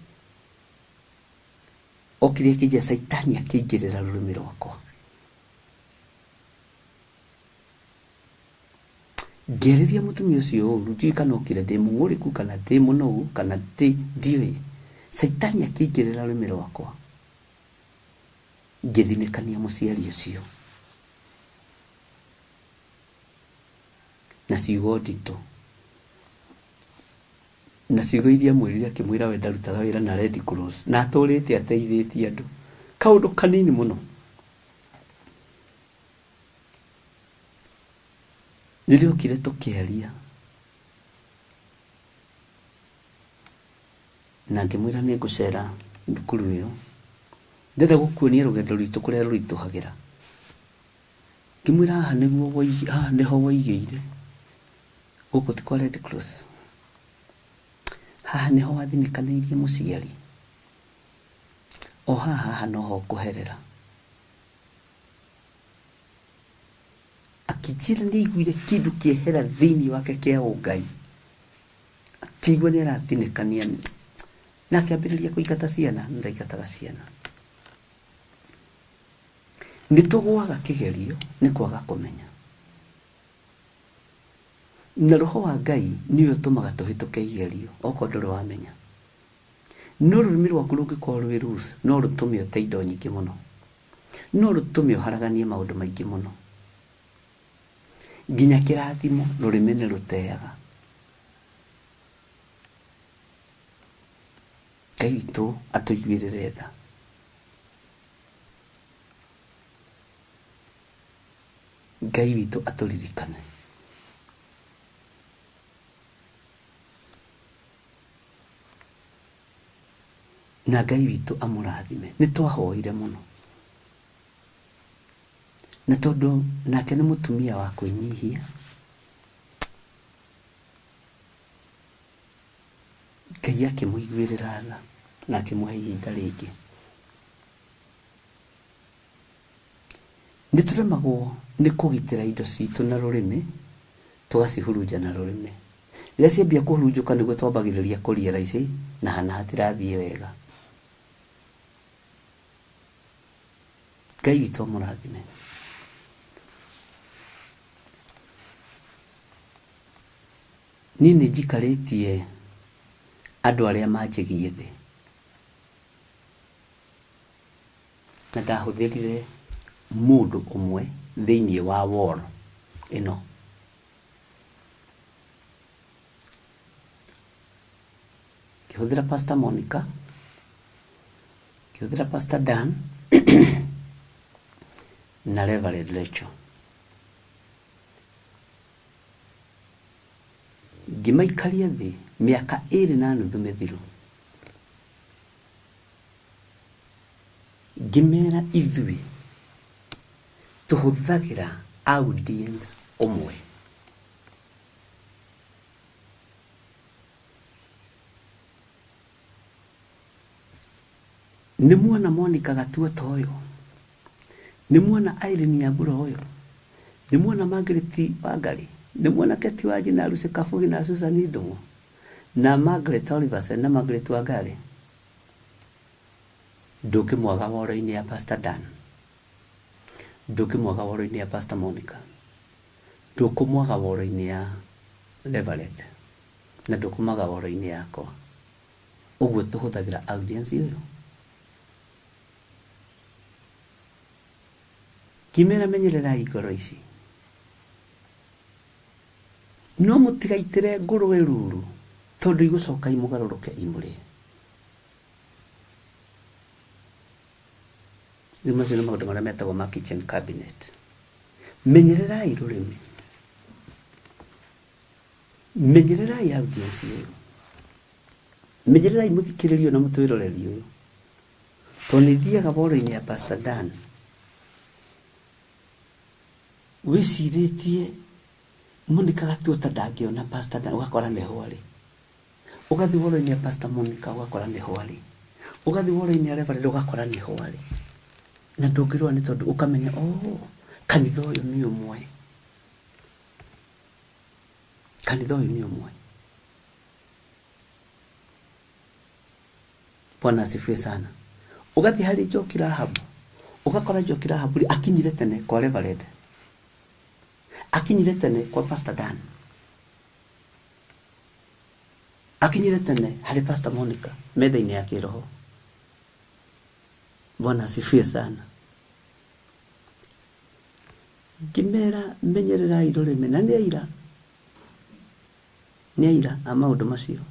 Okire akĩnjĩra caitani akĩingĩrĩra rũrĩmĩ rwakwa. Ngĩarĩria mũtumia ũcio ũru, ndiũĩ kana okire ndĩ mũng'ũrĩku kana ndĩ mũnogu kana ndĩ ndiũĩ. Caitani akĩingĩrĩra rũrĩmĩ rwakwa. Ngĩthinĩkania mũciari ũcio na ciugo nditũ. Na ciugo iria amwĩrire akĩmwĩra we ndarutaga wĩra na Red Cross na atũrĩte ateithĩtie andũ. Kaũndũ kanini mũno. Rĩrĩa okire tũkĩaria na ngĩmwĩra nĩ ngũcera thukuru ĩyo, ndĩrenda gũkuonia rũgendo rwitũ kũrĩa rũritũhagĩra. Ngĩmwĩra haha nĩguo haha nĩho woigĩire, gũkũ ti kwa Red Cross. Haha nĩho wathinĩkanĩirie mũciari, o haha haha noho ũkũherera. Akĩnjĩra nĩ aiguire kĩndũ kĩehera thĩinĩ wake kĩa ũngai. Akĩigua nĩ arathinĩkania na akĩambĩrĩria kũingata ciana na ndaingataga ciana. Nĩ tũgũaga kĩgerio nĩ kwaga kũmenya. Na roho wa Ngai nĩwe ũtũmaga tũhĩtũke igerio okorwo ndũrĩ wamenya. No rũrĩmĩ rwaku rũngĩkorwo rwĩ loose no rũtũme ũte indo nyingĩ mũno. No rũtũme ũharaganie maũndũ maingĩ mũno. Nginya kĩrathimo rũrĩmĩ nĩ rũteaga. Ngai witũ atũiguĩrĩre tha. Ngai witũ atũririkane. Na Ngai witũ amũrathime. Nĩ twahoire mũno. Na tondũ nake nĩ mũtumia wa kwĩnyihia, Ngai akĩmũiguĩrĩra tha na akĩmũhe ihinda rĩngĩ. Nĩ tũremagwo nĩ kũgitĩra indo citũ na rũrĩmĩ, tũgacihurunja na rũrĩmĩ. Rĩrĩa ciambia kũhurunjũka nĩguo twambagĩrĩria kũ realize na hana hatirathiĩ wega. Ngai witũ amũrathime. Niĩ nĩ njikarĩtie andũ arĩa manjĩgiĩ thĩ. Na ndahũthĩrire mũndũ ũmwe thĩinĩ wa wall ĩno. Ngĩhũthĩra Pastor Monica, ngĩhũthĩra Pastor Dan na Reverend Rachel. Ngĩmaikaria thĩ mĩaka ĩrĩ na nuthu mĩthiru. Ngĩmera ithuĩ tũhũthagĩra audience ũmwe. Nĩ muona Monica Gatuota ũyũ? Nĩ muona Irene Nyambura ũyũ? Nĩ muona Margaret Wangari? Nĩ muona Keti Wanji na Lucy Kabugi na Susan Ndung'u na Margaret Oliverson na Margaret Wangari? Ndũngĩmwaga woro-inĩ ya Pastor Dan. Ndũngĩmwaga woro-inĩ ya Pastor Monica. Ndũkũmwaga woro-inĩ ya Reverend na ndũkũmwaga woro-inĩ yakwa. Ũguo tũhũthagĩra audience ũyũ. Ngĩmera menyererai ngoro ici. No mũtigaitĩre ngũrũwe ruru tondũ igũcoka imũgarũrũke imũrĩe. Rĩu macio nĩ maũndũ marĩa metagwo ma kitchen cabinet. Menyererai rũrĩmĩ. Menyererai audience ũyũ. Menyererai mũthikĩrĩria ũyũ na mũtwĩroreri ũyũ. Tondũ nĩ thiaga boro-inĩ ya Pastor Dan. Wĩcirĩtie Monica Gatuota ndangĩona Pastor Dan, ũgakora nĩho arĩ. Ũgathiĩ woro-inĩ ya Pastor Monica ũgakora nĩho arĩ. Ũgathiĩ woro-inĩ ya Reverend ũgakora nĩho arĩ. Na ndũngĩrora nĩ tondũ ũkamenya oh, kanitha ũyũ nĩ ũmwe. Kanitha ũyũ nĩ ũmwe. Bwana asifiwe sana. Ũgathiĩ harĩ Njoki Rahabu, ũgakora Njoki Rahabu rĩ, akinyire tene kwa Reverend. Akinyire tene kwa Pastor Dan. Akinyire tene harĩ Pastor Monica metha-inĩ ya kĩroho. Bwana asifiwe sana. Ngĩmera menyererai rũrĩmĩ na nĩ aira, nĩ aira a maũndũ macio.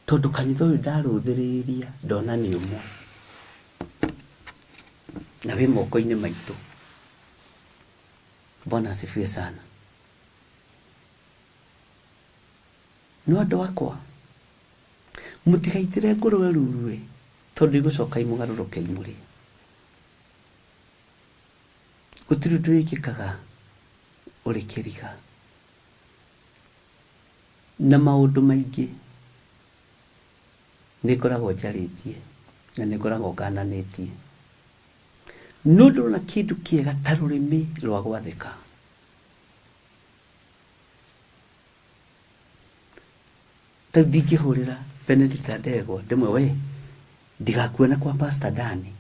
Tondũ kanitha ũyũ ndarũthĩrĩria ndona nĩ ũmwe na wĩ moko-inĩ maitũ. Bwana asifiwe sana. No andũ akwa, mũtigaitĩre ngũrũwe ruru-ĩ, tondũ igũcoka imũgarũrũke imũrĩe. Gũtirĩ ũndũ wĩkĩkaga ũrĩ kĩriga. Na maũndũ maingĩ nĩ ngoragwo njarĩtie na nĩ ngoragwo ngananĩtie. No ndũrona kĩndũ kĩega ta rũrĩmĩ rwa gwathĩka. Ta rĩu ndingĩhũrĩra Benedicta Ndegwa ndĩmwĩre we ndigakuone kwa Pastor Dani,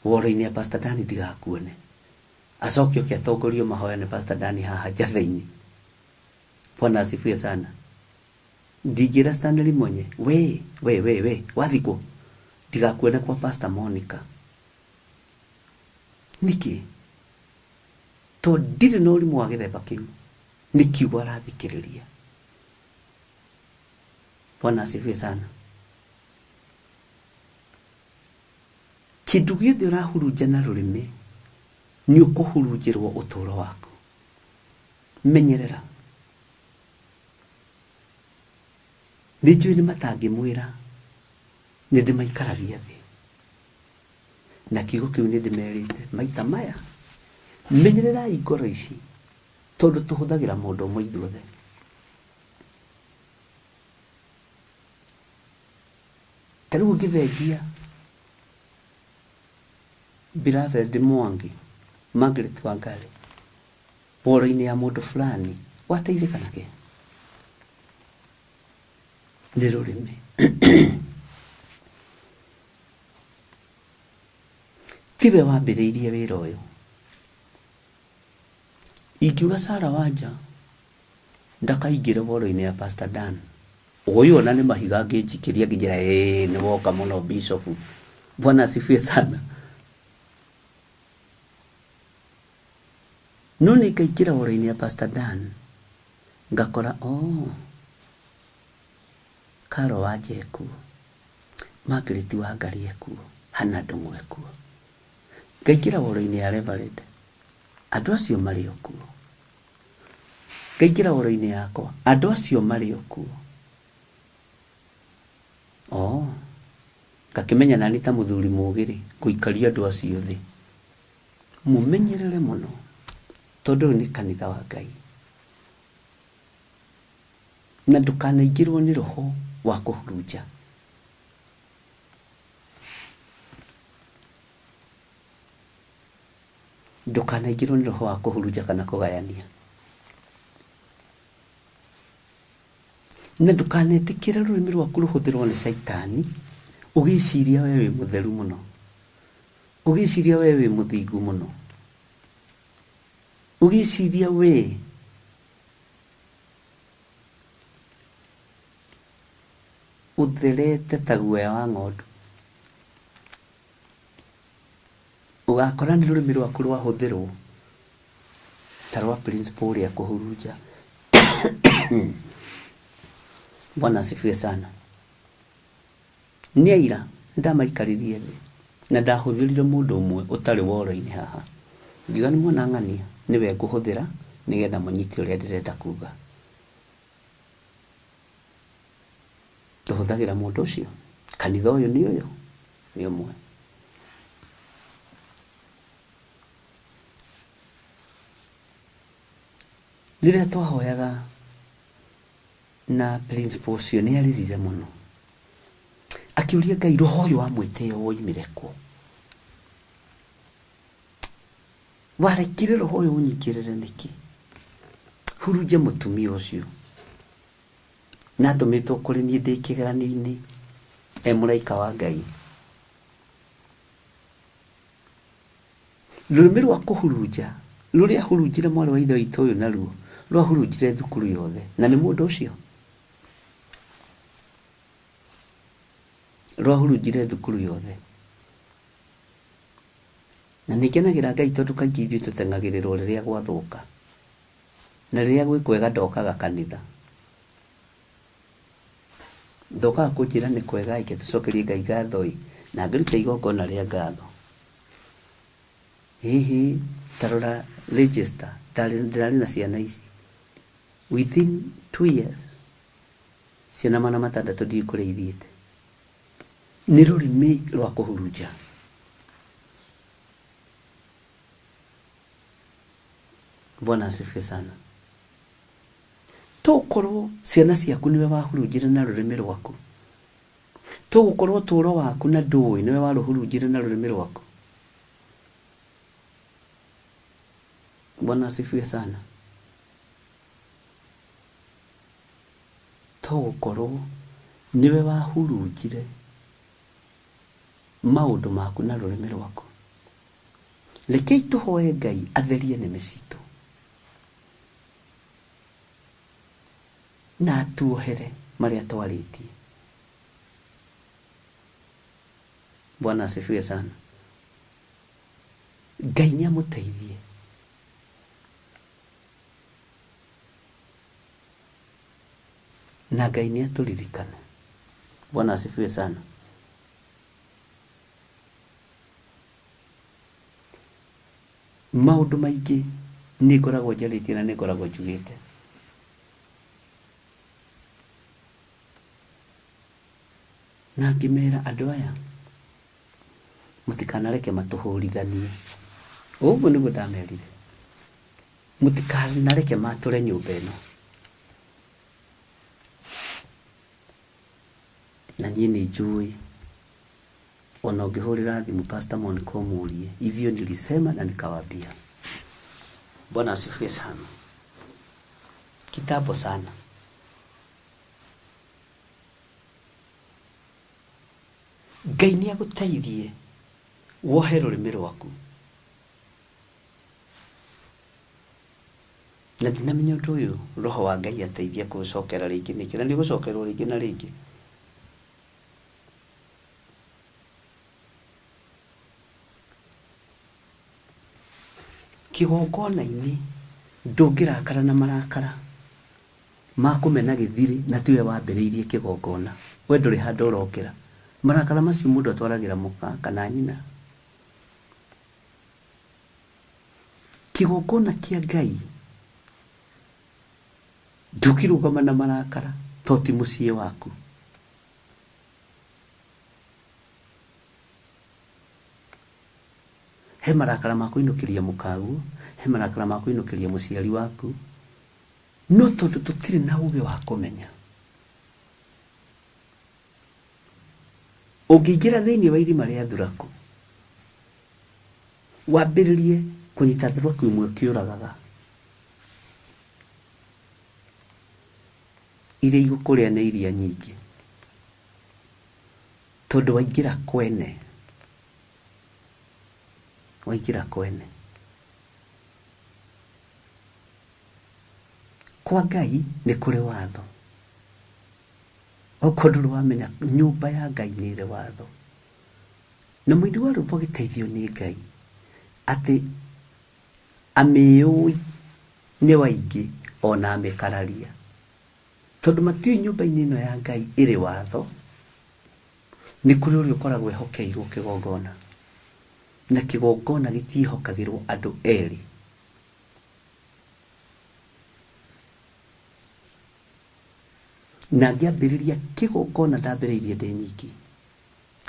woro-inĩ ya Pastor Dani ndigakuone. Acoke oke atongorio mahoya nĩ Pastor Dani haha njatha-inĩ. Bwana asifiwe sana. Ndingĩra Stanley Monye, we, we, we, we, wathiĩ kũ? Ndigakuone kwa Pastor Monica. Nĩkĩ? Tondũ ndirĩ na ũrimũ wa gĩthemba kĩu. Nĩ kiugo arathikĩrĩria. Bwana asifiwe sana. Kĩndũ gĩothe ũrahurunja na rũrĩmĩ, nĩ ũkũhurunjĩrwo ũtũũro waku. Menyerera. Nĩ njũĩ nĩ matangĩmwĩra nĩ ndĩmaikaragia thĩ. Na kiugo kĩu nĩ ndĩmerĩte maita maya, menyererai ngoro ici tondũ tũhũthagĩra mũndũ ũmwe ithuothe. Ta rĩu ũngĩthengia Beloved Mwangi, Margaret Wangari, woro-inĩ ya mũndũ fulani wateithĩka na kĩ? Nĩ rũrĩmĩ. Tiwe wambĩrĩirie wĩra ũyũ. Ingiuga Sarah Wanja ndakaingĩre woro-inĩ ya Pastor Dan. Ũyũ ona nĩ mahiga angĩnjikĩria angĩnjĩra ĩĩ nĩ woka mũno Bishop. Bwana asifiwe sana. No nĩ ngaingĩra woro-inĩ ya Pastor Dan ngakora oh, Carol Wanja ekuo, Margaret Wangari ekuo, Hannah Ndung'u ekuo. Ngaingĩra woro-inĩ ya Reverend, andũ acio marĩ o kuo. Ngaingĩra woro-inĩ yakwa, andũ acio marĩ o kuo. Oh, ngakĩmenya nani ta mũthuri mũgĩ-rĩ, ngũikaria andũ acio thĩ. Mũmenyerere mũno, tondũ ũyũ nĩ kanitha wa Ngai. Na ndũkanaingĩrwo nĩ roho wa kũhurunja. Ndũkanaingĩrwo nĩ roho wa kũhurunja kana kũgayania. Na ndũkanetĩkĩre rũrĩmĩ rwaku rũhũthĩrwo nĩ Caitani ũgĩciria we wĩ mũtheru mũno, ũgĩciria we wĩ mũthingu mũno, Ũgĩciria we ũtherete ta guoya wa ng'ondu. Ũgakora nĩ rũrĩmĩ rwaku rwahũthĩrwo ta rwa principal ũrĩa kũhurunja. Bwana asifiwe sana. Nĩ aira nĩndamaikaririe thĩ na ndahũthĩrire mũndũ ũmwe ũtarĩ woro-inĩ haha. Ngiuga nĩ mwana ng'ania nĩwe ngũhũthĩra nĩgetha mũnyite ũrĩa ndĩrenda kuga. Tũhũthagĩra mũndũ ũcio? Kanitha ũyũ nĩ ũyũ? Nĩ ũmwe. Rĩrĩa twahoyaga na principal ũcio nĩ arĩrire mũno. Akĩũria Ngai roho ũyũ wa mwĩtĩo woimire kũ? Warekire roho ũyũ ũnyingĩrĩre nĩkĩ? Hurunje mũtumia ũcio. Na atũmĩtwo kũrĩ niĩ ndĩ kĩgeranio-inĩ e mũraika wa Ngai. Rũrĩmĩ rwa kũhurunja rũrĩa ahurunjire mwarĩ wa ithe witũ ũyũ naruo rwahurunjire thukuru yothe. Na nĩ mũndũ ũcio? Rwahurunjire thukuru yothe. Na nĩ ngenagĩra Ngai tondũ kaingĩ ithuĩ tũteng'agĩrĩrwo rĩrĩa gwathũka. Na rĩrĩa gwĩ kwega ndokaga kanitha. Ndokaga kũnjĩra nĩ kwega ĩ, tũcokerie Ngai ngatho ĩ, na ngĩruta igongona rĩa ngatho. Hihi ta rora register, ndĩrarĩ na ciana ici, within 2 years, ciana 600 ndiũĩ kũrĩa ithiĩte. Nĩ rũrĩmĩ rwa kũhurunja. Bwana asifiwe sana. Tokorwo ciana ciaku nĩwe wahurunjire na rũrĩmĩ rwaku. Tũgũkorwo ũtũũro waku na ndũĩ nĩwe warũhurunjire na rũrĩmĩ rwaku. Bwana asifiwe sana. Togũkorwo nĩwe wahurunjire maũndũ maku na rũrĩmĩ rwaku. Rekei tũhoe Ngai atherie nĩmĩ citũ na atuohere marĩa twarĩtie. Bwana asifiwe sana. Ngai nĩ amũteithie. Na Ngai nĩ atũririkane. Bwana asifiwe sana. Maũndũ maingĩ nĩ ngoragwo njarĩtie na nĩ ngoragwo njugĩte. Na ngĩmera andũ aya mũtikanareke matũhũrithanie. Ũguo nĩguo ndamerire. Mũtikanareke matũre nyũmba ĩno. Na niĩ nĩ njũĩ ona ũngĩhũrĩra thimũ Pastor Monica ũmũrie, hivyo nilisema na nikawaambia. Bwana asifiwe sana. Kitambo sana. Ngai nĩ agũteithie wohe rũrĩmĩ rwaku. Na ndinamenya ũndũ ũyũ roho wa Ngai ateithia kũũcokera rĩngĩ nĩkĩ, na nĩ ũgũcokerwo rĩngĩ na rĩngĩ. Kĩgongona-inĩ ndũngĩrakara na marakara ma kũmena gĩthirĩ na tiwe wambĩrĩirie kĩgongona. We ndũrĩ handũ ũrokĩra. Marakara macio mũndũ atwaragĩra mũka kana nyina. Kĩgongona kĩa Ngai ndũngĩrũgama na marakara to ti mũciĩ waku. He marakara ma kũinũkĩria mũkaguo, he marakara ma kũinũkĩria mũciari waku, no tondũ tũtirĩ na ũgĩ wa kũmenya. Ũngĩingĩra thĩinĩ wa irima rĩa thuraku, wambĩrĩrie kũnyita thuraku ĩmwe ũkĩũragaga, iria igũkũrĩa nĩ iria nyingĩ, tondũ waingĩra kwene, waingĩra kwene. Kwa Ngai nĩ kũrĩ watho. Okorwo ndũrĩ wamenya nyũmba ya Ngai nĩ ĩrĩ watho. Na mũini wa rwĩmbo agĩteithio nĩ Ngai atĩ amĩũĩ nĩ waingĩ ona amĩkararia. Tondũ matiũĩ nyũmba-inĩ ĩno ya Ngai ĩrĩ watho, nĩ kũrĩ ũrĩa ũkoragwo ehokeirwo kĩgongona. Na kĩgongona gĩtiĩhokagĩrwo andũ erĩ. Na ngĩambĩrĩria kĩgongona ndambĩrĩirie ndĩ nyiki.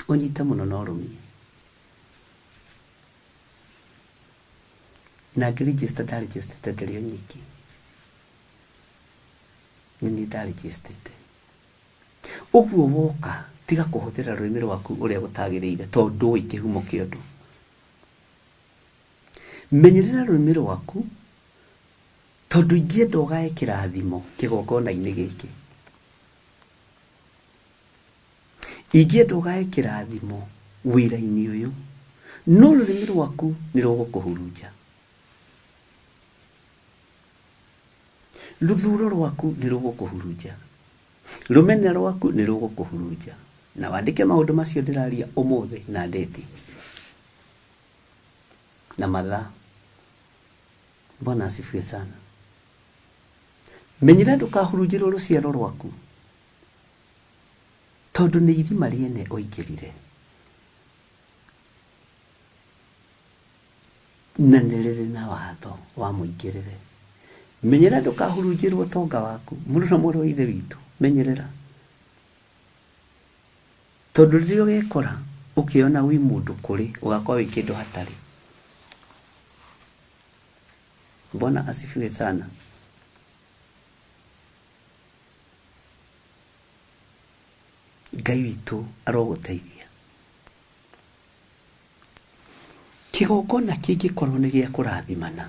Ũnyite mũno na ũrũmie. Na ngĩ register nda register ndĩrĩ o nyiki. Nĩ niĩ nda register. Ũguo woka tiga kũhũthĩra rũrĩmĩ rwaku ũrĩa gũtagĩrĩire tondũ ndũĩ kĩhumo kĩa ũndũ. Menyerera rũrĩmĩ rwaku tondũ ingĩenda ũgae kĩrathimo kĩgongona-inĩ gĩkĩ. Ingĩenda ũgae kĩrathimo wĩra-inĩ ũyũ, no rũrĩmĩ rwaku nĩ rũgũkũhurunja. Rũthuro rwaku nĩ rũgũkũhurunja. Rũmena rwaku nĩ rũgũkũhurunja. Na wandĩke maũndũ macio ndĩraria ũmũthĩ na ndĩti na mathaa. Bwana asifiwe sana. Menyera ndũkahurunjĩrwo rũciaro rwaku tondũ nĩ irima rĩene ũingĩrire na nĩ rĩrĩ na watho wa mũingĩrĩre. Menyera ndũkahurunjĩrwo ũtonga waku. Mũrũ na mwarĩ wa ithe witũ, menyerera. Tondũ rĩrĩa ũgekora ũkĩona wĩ mũndũ kũrĩ, ũgakorwo wĩ kĩndũ hatarĩ. Bwana asifiwe sana. Ngai witũ arogũteithia. Kĩgongona kĩngĩkorwo nĩ gĩa kũrathimana,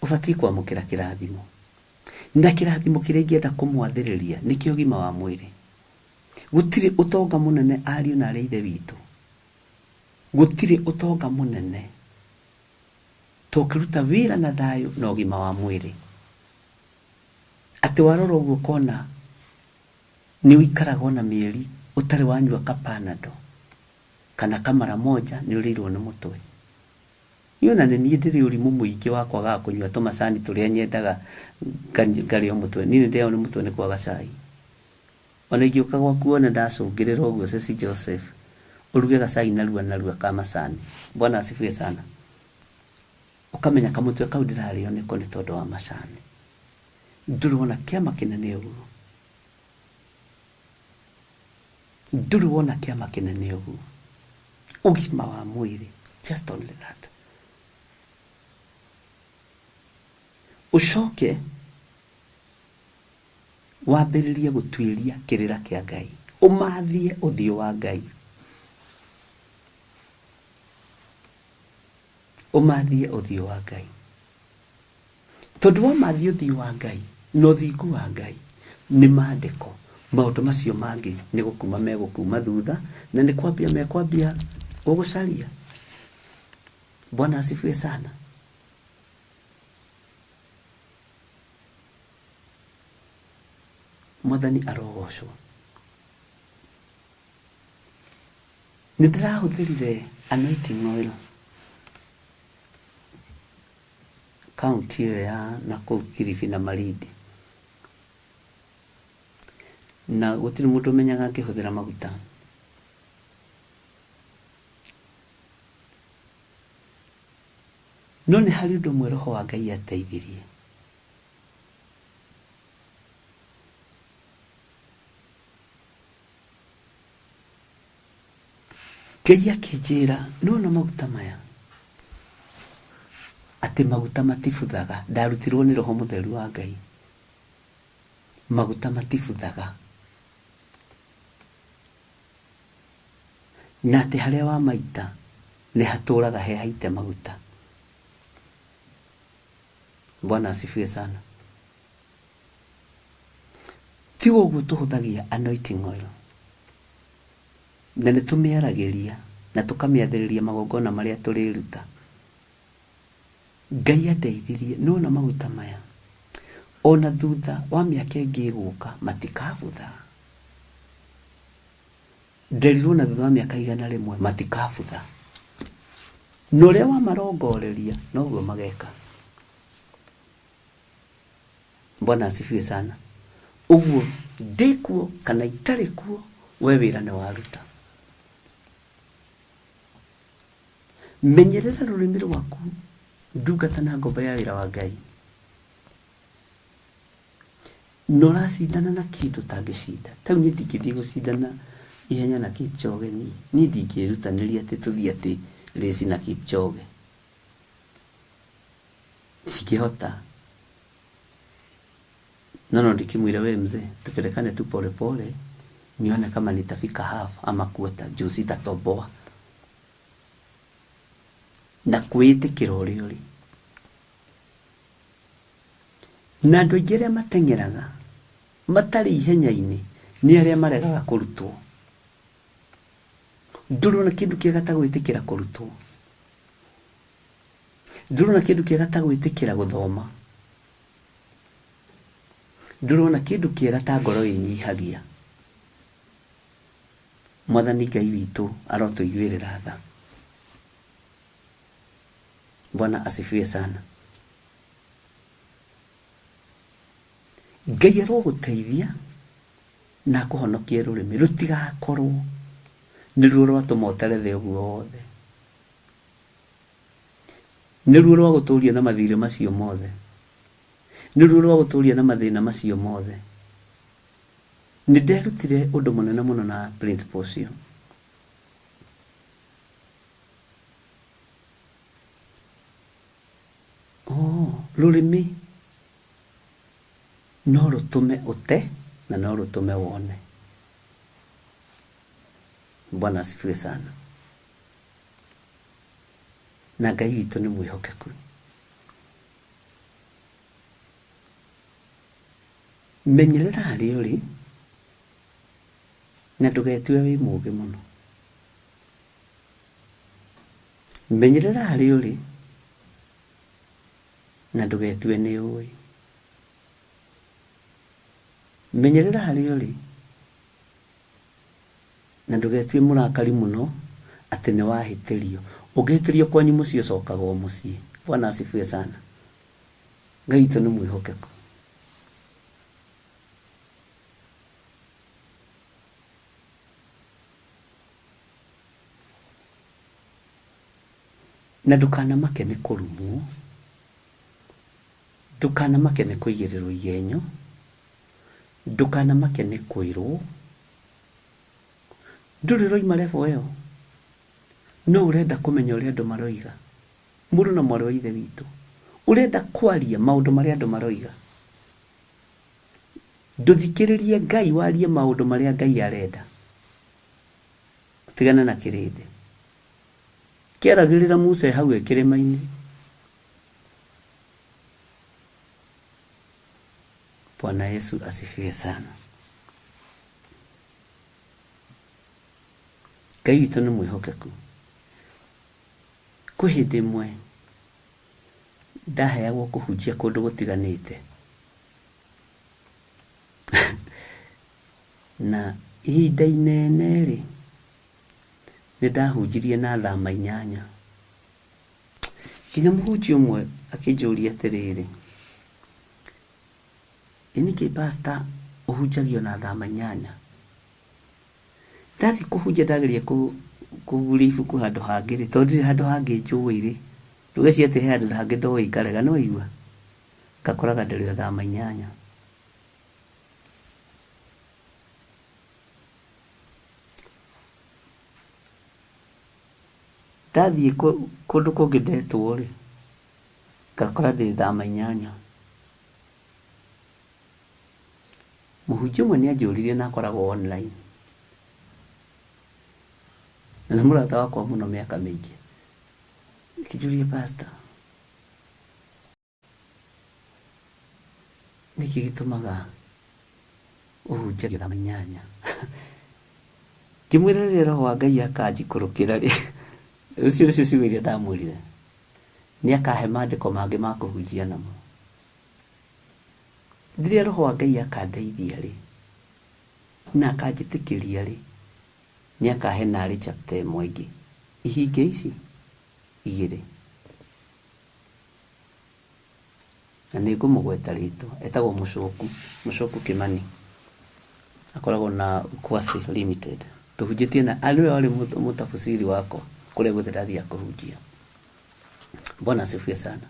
ũbatiĩ kwamũkĩra kĩrathimo. Na kĩrathimo kĩrĩa ingĩenda kũmwathĩrĩria nĩ kĩa ũgima wa mwĩrĩ. Gũtirĩ ũtonga mũnene ariũ na arĩ a ithe witũ. Gũtirĩ ũtonga mũnene ta ũkĩruta wĩra na thayũ na ũgima wa mwĩrĩ. Atĩ warora ũguo ũkona nĩ ũikaraga ona mĩeri ũtarĩ wanyua ka Panadol kana ka mara moja nĩ ũrĩirwo nĩ mũtwe. Niĩ ona nĩ niĩ ndĩrĩ ũrimũ mũingĩ wa kwagaga kũnyua tũmacani tũrĩa nyendaga ngarĩo mũtwe. Niĩ nĩ ndĩagwo nĩ mũtwe nĩ kwaga cai. Ona ingĩũka gwaku wone ndacũngĩrĩra ũguo Ceci Joseph, ũruge gacai narua narua ka macani. Bwana asifiwe sana. Ũkamenya kamũtwe kau ndĩrarĩo nĩko nĩ tondũ wa macani. Ndũrĩ wona kĩama kĩnene ũguo. Ndũrĩ wona kĩama kĩnene ũguo. Ũgima wa mwĩrĩ, just only that. Ũcoke wambĩrĩrie gũtuĩria kĩrĩra kĩa Ngai. Ũmathie ũthiũ wa Ngai. Ũmathie ũthiũ wa Ngai. Tondũ wamathia ũthiũ wa Ngai na ũthingu wa Ngai nĩ maandĩko, maũndũ macio mangĩ nĩ gũkuma megũkuma thutha na nĩ kwambia mekwambia gũgũcaria. Bwana asifiwe sana. Mwathani arogocwo. Nĩ ndĩrahũthĩrire anointing oil kaũntĩ ĩyo ya nakũu Kilifi na Malindi. Na gũtirĩ mũndũ ũmenyaga ngĩhũthĩra maguta. No nĩ harĩ ũndũ ũmwe Roho wa Ngai ateithirie. Ngai akĩnjĩra, nĩwona maguta maya? Atĩ maguta matibuthaga. Ndarutirwo nĩ Roho Mũtheru wa Ngai. Maguta matibuthaga. Na atĩ harĩa wamaita nĩ hatũraga he haite maguta. Bwana asifiwe sana. Ti ũguo tũhũthagia anointing oil. Na nĩ tũmĩaragĩria na tũkamĩathĩrĩria magongona marĩa tũrĩruta. Ngai andeithirie nona maguta maya ona thutha wa mĩaka ĩngĩ ĩgũka matikabutha. Nderirwo na thutha wa mĩaka 100 matikabutha. Na ũrĩa wamarongoreria noguo mageka. Bwana asifiwe sana. Ũguo ndĩkuo kana itarĩ kuo, we wĩra nĩ waruta. Menyerera rũrĩmĩ rwaku, ndungata na ngombo ya wĩra wa Ngai. Na ũracindana na kĩndũ ũtangĩcinda. Ta rĩu niĩ ndingĩthiĩ gũcindana ihenya na Kipchoge niĩ. Niĩ ndingĩrutanĩria atĩ tũthiĩ atĩ race na Kipchoge. Ndingĩhota. No no ndikimwĩre we mzee, tupelekane tu pole pole nione kama nitafika half ama quarter juu sitatoboa. Na kwĩĩtĩkĩra ũrĩa ũrĩ. Na andũ aingĩ arĩa mateng'eraga matarĩ ihenya-inĩ nĩ arĩa maregaga kũrutwo. Ndũrona kĩndũ kĩega ta gwĩtĩkĩra kũrutwo. Ndũrona kĩndũ kĩega ta gwĩtĩkĩra gũthoma. Ndũrona kĩndũ kĩega ta ngoro ĩnyihagia. Mwathani Ngai witũ arotũiguĩrĩra tha. Bwana asifiwe sana. Ngai arogũteithia na akũhonokie rũrĩmĩ rũtigakorwo nĩruo rwatũma ũterethe ũguo wothe. Nĩruo rwagũtũria na mathirĩ macio mothe. Nĩruo rwagũtũria na mathĩna macio mothe. Nĩ nderutire ũndũ mũnene mũno na principal ũcio. Oh, rũrĩmĩ no rũtũme ũte na no rũtũme wone. Bwana asifiwe sana. Na Ngai witũ nĩ mwĩhokeku. Menyerera harĩa ũrĩ na ndũgetue wĩ mũũgĩ mũno. Menyerera harĩa ũrĩ na ndũgetue nĩ ũĩ. Menyerera harĩa ũrĩ na ndũgetue mũrakari mũno atĩ nĩ wahĩtĩrio. Ũngĩhĩtĩrio kwanyu mũciĩ ũcokaga o mũciĩ. Bwana asifiwe sana. Ngai witũ nĩ mwĩhokeku. Na ndũkanamake nĩ kũrumwo, ndũkanamake nĩ kũigĩrĩrwo igenyo, ndũkanamake nĩ kwĩrwo. Ndũrĩ ũroima level ĩyo, no ũrenda kũmenya ũrĩa andũ maroiga. Mũrũ na mwarĩ wa Ithe witũ, ũrenda kwaria maũndũ marĩa andũ maroiga. Ndũthikĩrĩrie Ngai warie maũndũ marĩa Ngai arenda. Ũtigane na kĩrĩndĩ. Kĩaragĩrĩra Musa e hau e kĩrĩma-inĩ. Bwana Yesu asifiwe sana. Ngai witũ nĩ mwĩhokeku. Kwĩ hĩndĩ ĩmwe ndaheagwo kũhunjia kũndũ gũtiganĩte na ihinda inene rĩ, nĩ ndahunjirie na thama 8. Nginya mũhunjia ũmwe akĩnjũria atĩrĩrĩ, ĩ nĩkĩ pastor ũhunjagia na thama 8? Ndathiĩ kũhunjia ndageria kũguria ibuku handũ hangĩ rĩ, tondũ ndirĩ handũ hangĩ njũĩ rĩ, ndũgecirie atĩ he handũ hangĩ ndoĩ ngarega nĩ waigua? Ngakoraga ndĩrĩ o thama 8. Ndathiĩ kũndũ kũngĩ ndetwo rĩ, ngakora ndĩ thama 8. Mũhunjia ũmwe nĩ anjũririe na akoragwo online, na nĩ mũrata wakwa mũno mĩaka mĩingĩ, akĩnjũria pastor, nĩkĩ gĩtũmaga ũhunjagie thama 8? Ngĩmwĩra rĩrĩa roho wa Ngai akanjikũrũkĩra rĩ, icio nĩcio ciugo iria ndamwĩrire. Nĩ akahe maandĩko mangĩ ma kũhunjia namo. Rĩrĩa Roho wa Ngai akandeithia rĩ, na akanjĩtĩkĩria rĩ, nĩ akahe narĩ chapter ĩmwe ĩngĩ. Ihinge ici igĩrĩ. Na nĩ ngũmũgweta rĩtwa, etagwo Mũcoku, Mũcoku Kĩmani. Akoragwo na Ukwasi Limited. Tũhunjĩtie na, nĩwe warĩ mũtabusiri wakwa kũrĩa guothe ndathiaga kũhunjia. Bwana asifiwe sana.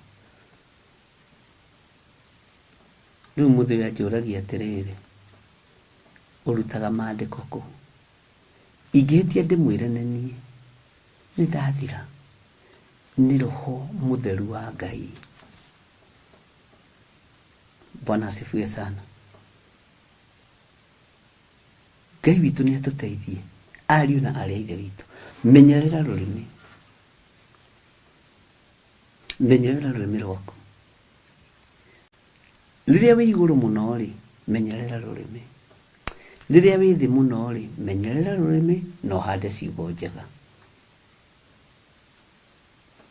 Rĩu mũthĩ anjũragia atĩrĩrĩ, ũrutaga maandĩko kũ? Ingĩhĩtia ndĩmwĩre nĩ niĩ, nĩ ndathira. Nĩ Roho Mũtheru wa Ngai. Bwana asifiwe sana. Ngai witũ nĩ atũteithie, ariũ na aarĩ a Ithe witũ. Menyerera rũrĩmĩ. Menyerera rũrĩmĩ rwaku. Rĩrĩa wĩ igũrũ mũno-rĩ, menyerera rũrĩmĩ. Rĩrĩa wĩ thĩ mũno-rĩ, menyerera rũrĩmĩ na ũhande ciugo njega.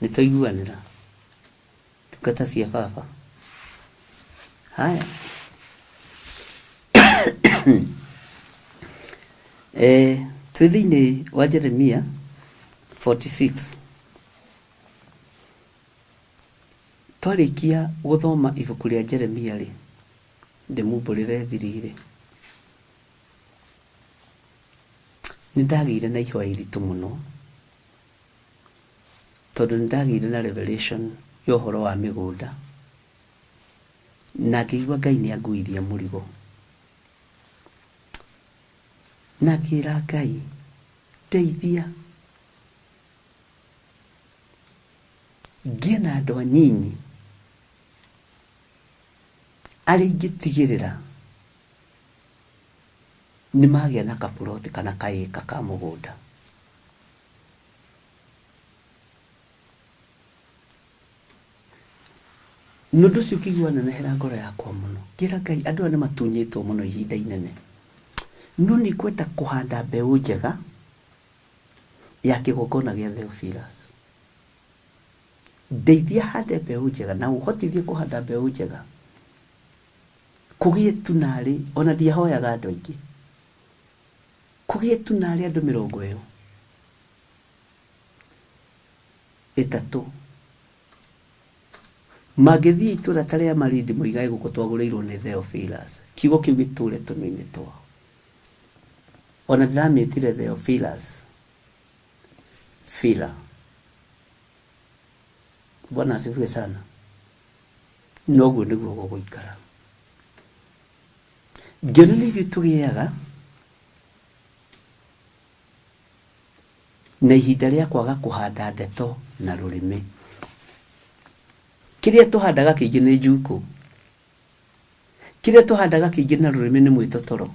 Nĩ twaiguanĩra? Ndungata cia baba. Haya. Eh, twĩ thĩinĩ wa Jeremia 46. Twarĩkia gũthoma ibuku rĩa Jeremia-rĩ, ndĩmumbũrĩre thiri-rĩ, nĩ ndagĩire na ihoya iritũ mũno, tondũ nĩ ndagĩire na revelation ya ũhoro wa mĩgũnda, na ngĩigua Ngai nĩ anguithia mũrigo. Na ngĩra Ngai, ndeithia. Ngĩe na andũ anyinyi arĩa ingĩtigĩrĩra nĩ magĩa na kapuroti kana kaĩka ka mũgũnda. Na ũndũ ũcio ũkĩigua wanenehera ngoro yakwa mũno. Ngĩra Ngai andũ aya nĩ matunyĩtwo mũno ihinda inene, no nĩ ngwenda kũhanda mbeũ njega ya kĩgongona gĩa Theophilus. Ndeithia hande mbeũ njega na ũhotithie kũhanda mbeũ njega. Kũgĩe tu narĩ, ona ndiahoyaga andũ aingĩ, kũgĩe tu narĩ andũ mĩrongo ĩyo ĩtatũ mangĩthiĩ itũra ta rĩa Malindi moigage gũkũ twagũrĩirwo nĩ Theophilus, kiugo kĩu gĩtũre tũnua-inĩ twao. Ona ndĩramĩtire Theophilus Fila. Bwana asifiwe sana. Noguo nĩguo gũgũikara. Ngĩona nĩ ithuĩ tũgĩaga na ihinda rĩa kwaga kũhanda ndeto na rũrĩmĩ. Kĩrĩa tũhandaga kĩingĩ nĩ njukũ. Kĩrĩa tũhandaga kĩingĩ na rũrĩmĩ nĩ mwĩtotoro.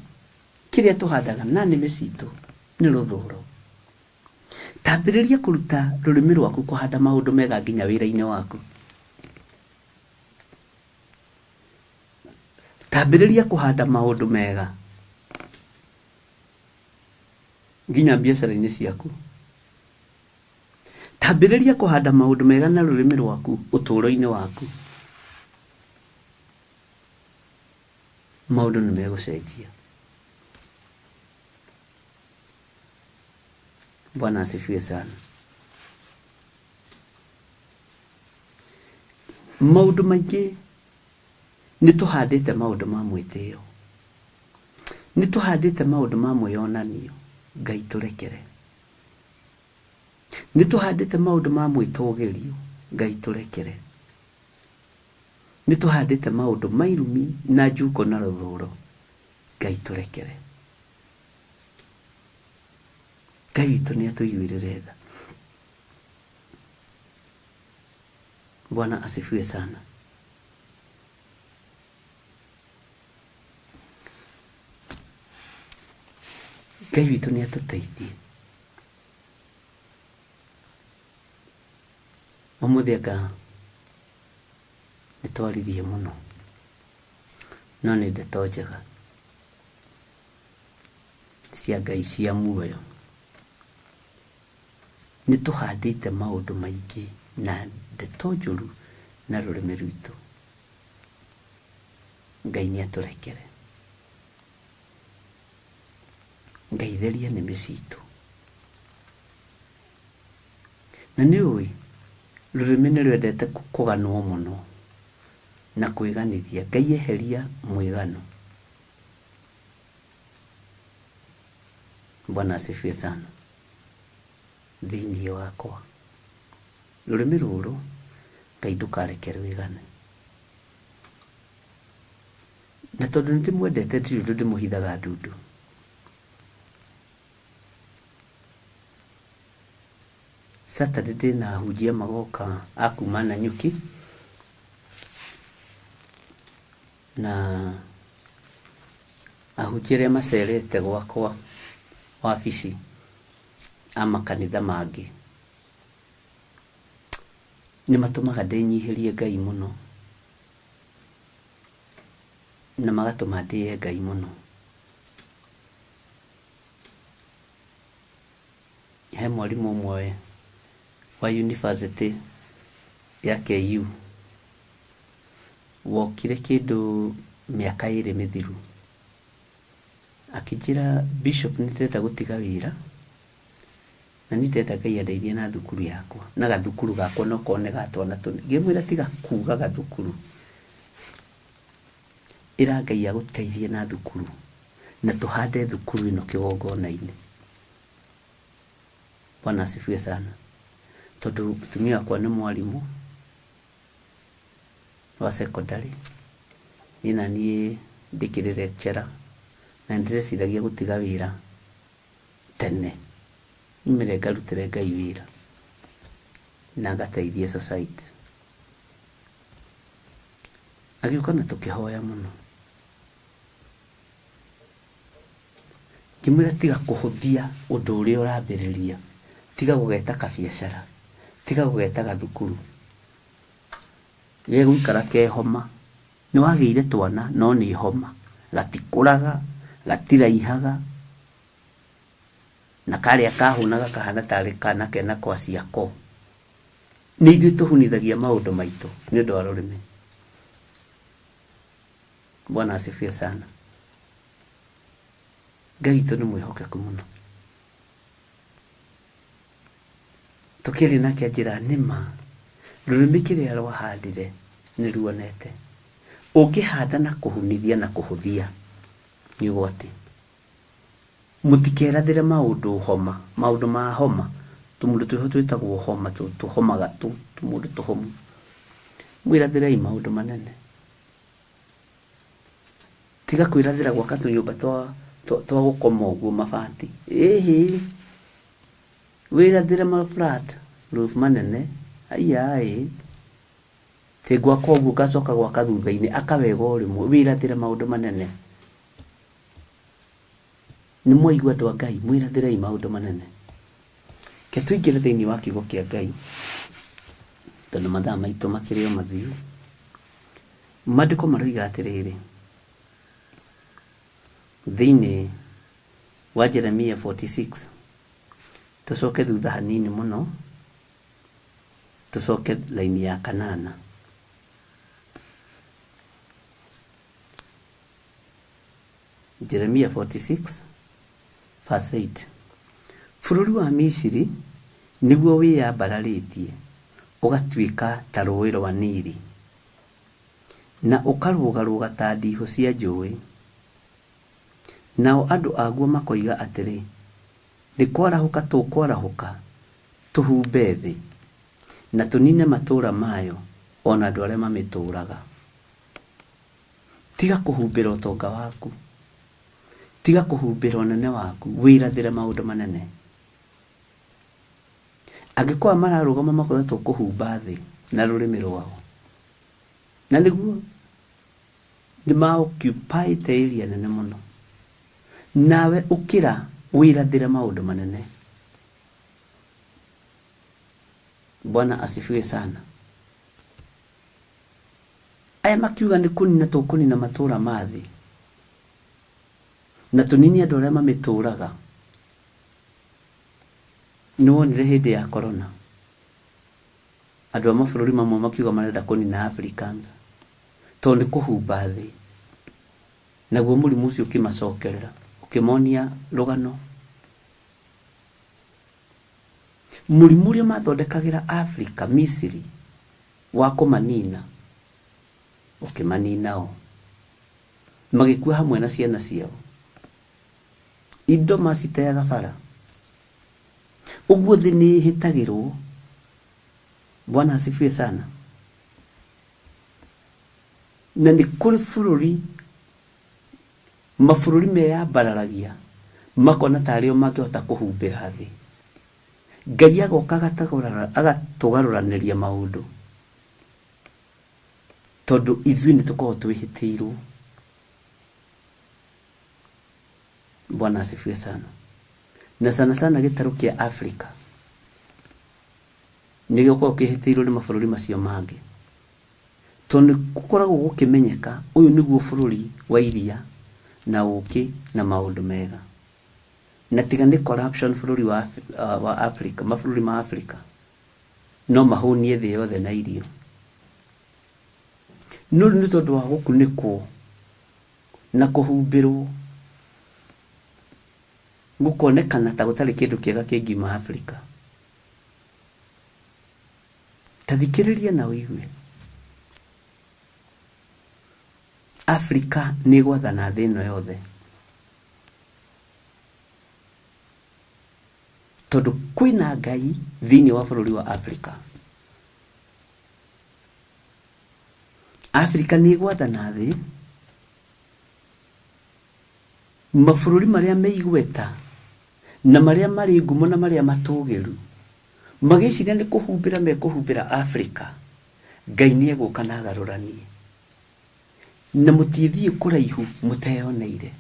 Kĩrĩa tũhandaga na nĩmĩ citũ nĩ rũthũro. Tambĩrĩria kũruta rũrĩmĩ rwaku kũhanda maũndũ mega nginya wĩra-inĩ waku. Tambĩrĩria kũhanda maũndũ mega nginya biacara-inĩ ciaku. Tambĩrĩria kũhanda maũndũ mega na rũrĩmĩ rwaku ũtũũro-inĩ waku. Maũndũ nĩ megũcenjia. Bwana asifiwe sana. Maũndũ maingĩ nĩ tũhandĩte maũndũ ma mwĩtĩo. Nĩ tũhandĩte maũndũ ma mwĩyonanio. Ngai tũrekere. Nĩ tũhandĩte maũndũ ma mwĩtũgĩrio. Ngai tũrekere. Nĩ tũhandĩte maũndũ ma irumi na njuko na rũthũro. Ngai tũrekere. Ngai witũ nĩ atũiguĩrĩre tha. Bwana asifiwe sana. Ngai witũ nĩ atũteithie. Ũmũthĩ anga nĩ twaririe mũno, no nĩ ndeto njega cia Ngai cia muoyo. Nĩ tũhandĩte maũndũ maingĩ na ndeto. ndeto njũru na rũrĩmĩ rwitũ. Ngai nĩ atũrekere. Ngai theria nĩmĩ citũ. Na nĩ ũĩ, rũrĩmĩ nĩ rwendete kũganwo mũno na kwĩganithia. Ngai eheria mwĩgano. Bwana asifiwe sana. Thĩinĩ wakwa. Rũrĩmĩ rũrũ, Ngai ndũkareke rwĩgane. Na tondũ nĩ ndĩmwendete ndirĩ ũndũ ndĩmũhithaga ndundu. Saturday ndĩna ahunjia magoka a kuma Nanyuki na ahunjia arĩa macerete gwakwa wabici a makanitha mangĩ nĩ matũmaga ndĩnyihĩrie Ngai mũno na magatũma ndĩe Ngai mũno. He mwarimũ ũmwe wa university ya KU wokire kĩndũ mĩaka ĩrĩ mĩthiru akĩnjĩra, "Bishop, nĩ ndĩrenda gũtiga wĩra na niĩ ndĩrenda Ngai andeithie na thukuru yakwa na gathukuru gakwa no korwo nĩ ga twana tũnini." Ngĩmwĩra, "Tiga kuga gathukuru, ĩra Ngai agũteithie na thukuru na tũhande thukuru ĩno kĩgongona-inĩ." Bwana asifiwe sana. Tondũ mũtumia wakwa nĩ mwarimũ wa secondary, niĩ na niĩ ndĩkĩrĩ lecturer na nĩndĩreciragia gũtiga wĩra tene nyumĩre ngarutĩre Ngai wĩra na ngateithie society. Agĩũka na tũkĩhoya mũno. Ngĩmwĩra tiga kũhũthia ũndũ ũrĩa ũrambĩrĩria, tiga gũgeta kabiacara, tiga gũgeta gathukuru, gegũikara ke homa. Nĩ wagĩire twana no nĩ homa, gatikũraga, gatiraihaga, na karĩa kahũna gakahana tarĩ kana kena kwashiorkor. Nĩ ithuĩ tũhunithagia maũndũ maitũ nĩ ũndũ wa rũrĩmĩ. Bwana asifiwe sana. Ngai witũ nĩ mwĩhokeku mũno. Tũkĩaria nake anjĩra nĩma rũrĩmĩ kĩrĩa rwahandire nĩ ruonete. Ũngĩhanda na kũhunithia na kũhũthia nĩ ũgwati. Mũtikerathĩre maũndũ homa, maũndũ ma homa. Tũmũndũ twĩho twĩtagwo homa, tũhomaga tũmũndũ tũhomu. Mwĩrathĩrei maũndũ manene. Tiga kwĩrathĩra gwaka tũnyũmba twa gũkoma ũguo mabati. Ĩhĩ, wĩrathĩre ma flat roof manene. Haiya ĩ, tĩ ngwaka ũguo ngacoka gwaka thutha-inĩ. Aka wega o rĩmwe, wĩrathĩre maũndũ manene. Nĩ mwaigua andũ a Ngai, mwĩrathĩrei maũndũ manene. Reke tũingĩre thĩinĩ wa kiugo kĩa Ngai, tondũ mathaa maitũ makĩrĩ o mathiru. Maandĩko maroiga atĩrĩrĩ, thĩinĩ wa Jeremia 46, tũcoke thutha hanini mũno, tũcoke raini ya kanana. Jeremia 46 verse 8. Bũrũri wa Misiri nĩguo wĩyambararĩtie ũgatuĩka ta rũũĩ rwa Nili, na ũkarũgarũga ta ndihũ cia njũũĩ. Nao andũ aguo makoiga atĩrĩ, 'Nĩ kwarahũka tũkwarahũka tũhumbe thĩ, na tũniine matũũra mayo o na andũ arĩa mamĩtũũraga. Tiga kũhumbĩra ũtonga waku. Tiga kũhumbĩra ũnene waku. Wĩrathĩre maũndũ manene. Angĩkorwo mararũgama makoiga tũkũhumba thĩ na rũrĩmĩ rwao, na nĩguo nĩ ma occupy area nene mũno, nawe ũkĩra wĩrathĩre maũndũ manene. Bwana asifiwe sana. Aya makiuga nĩ kũnina tũkũnina matũũra ma thĩ na tũnine andũ arĩa mamĩtũũraga. Nĩ wonire hĩndĩ ya corona Andũ a mabũrũri mamwe makiuga marenda kũnina Africans tondũ nĩ kũhumba thĩ. Naguo mũrimũ ũcio ũkĩmacokerera, ũkĩmonia rũgano. Mũrimũ ũrĩa mathondekagĩra Afrika, Misiri, wa kũmanina, ũkĩmanina o. Magĩkua hamwe na ciana ciao. Indo maciteaga bara. Ũguo thĩ nĩ ĩhĩtagĩrwo. Bwana asifiwe sana. Na nĩ kũrĩ bũrũri, mabũrũri meyambararagia makona tarĩ o mangĩhota kũhumbĩra thĩ. Ngai agoka agatũgarũranĩria maũndũ tondũ ithuĩ nĩ tũkoragwo twĩhĩtĩirwo. Bwana asifiwe sana. Na sana sana gĩtarũ kĩa Afrika nĩ gĩkoragwo kĩhĩtĩirwo nĩ mabũrũri macio mangĩ. Tondũ nĩ gũkoragwo gũkĩmenyeka ũyũ nĩguo bũrũri wa iria na ũkĩ na maũndũ mega. Na tiga nĩ corruption bũrũri wa, wa Africa, mabũrũri ma Africa no mahũnie thĩ yothe na irio. No rĩu nĩ tondũ wa gũkunĩkwo na kũhumbĩrwo gũkonekana ta gũtarĩ kĩndũ kĩega kĩngiuma Africa. Ta thikĩrĩria na ũigue. Afrika nĩ ĩgwathana thĩ ĩno yothe. Tondũ kwĩna Ngai thĩinĩ wa bũrũri wa Afrika. Afrika nĩ ĩgwathana thĩ. Mabũrũri marĩa me igweta na marĩa marĩ ngumo na marĩa matũgĩru magĩciria nĩ kũhumbĩra mekũhumbĩra Afrika, Ngai nĩ egũka na agarũranie. Na mũtithiĩ kũraihu mũteyoneire.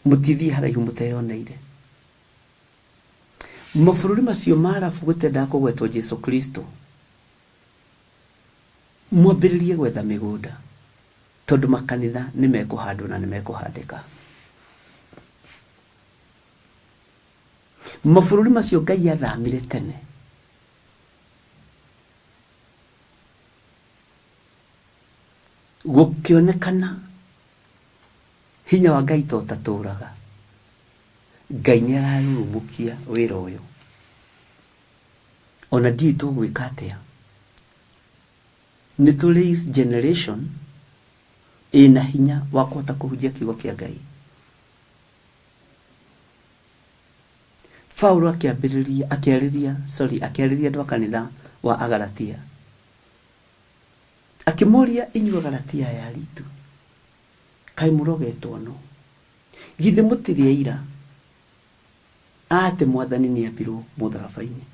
Mũtithiĩ haraihu mũteyoneire. Mabũrũri macio ma Arabu gũtendaga kũgwetwo Jesu Kristo, mwambĩrĩrie gwetha mĩgũnda tondũ makanitha nĩ mekũhandwo na nĩ mekũhandĩka. Mabũrũri macio Ngai athamire tene. Gũkĩonekana hinya wa Ngai to ũtatũraga. Ngai nĩ ararurumũkia wĩra ũyũ. Ona ndiũĩ tũgwĩka atĩa. Nĩ tũ raise generation ĩna hinya wa kũhota kũhunjia kiugo kĩa Ngai. Paulo akĩambĩrĩria akĩarĩria sorry akĩarĩria andũ a kanitha wa Agalatia akĩmoria inyuĩ Agalatia aya aritu kaĩ mũrogetwo no githĩ mũtirĩ aira atĩ mwathani nĩ ambirwo mũtharaba-inĩ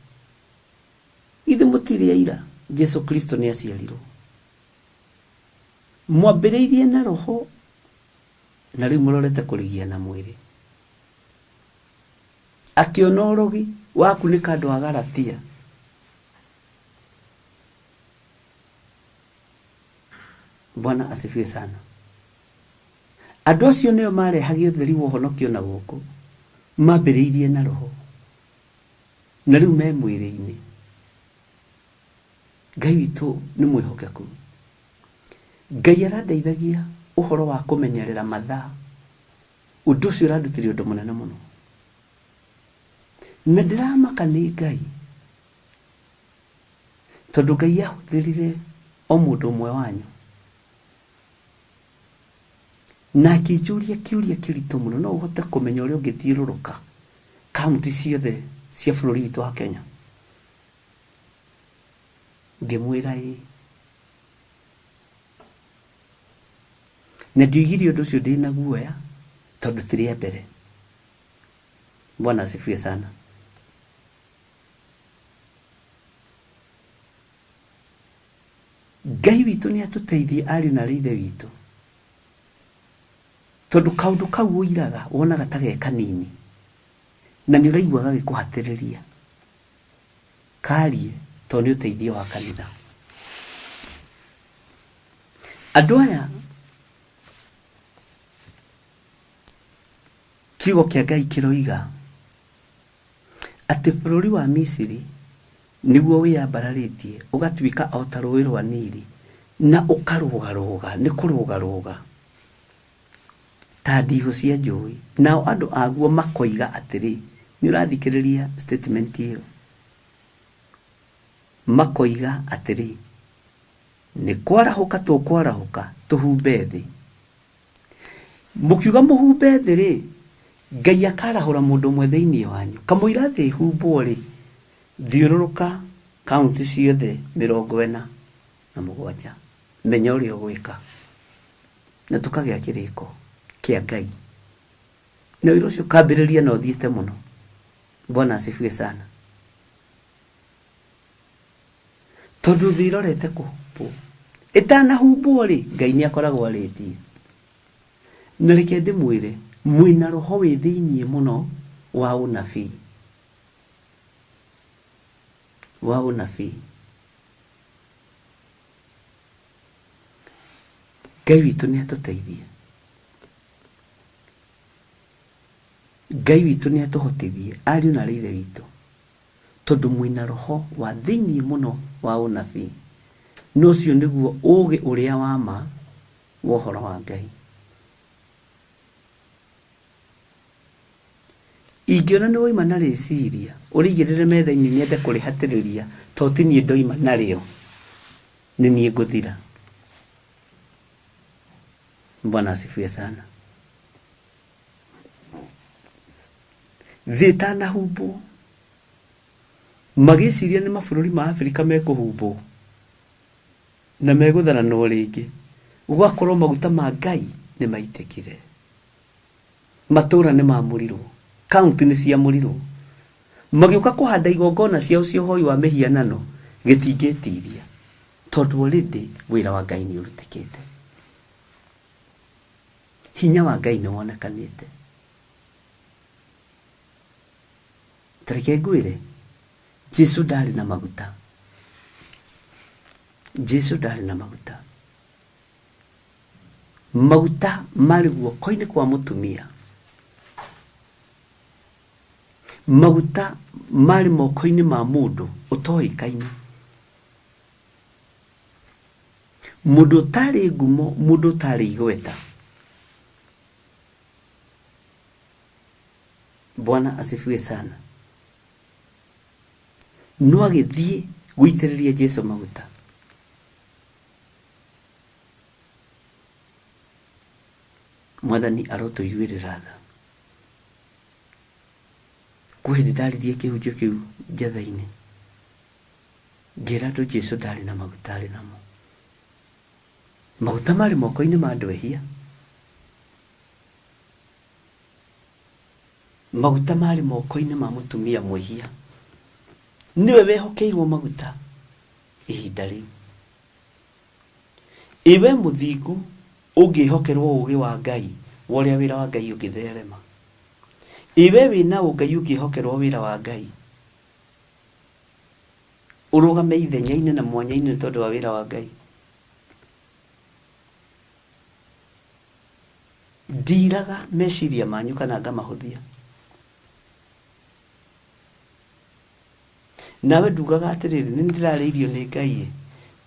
githĩ mũtirĩ aira Jesu Kristo nĩ aciarirwo mwambĩrĩirie na roho na rĩu mũrorete kũrigia na mwĩrĩ Akĩona ũrogi wa kunĩka andũ a Galatia. Bwana asifiwe sana. Andũ acio nĩo marehagia ũtheri wa ũhonokio na gũkũ, mambĩrĩirie na roho, na rĩu me mwĩrĩ-inĩ. Ngai witũ nĩ mwĩhokeku. Ngai arandeithagia ũhoro wa kũmenyerera mathaa. Ũndũ ũcio ũrandutire ũndũ mũnene mũno. Na ndĩramaka nĩ Ngai, tondũ Ngai ahũthĩrire o mũndũ ũmwe wanyu. Na akĩnjũria kĩũria kĩritũ mũno, no ũhote kũmenya ũrĩa ũngĩthiũrũrũka kaunti ciothe cia bũrũri witũ wa Kenya? Ngĩmwĩra ĩĩ. Na ndioigire ũndũ ũcio ndĩna guoya tondũ ti rĩa mbere. Bwana asifiwe sana. Ngai witũ nĩ atũteithie ariũ na arĩ ithe witũ tondũ kaũndũ kau ũiraga wonaga ta ge kanini na nĩ ũraigua gagĩkũhatĩrĩria karie tondũ nĩ ũteithio wa kanitha. Andũ aya kiugo kĩa Ngai kĩroiga atĩ bũrũri wa Misiri Nĩguo wĩyambararĩtie ũgatuĩka o ta rũũĩ rwa Nili, na ũkarũgarũga nĩ kũrũgarũga ta ndihũ cia njũũĩ, nao andũ aguo makoiga atĩrĩ, nĩ ũrathikĩrĩria statement ĩyo? Makoiga atĩrĩ, nĩ kwarahũka tũkwarahũka tũhumbe thĩ. Mũkiuga mũhumbe thĩ rĩ, Ngai akarahũra mũndũ ũmwe thĩinĩ wanyu. Kamũira thĩ ĩhumbwo rĩ, thiũrũrũka kaunti ciothe 47, menya ũrĩa ũgwĩka. Na tũkagĩa kĩrĩko kĩa Ngai. Na wĩra ũcio ũkambĩrĩria na ũthiĩte mũno. Bwana asifiwe sana. Tondũ thĩ ĩrorete kũhumbwo. Ĩtanahumbwo rĩ, Ngai nĩ akoragwo arĩtie. Na reke ndĩmwĩre, mwĩna roho wĩ thĩiniĩ mũno wa ũnabii. Wa ũnabii. Ngai witũ nĩ atũteithie. Ngai witũ nĩ atũhotithie, ariũ na aarĩ a Ithe witũ. Tondũ mwĩna roho wa thĩinĩ mũno wa ũnabii, na ũcio nĩguo ũũgĩ ũrĩa wa ma wa ũhoro wa Ngai. Ingĩona nĩ woima na rĩciria, ũrĩigĩrĩre metha-inĩ nyende kũrĩhatĩrĩria, to ti niĩ ndoima narĩo, nĩ niĩ ngũthira. Bwana asifiwe sana. Thĩ ĩtanahumbwo, magĩciria nĩ mabũrũri ma Abirika mekũhumbwo na megũtharanwo rĩngĩ, gũgakorwo maguta ma Ngai nĩ maitĩkire. Matũra nĩ mamũrirwo, kaunti nĩ ciamũrirwo. Magĩũka kũhanda igongona ciao cia ũhoi wa mĩhianano, gĩtingĩtiria tondũ already wĩra wa Ngai nĩ ũrutĩkĩte. Hinya wa Ngai nĩ wonekanĩte. Ta reke ngwĩre, Jesu ndarĩ na maguta. Jesu ndarĩ na maguta. Maguta marĩ guoko-inĩ kwa mũtumia. Maguta marĩ moko-inĩ ma mũndũ ũtoĩkaine. Mũndũ ũtarĩ ngumo, mũndũ ũtarĩ igweta. Bwana asifiwe sana. No agĩthiĩ gũitĩrĩria Jesu maguta. Mwathani arotũiguĩrĩra tha. Kwĩ hĩndĩ ndaririe kĩhunjio kĩu njatha-inĩ. Ngĩra andũ Jesu ndarĩ na maguta arĩ namo. Maguta marĩ moko-inĩ ma andũ ehia. Maguta marĩ moko-inĩ ma mũtumia mwĩhia. Nĩwe wehokeirwo maguta ihinda rĩu. Ĩ we mũthingu ũngĩhokerwo ũũgĩ wa Ngai wa ũrĩa wĩra wa Ngai ũngĩtherema? Ĩ we wĩna ũngai ũngĩhokerwo wĩra wa Ngai? Ũrũgame ithenya-inĩ na mwanya-inĩ nĩ tondũ wa wĩra wa Ngai. Ndiraga meciria manyu kana ngamahũthia. Nawe ndugaga atĩrĩrĩ, nĩ ndĩrarĩirio nĩ Ngai ĩ,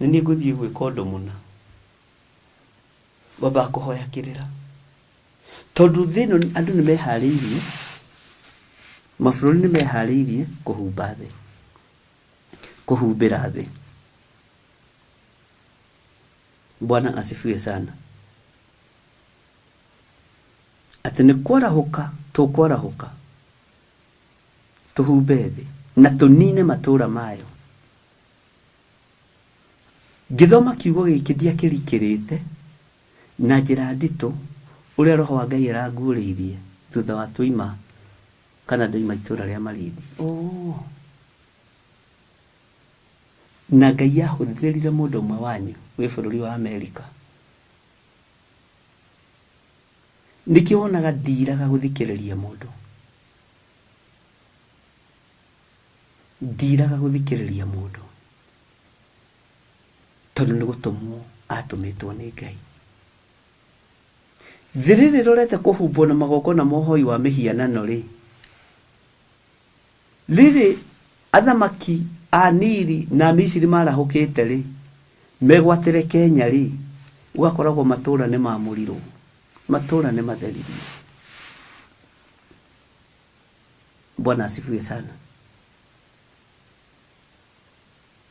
nĩ niĩ ngũthiĩ gwĩka ũndũ mũna. Wambaga kũhoya kĩrĩra. Tondũ thĩ ĩno andũ nĩ meharĩirie, mabũrũri nĩ meharĩirie kũhumba thĩ, kũhumbĩra thĩ. Bwana asifiwe sana. Atĩ nĩ kwarahũka tũkwarahũka tũhumbe thĩ na tũnine matũra mayo. Ngĩthoma kiugo gĩkĩ ndiakĩrikĩrĩte na njĩra nditũ ũrĩa Roho wa Ngai aranguũrĩirie thutha wa twoima kana ndoima itũra rĩa Malindi. Oh. Na Ngai ahũthĩrire mũndũ ũmwe wanyu wĩ bũrũri wa Amerika. Nĩkĩo wonaga ndiraga gũthikĩrĩria mũndũ. Ndiraga gũthikĩrĩria mũndũ tondũ nĩ gũtũmwo atũmĩtwo nĩ Ngai. Thĩ rĩrĩ ĩrorete kũhumbwo na magongona ma ũhoi wa mĩhianano rĩ, rĩrĩ athamaki a Nili na Misiri marahũkĩte rĩ, megwatĩre Kenya rĩ, gũgakoragwo matũra nĩ mamũrirwo, matũra nĩ matheririo. Bwana asifiwe sana.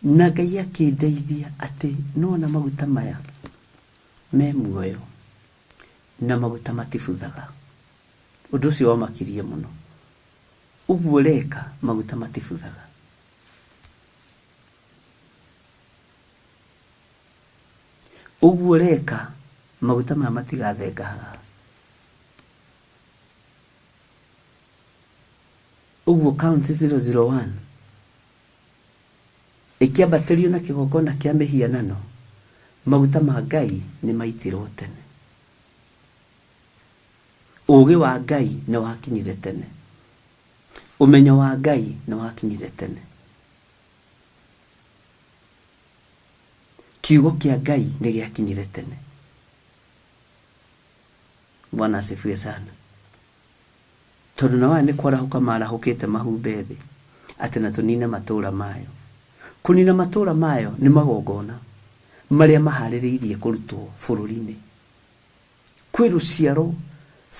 Na Ngai akĩndeithia atĩ nĩwona maguta maya me muoyo na maguta matibuthaga. Ũndũ ũcio wamakirie mũno. Ũguo ũreka maguta matibuthaga. Ũguo ũreka maguta maya matigathenga haha. Ũguo county 001 ĩkĩambatĩrio na kĩgongona kĩa mĩhianano, maguta ma Ngai nĩ maitirwo tene. Ũgĩ wa Ngai nĩ wakinyire tene. Ũmenyo wa Ngai nĩ wakinyire tene. Kiugo kĩa Ngai nĩ gĩakinyire tene. Bwana asifiwe sana. Tondũ nao aya nĩ kwarahũka maarahũkĩte mahumbe thĩ, atĩ na tũnine matũũra mayo. Kũnina matũũra mayo nĩ magongona marĩa maharĩrĩirie kũrutwo bũrũri-inĩ. Kwĩ rũciaro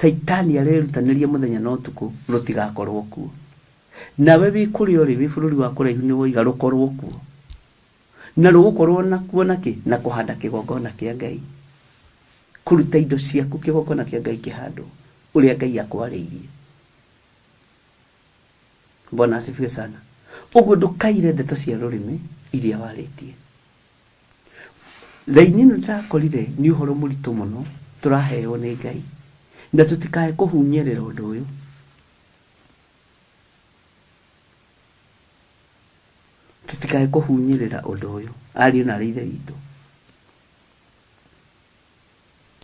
Caitani arerutanĩria mũthenya na ũtukũ rũtigakorwo kuo. Nawe wĩ kũrĩa ũrĩ, wĩ bũrũri wa kũraihu nĩ woiga rũkorwo kuo. Na rũgũkorwo nakuo na kĩ? Na kũhanda kĩgongona kĩa Ngai. Kũruta indo ciaku kĩgongona kĩa Ngai kĩhandwo ũrĩa Ngai akwarĩirie. Bwana asifiwe sana. Ũguo ndũkaire ndeto cia rũrĩmĩ iria warĩtie. Raini ĩno ndĩrakorire nĩ ũhoro mũritũ mũno tũraheo nĩ Ngai, na tũtikae kũhunyĩrĩra ũndũ ũyũ. Tũtikae kũhunyĩrĩra ũndũ ũyũ, ariũ na aarĩ a Ithe witũ.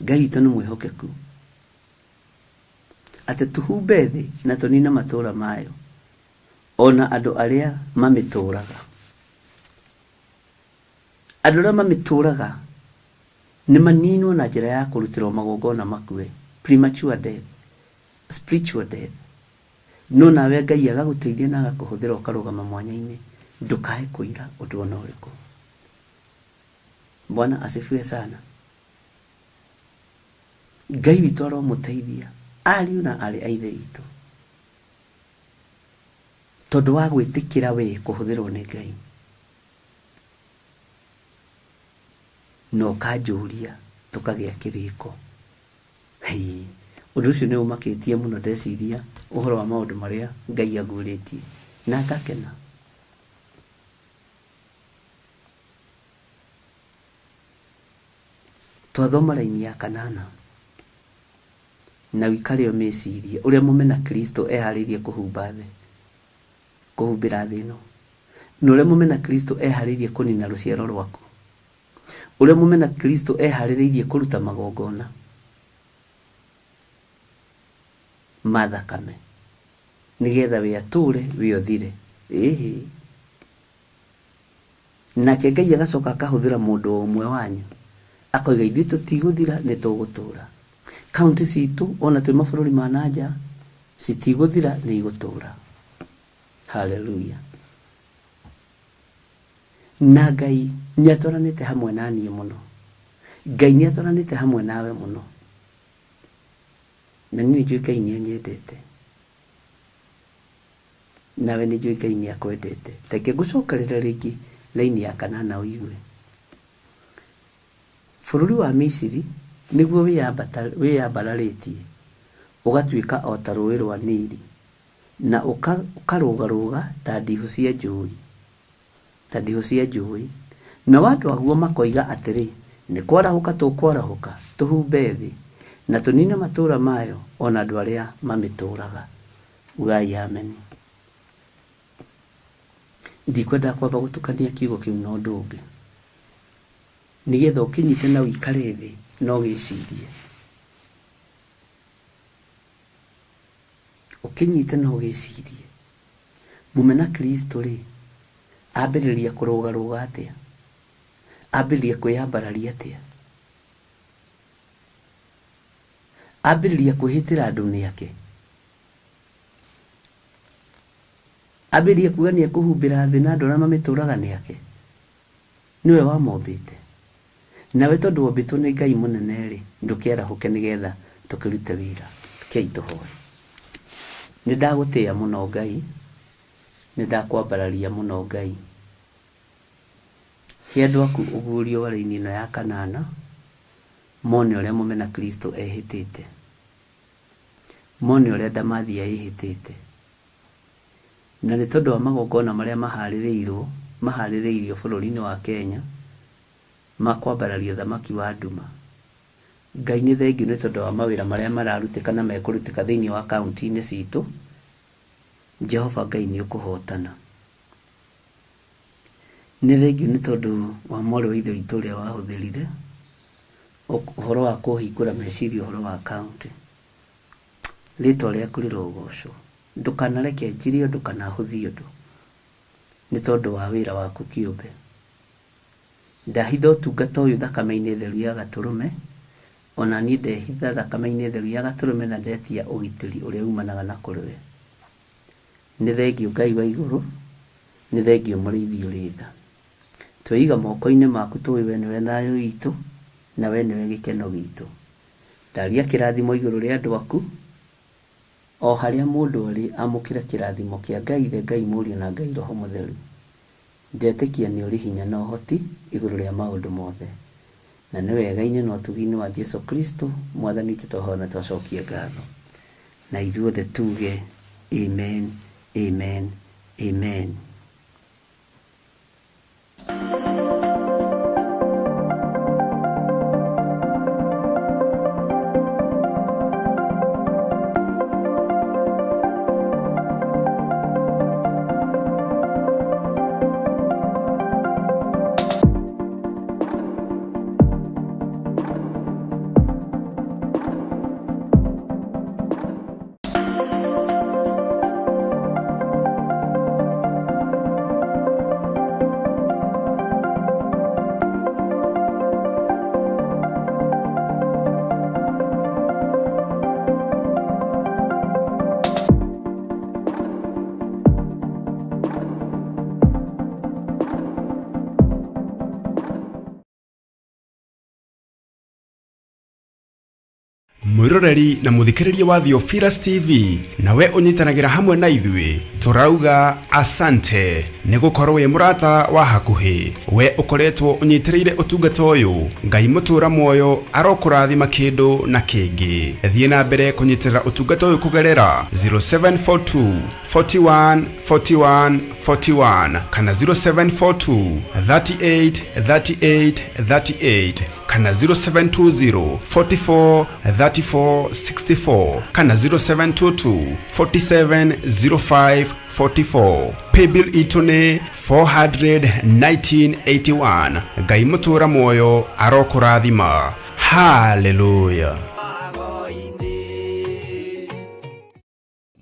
Ngai witũ nĩ mwĩhokeku, atĩ tũhumbe thĩ na tũnine matũũra mayo, o na andũ arĩa mamĩtũũraga. Andũ arĩa mamĩtũũraga nĩ maninwo na njĩra ya kũrutĩrwo magongona makue, premature death, spiritual death. No nawe Ngai agagũteithia na agakũhũthĩra ũkarũgama mwanya-inĩ, ndũkae kũira ũndũ ona ũrĩkũ. Bwana asifiwe sana. Ngai witũ aromũteithia ariũ na aarĩ a Ithe witũ, tondũ wa gwĩtĩkĩra we kũhũthĩrwo nĩ Ngai. Na ũkanjũria tũkagĩa kĩrĩko. Hei, ũndũ ũcio nĩ ũmakĩtie mũno ndeciria ũhoro wa maũndũ marĩa Ngai aguũrĩtie, na ngakena. Twathoma raini ya kanana, na ũikare ũmĩcirie ũrĩa mũmena Kristo eharĩirie kũhumba thĩ. Kũhumbĩra thĩ ĩno. Na ũrĩa mũmena Kristo eharĩirie kũnina rũciaro rwaku. Ũrĩa mũmena Kristo eharĩrĩirie kũruta magongona ma thakame nĩgetha we atũre we ũthire. Ĩhĩ. Nake Ngai agacoka akahũthĩra mũndũ o ũmwe wanyu akoiga ithuĩ tũtigũthira nĩ tũgũtũra. Kaunti citũ ona twĩ mabũrũri ma na nja citigũthira nĩ igũtũra. Haleluya. Na Ngai nĩ atwaranĩte hamwe na niĩ mũno. Ngai nĩ atwaranĩte hamwe nawe mũno. Na niĩ nĩ njũĩ Ngai nĩ anyendete. Nawe nĩ njũĩ Ngai nĩ akwendete. Reke ngũcokerere rĩngĩ raini ya kanana ũigue. Bũrũri wa Misiri nĩguo wĩyambararĩtie ũgatuĩka o ta rũũĩ rwa Nili, na ũkarũgarũga ta ndihũ cia njũũĩ, ta ndihũ cia njũũĩ. Nao andũ aguo makoiga atĩrĩ, Nĩ kwarahũka tũkwarahũka tũhumbe thĩ, na tũnine matũũra mayo o na andũ arĩa mamĩtũũraga. Ugai ameni. Ndikwenda kwamba gũtukania kiugo kĩu na ũndũ ũngĩ, nĩgetha ũkĩnyite na ũikare thĩ na ũgĩcirie. Ũkĩnyite na ũgĩcirie. Mũmena Kristo-rĩ, ambĩrĩria kũrũgarũga atĩa? Ambĩrĩria kwĩyambararia atĩa? Ambĩrĩria kwĩhĩtĩra andũ nĩ ake? Ambĩrĩrie kuga nĩ ekũhumbĩra thĩ na andũ arĩa mamĩtũraga nĩ ake. Nĩwe wamombĩte. Nawe tondũ wombĩtwo nĩ Ngai mũnene-rĩ, ndũkĩarahũke nĩgetha tũkĩrute wĩra. Rekei tũhoe. Nĩ ndagũtĩĩa mũno Ngai, nĩ ndakwambararia mũno Ngai. He andũ aku ũguũrio wa raini ĩno ya kanana, mone ũrĩa mũmena Kristo ehĩtĩte. Mone ũrĩa ndamathia ĩhĩtĩte. Na nĩ tondũ wa magongona marĩa maharĩrĩirwo, maharĩrĩirio bũrũri-inĩ wa Kenya, ma kwambararia ũthamaki wa nduma. Ngai nĩ thengiũ nĩ tondũ wa mawĩra marĩa mararutĩka na mekũrutĩka thĩinĩ wa kaunti-inĩ citũ. Jehova Ngai nĩ ũkũhotana. Nĩ thengiũ nĩ tondũ wa mwarĩ wa ithe witũ ũrĩa wahũthĩrire ũhoro wa kũhingũra meciria ũhoro wa kaunti. Rĩtwa rĩaku rĩrogocwo. Ndũkanareke njirie ndũkanahũthie ũndũ nĩ tondũ wa wĩra waku kĩũmbe. Ndahitha ũtungata ũyũ thakame-inĩ theru ya Gatũrũme, ona niĩ ndehitha thakame-inĩ theru ya Gatũrũme na ndetia ũgitĩri ũrĩa umanaga na kũrĩ we. Nĩ thengiũ Ngai wa igũrũ, nĩ thengiũ mũrĩithi ũrĩ tha. Tweiga moko-inĩ maku tũĩ we nĩwe thayũ witũ na we nĩwe gĩkeno gitũ. Ndaria kĩrathimo igũrũ rĩa andũ aku, o harĩa mũndũ arĩ amũkĩre kĩrathimo kĩa Ngai Ithe, Ngai Mũriũ na Ngai Roho Mũtheru. Ndetĩkia nĩ ũrĩ hinya na ũhoti igũrũ rĩa maũndũ mothe. Na nĩ wega-inĩ na ũtugi-inĩ wa Jesu Kristo Mwathani witũ twahoya na twacokia ngatho. Na ithuothe tuge amen, amen, amen. Mwiroreri na muthikiriria wa Theophilus TV, nawe unyitanagĩra hamwe na ithuĩ, tũrauga asante nĩ gũkorwo wĩ mũrata wa hakuhĩ. We ũkoretwo ũnyitĩrĩire ũtungata ũyũ, Ngai mũtũra muoyo arokũrathima kĩndũ na kĩngĩ. Thiĩ na mbere kũnyitĩrĩra ũtungata ũyũ kũgerera 0742 41 41 41 kana 0742 38 38 38 kana 0720 44 34 64 kana 0722 47 05 44. Paybill itũ nĩ 41981. Ngai mũtũra muoyo arokũrathima. Haleluya.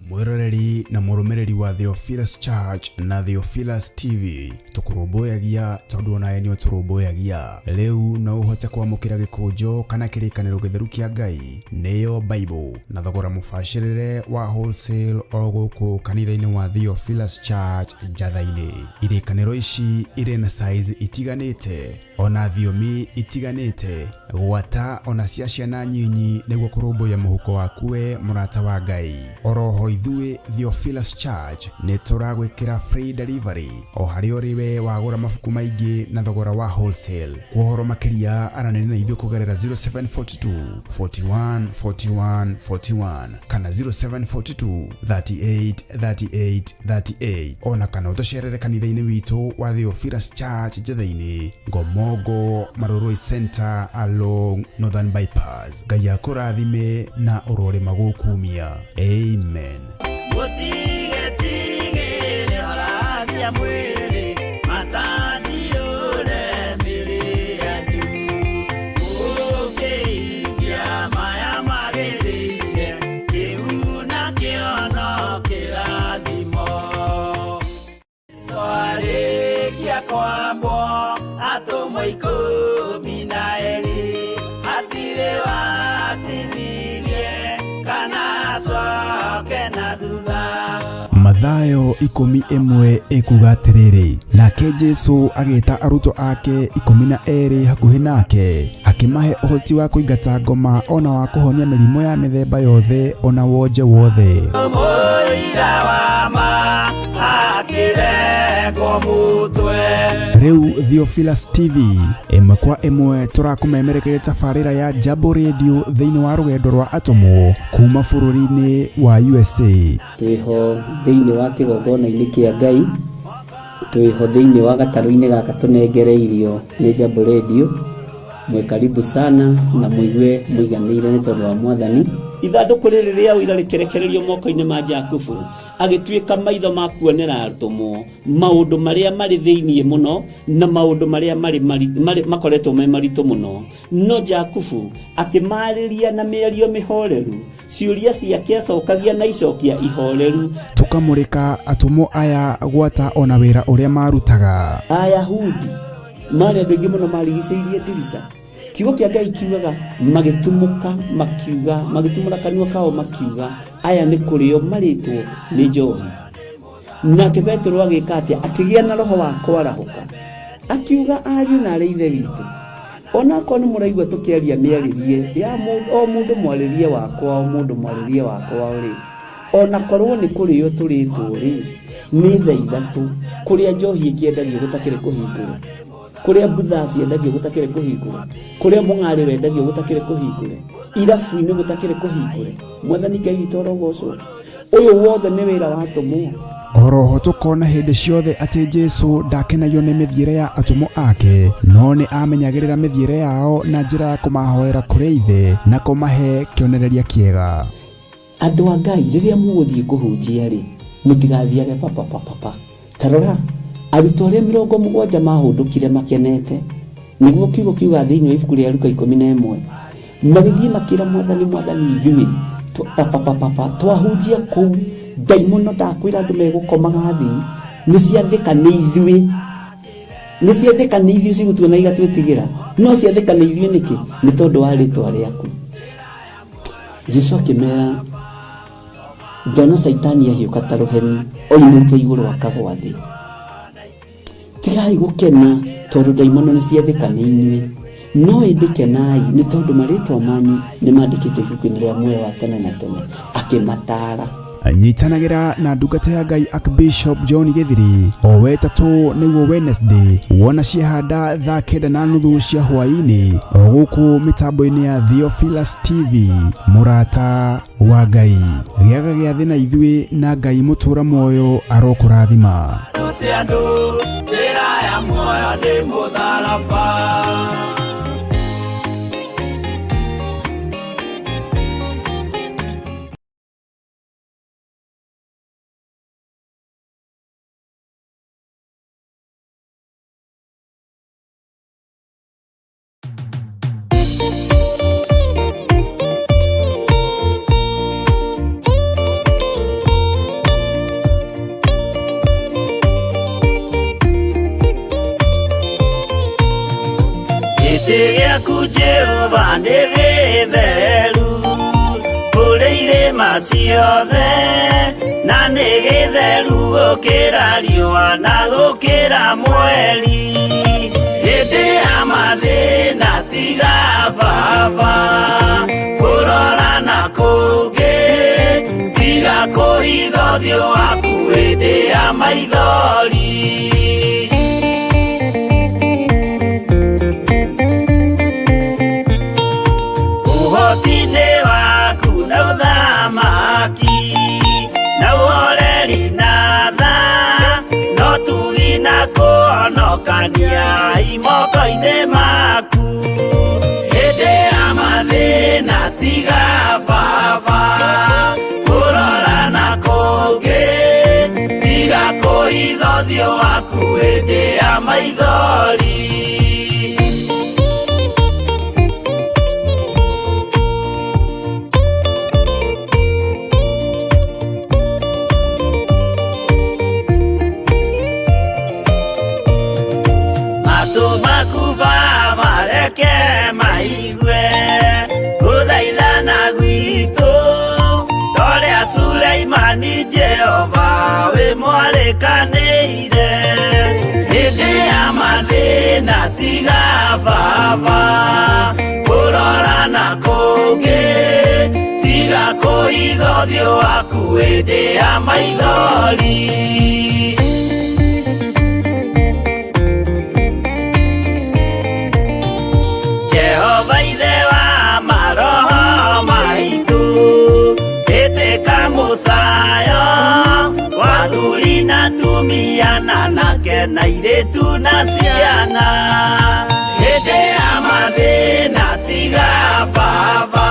Mwiroreri na mũrũmĩrĩri wa Theophilus Church na Theophilus TV, tũkũrũmbũyagia tondũ onawe nĩ ũtũrũmbũyagia. Rĩu no ũhote kwamũkĩra gĩkũnjo kana kĩrĩkanĩro gĩtheru kĩa Ngai, nĩyo Bible, na thogora mũbacĩrĩre wa wholesale o gũkũ kanitha-inĩ wa Theophilus Church Njatha-inĩ. Irĩkanĩro ici irĩ na size itiganĩte ona thiomi itiganĩte, gwata ona cia ciana nyinyi, nĩguo kũrũmbũiya mũhuko waku we mũrata wa Ngai. Oroho ithuĩ Theophilus Church nĩ tũragwĩkĩra free delivery o harĩa ũrĩ we wagũra mabuku maingĩ na thogora wa wholesale. Kwa ũhoro makĩria aranĩria na ithuĩ kũgerera 0742 41 41 41 kana 0742 38 38 38, ona kana ũtũcerere kanitha-inĩ witũ wa Theophilus Church Njatha-inĩ, Ngomongo Marurui Center along Northern Bypass. Ngai akũrathime na ũrorĩma gũkumia. Amen. Mũtigetigĩre horagia mwĩrĩ, matandiũre mĩrĩ yanyu. Mũkĩhingia maya magĩrĩire, kĩu nakĩo no kĩrathimo. Arĩkia kwambwo atũmwo 12, hatirĩ watithirie kana acoke na thutha. Mathayo. Mathayo 11 ĩkuga atĩrĩrĩ, nake Jesu agĩta arutwo ake 12 hakuhĩ nake, akĩmahe ũhoti wa kũingata ngoma ona wa kũhonia mĩrimũ ya mĩthemba yothe ona wonje wothe. Mũira wa ma akĩrengwo mũtwe. Rĩu Theophilus TV ĩmwe kwa ĩmwe tũrakũmemerekeria tabarĩra ya Jambo Radio thĩinĩ wa rũgendo rwa atũmwo kuma bũrũri-inĩ wa USA. Twĩho thĩinĩ wa kĩgongona-inĩ kĩa Ngai, twĩho thĩinĩ wa gatarũ-inĩ gaka tũnengereirio nĩ Jambo Radio. Mwĩ karibu sana na mũigue mũiganĩire nĩ tondũ wa Mwathani. Ithandũkũ rĩrĩ rĩa ũira rĩkĩrekererio moko-inĩ ma Jakubu, agĩtuĩka maitho ma kuonera atũmwo maũndũ marĩa marĩ thĩinĩ mũno na maũndũ marĩa marĩ makoretwo me maritũ mũno. No Jakubu akĩmarĩria na mĩario mĩhoreru, ciũria ciake acokagia na icokia ihoreru. Tũkamũrĩka atũmwo aya gwata ona wĩra ũrĩa marutaga. Ayahudi marĩ andũ aingĩ mũno marigicĩirie ndirica. Kiugo kĩa Ngai kiugaga magĩtumũka makiuga, magĩtumũra kanua kao makiuga, aya nĩ kũrĩo marĩtwo nĩ njohi. Nake Petero agĩka atĩa? Akĩgĩa na roho wa kwarahũka, akiuga, ariũ na arĩ ithe witũ, onakorwo nĩ mũraigua tũkĩaria mĩarĩrie ya o mũndũ mwarĩrie wakwa, o mũndũ mwarĩrie wakwa rĩ, onakorwo nĩ kũrĩo tũrĩtwo rĩ, nĩ thaa ithatũ kũrĩa njohi ĩkĩendagio gũtakĩrĩ kũhingũre, kũrĩa mbutha ciendagio gũtakĩrĩ kũhingũre, kũrĩa mũng'arĩ wendagio gũtakĩrĩ kũhingũre, irabu-inĩ gũtakĩrĩ kũhingũre. Mwathani Ngai witũ arogocwo. Ũyũ wothe nĩ wĩra wa atũmwo. Oroho tũkona hĩndĩ ciothe atĩ Jesu ndakenagio nĩ mĩthiĩre ya atũmwo ake, no nĩ amenyagĩrĩra mĩthiĩre yao na njĩra ya kũmahoera kũrĩ Ithe na kũmahe kĩonereria kĩega. Andũ a Ngai, rĩrĩa mũgũthiĩ kũhunjia rĩ, mũtigathiage papapapapa. Ta rora, arutwo arĩa 70 mahũndũkire makenete, nĩguo kiugo kiuga thĩinĩ wa ibuku rĩa Luka 11, magĩthiĩ makĩra Mwathani, Mwathani, ithuĩ papapapapa twahunjia kũu, ndaimono ndakwĩra andũ megũkomaga thĩ, nĩ ciathĩka nĩ ithuĩ, nĩ ciathĩka nĩ ithuĩ cigũtuona igatwĩtigĩra, no ciathĩka nĩ ithuĩ nĩkĩ? Nĩ tondũ wa rĩtwa rĩaku. Jesu akĩmera, ndona Caitani ahiũka ta rũheni oimĩte igũrũ akagwa thĩ. Tigai gũkena tondũ ndaimono nĩ ciathĩka nĩ inyuĩ, no ĩndĩ kenai nĩ tondũ marĩtwa manyu nĩ mandĩkĩtwo ibuku-inĩ rĩa muoyo wa tene na tene. Akĩmataara. Nyitanagĩra na ndungata ya Ngai Archbishop John Gĩthiri o wetatũ nĩguo Wednesday wona ciehanda thaa 9:30 cia hwaĩ-inĩ o gũkũ mĩtambo-inĩ ya Theophilus TV. Mũrata wa Ngai, gĩaga gĩathĩ na ithuĩ na Ngai mũtũra muoyo arokũrathima. Rute andũ njĩra ya muoyo nĩ mũtharaba. Gĩtĩ gĩaku Jehova nĩ gĩtheru kũrĩ irĩma ciothe, na nĩ gĩtheru gũkĩra riũa na gũkĩra mweri. Hĩndĩ ya mathĩna tiga baba kũrora na kũngĩ, tiga kũhitha ũthiũ waku hĩndĩ ya maithori. Ũhoti-inĩ waku na ũthamaki na ũhoreri na tha, no tugi na kũhonokania imoko-inĩ maku. Hĩndĩ ya mathĩna tiga baba kũrora na kũngĩ, tiga kũhitha ũthiũ waku hĩndĩ ya maithori. Matũ maku Baba reke maigue gũthaithana gwitũ, torĩa Suleimani Jehova wĩ Marĩkanĩire hĩndĩ ya mathĩna tiga baba kũrora na kũngĩ tiga kũhitha ũthiũ waku hĩndĩ ya maithori. Jehova ithe wa maroho maitũ ĩtĩka mũcayo wa athuri na atumia na anake na airĩtu na ciana hĩndĩ ya mathĩna tiga baba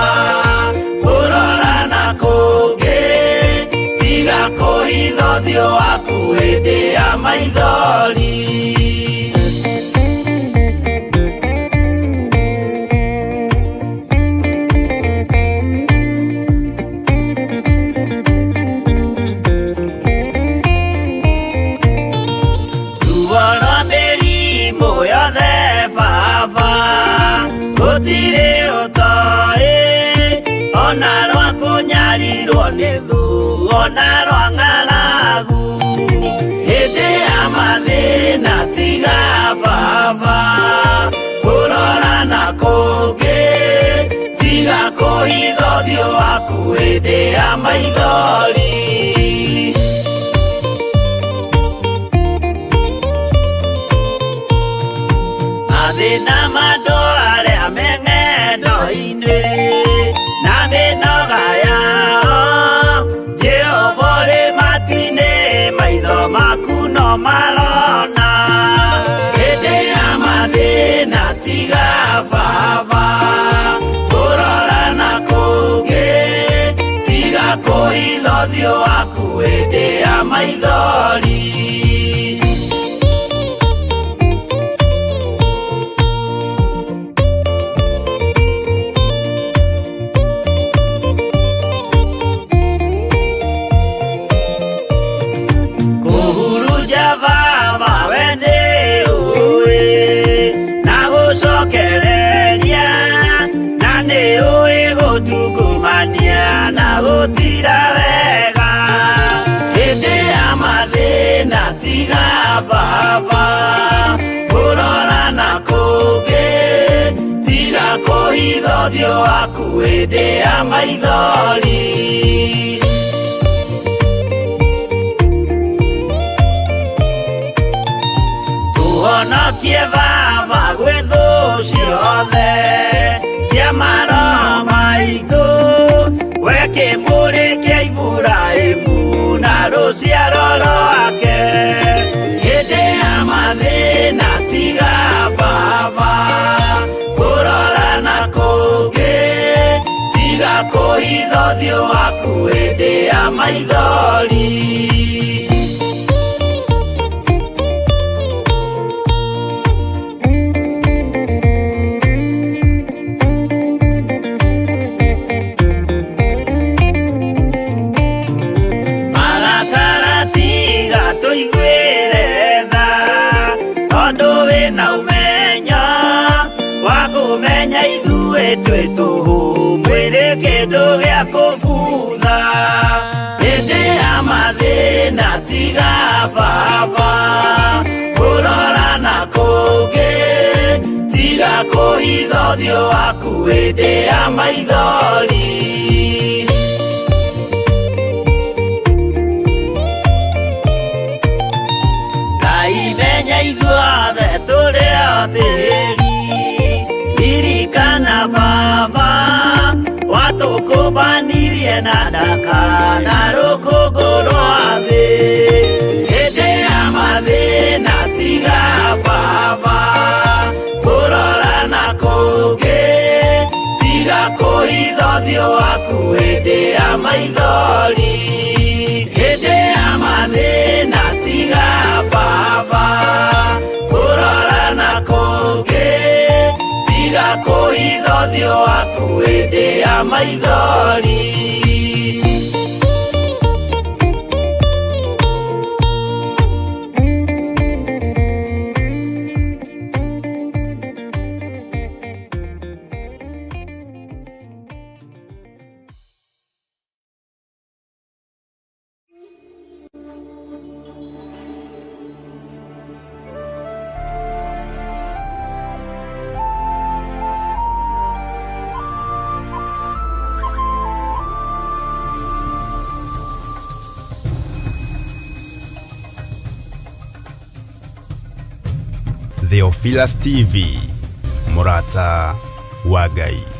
kũrora na kũngĩ tiga kũhitha ũthiũ waku hĩndĩ ya maithori. Ruo rwa mĩrimũ yothe baba gũtirĩ ũtoĩ ona rwa kũnyarirwo nĩ thũ ona rwa ng'aragu hĩndĩ ya mathĩna tiga baba kũrora na kũngĩ tiga kũhitha ũthiũ waku hĩndĩ ya maithori. Mathĩna ma andũ arĩa me ng'endo-inĩ na mĩnoga yao Jehova ũrĩ matu-inĩ maitho maku no marona hĩndĩ ya mathĩna tiga baba kũrora na kũngĩ tiga kũhitha ũthiũ waku hĩndĩ ya maithori. Kũhurunja baba we nĩ ũĩ na gũcokereria na nĩ ũĩ gũtungumania na gũtira wega hĩndĩ ya mathĩna tiga baba kũrora na kũngĩ tiga kũhitha ũthiũ waku hĩndĩ ya maithori. Tũhonokie baba gwĩ thũ ciothe cia maroho maitũ we kĩmũrĩ kĩa Iburahĩmu na rũciaro rwake hĩndĩ ya mathĩna tiga baba kũrora na kũngĩ tiga kũhitha ũthiũ waku hĩndĩ ya maithori. Marakara tiga tũiguĩre tha tondũ wĩna ũmenyo wa kũmenya ithuĩ twĩ tũhũ mwĩrĩ kĩndũ gĩa kũbutha hĩndĩ ya mathĩna tiga baba kũrora na kũngĩ tiga kũhitha ũthiũ waku hĩndĩ ya maithori. Ngai menya ithuothe tũrĩ o tĩri ririkana baba watũkũmbanirie na ndaka na rũkũngũ rwa thĩ hĩndĩ ya mathĩna tiga baba kũrora na kũngĩ tiga kũhitha ũthiũ waku hĩndĩ ya maithori hĩndĩ ya mathĩna tiga baba kũrora na kũngĩ tiga kũhitha ũthiũ waku hĩndĩ ya maithori. Theophilus TV, mũrata wa Ngai.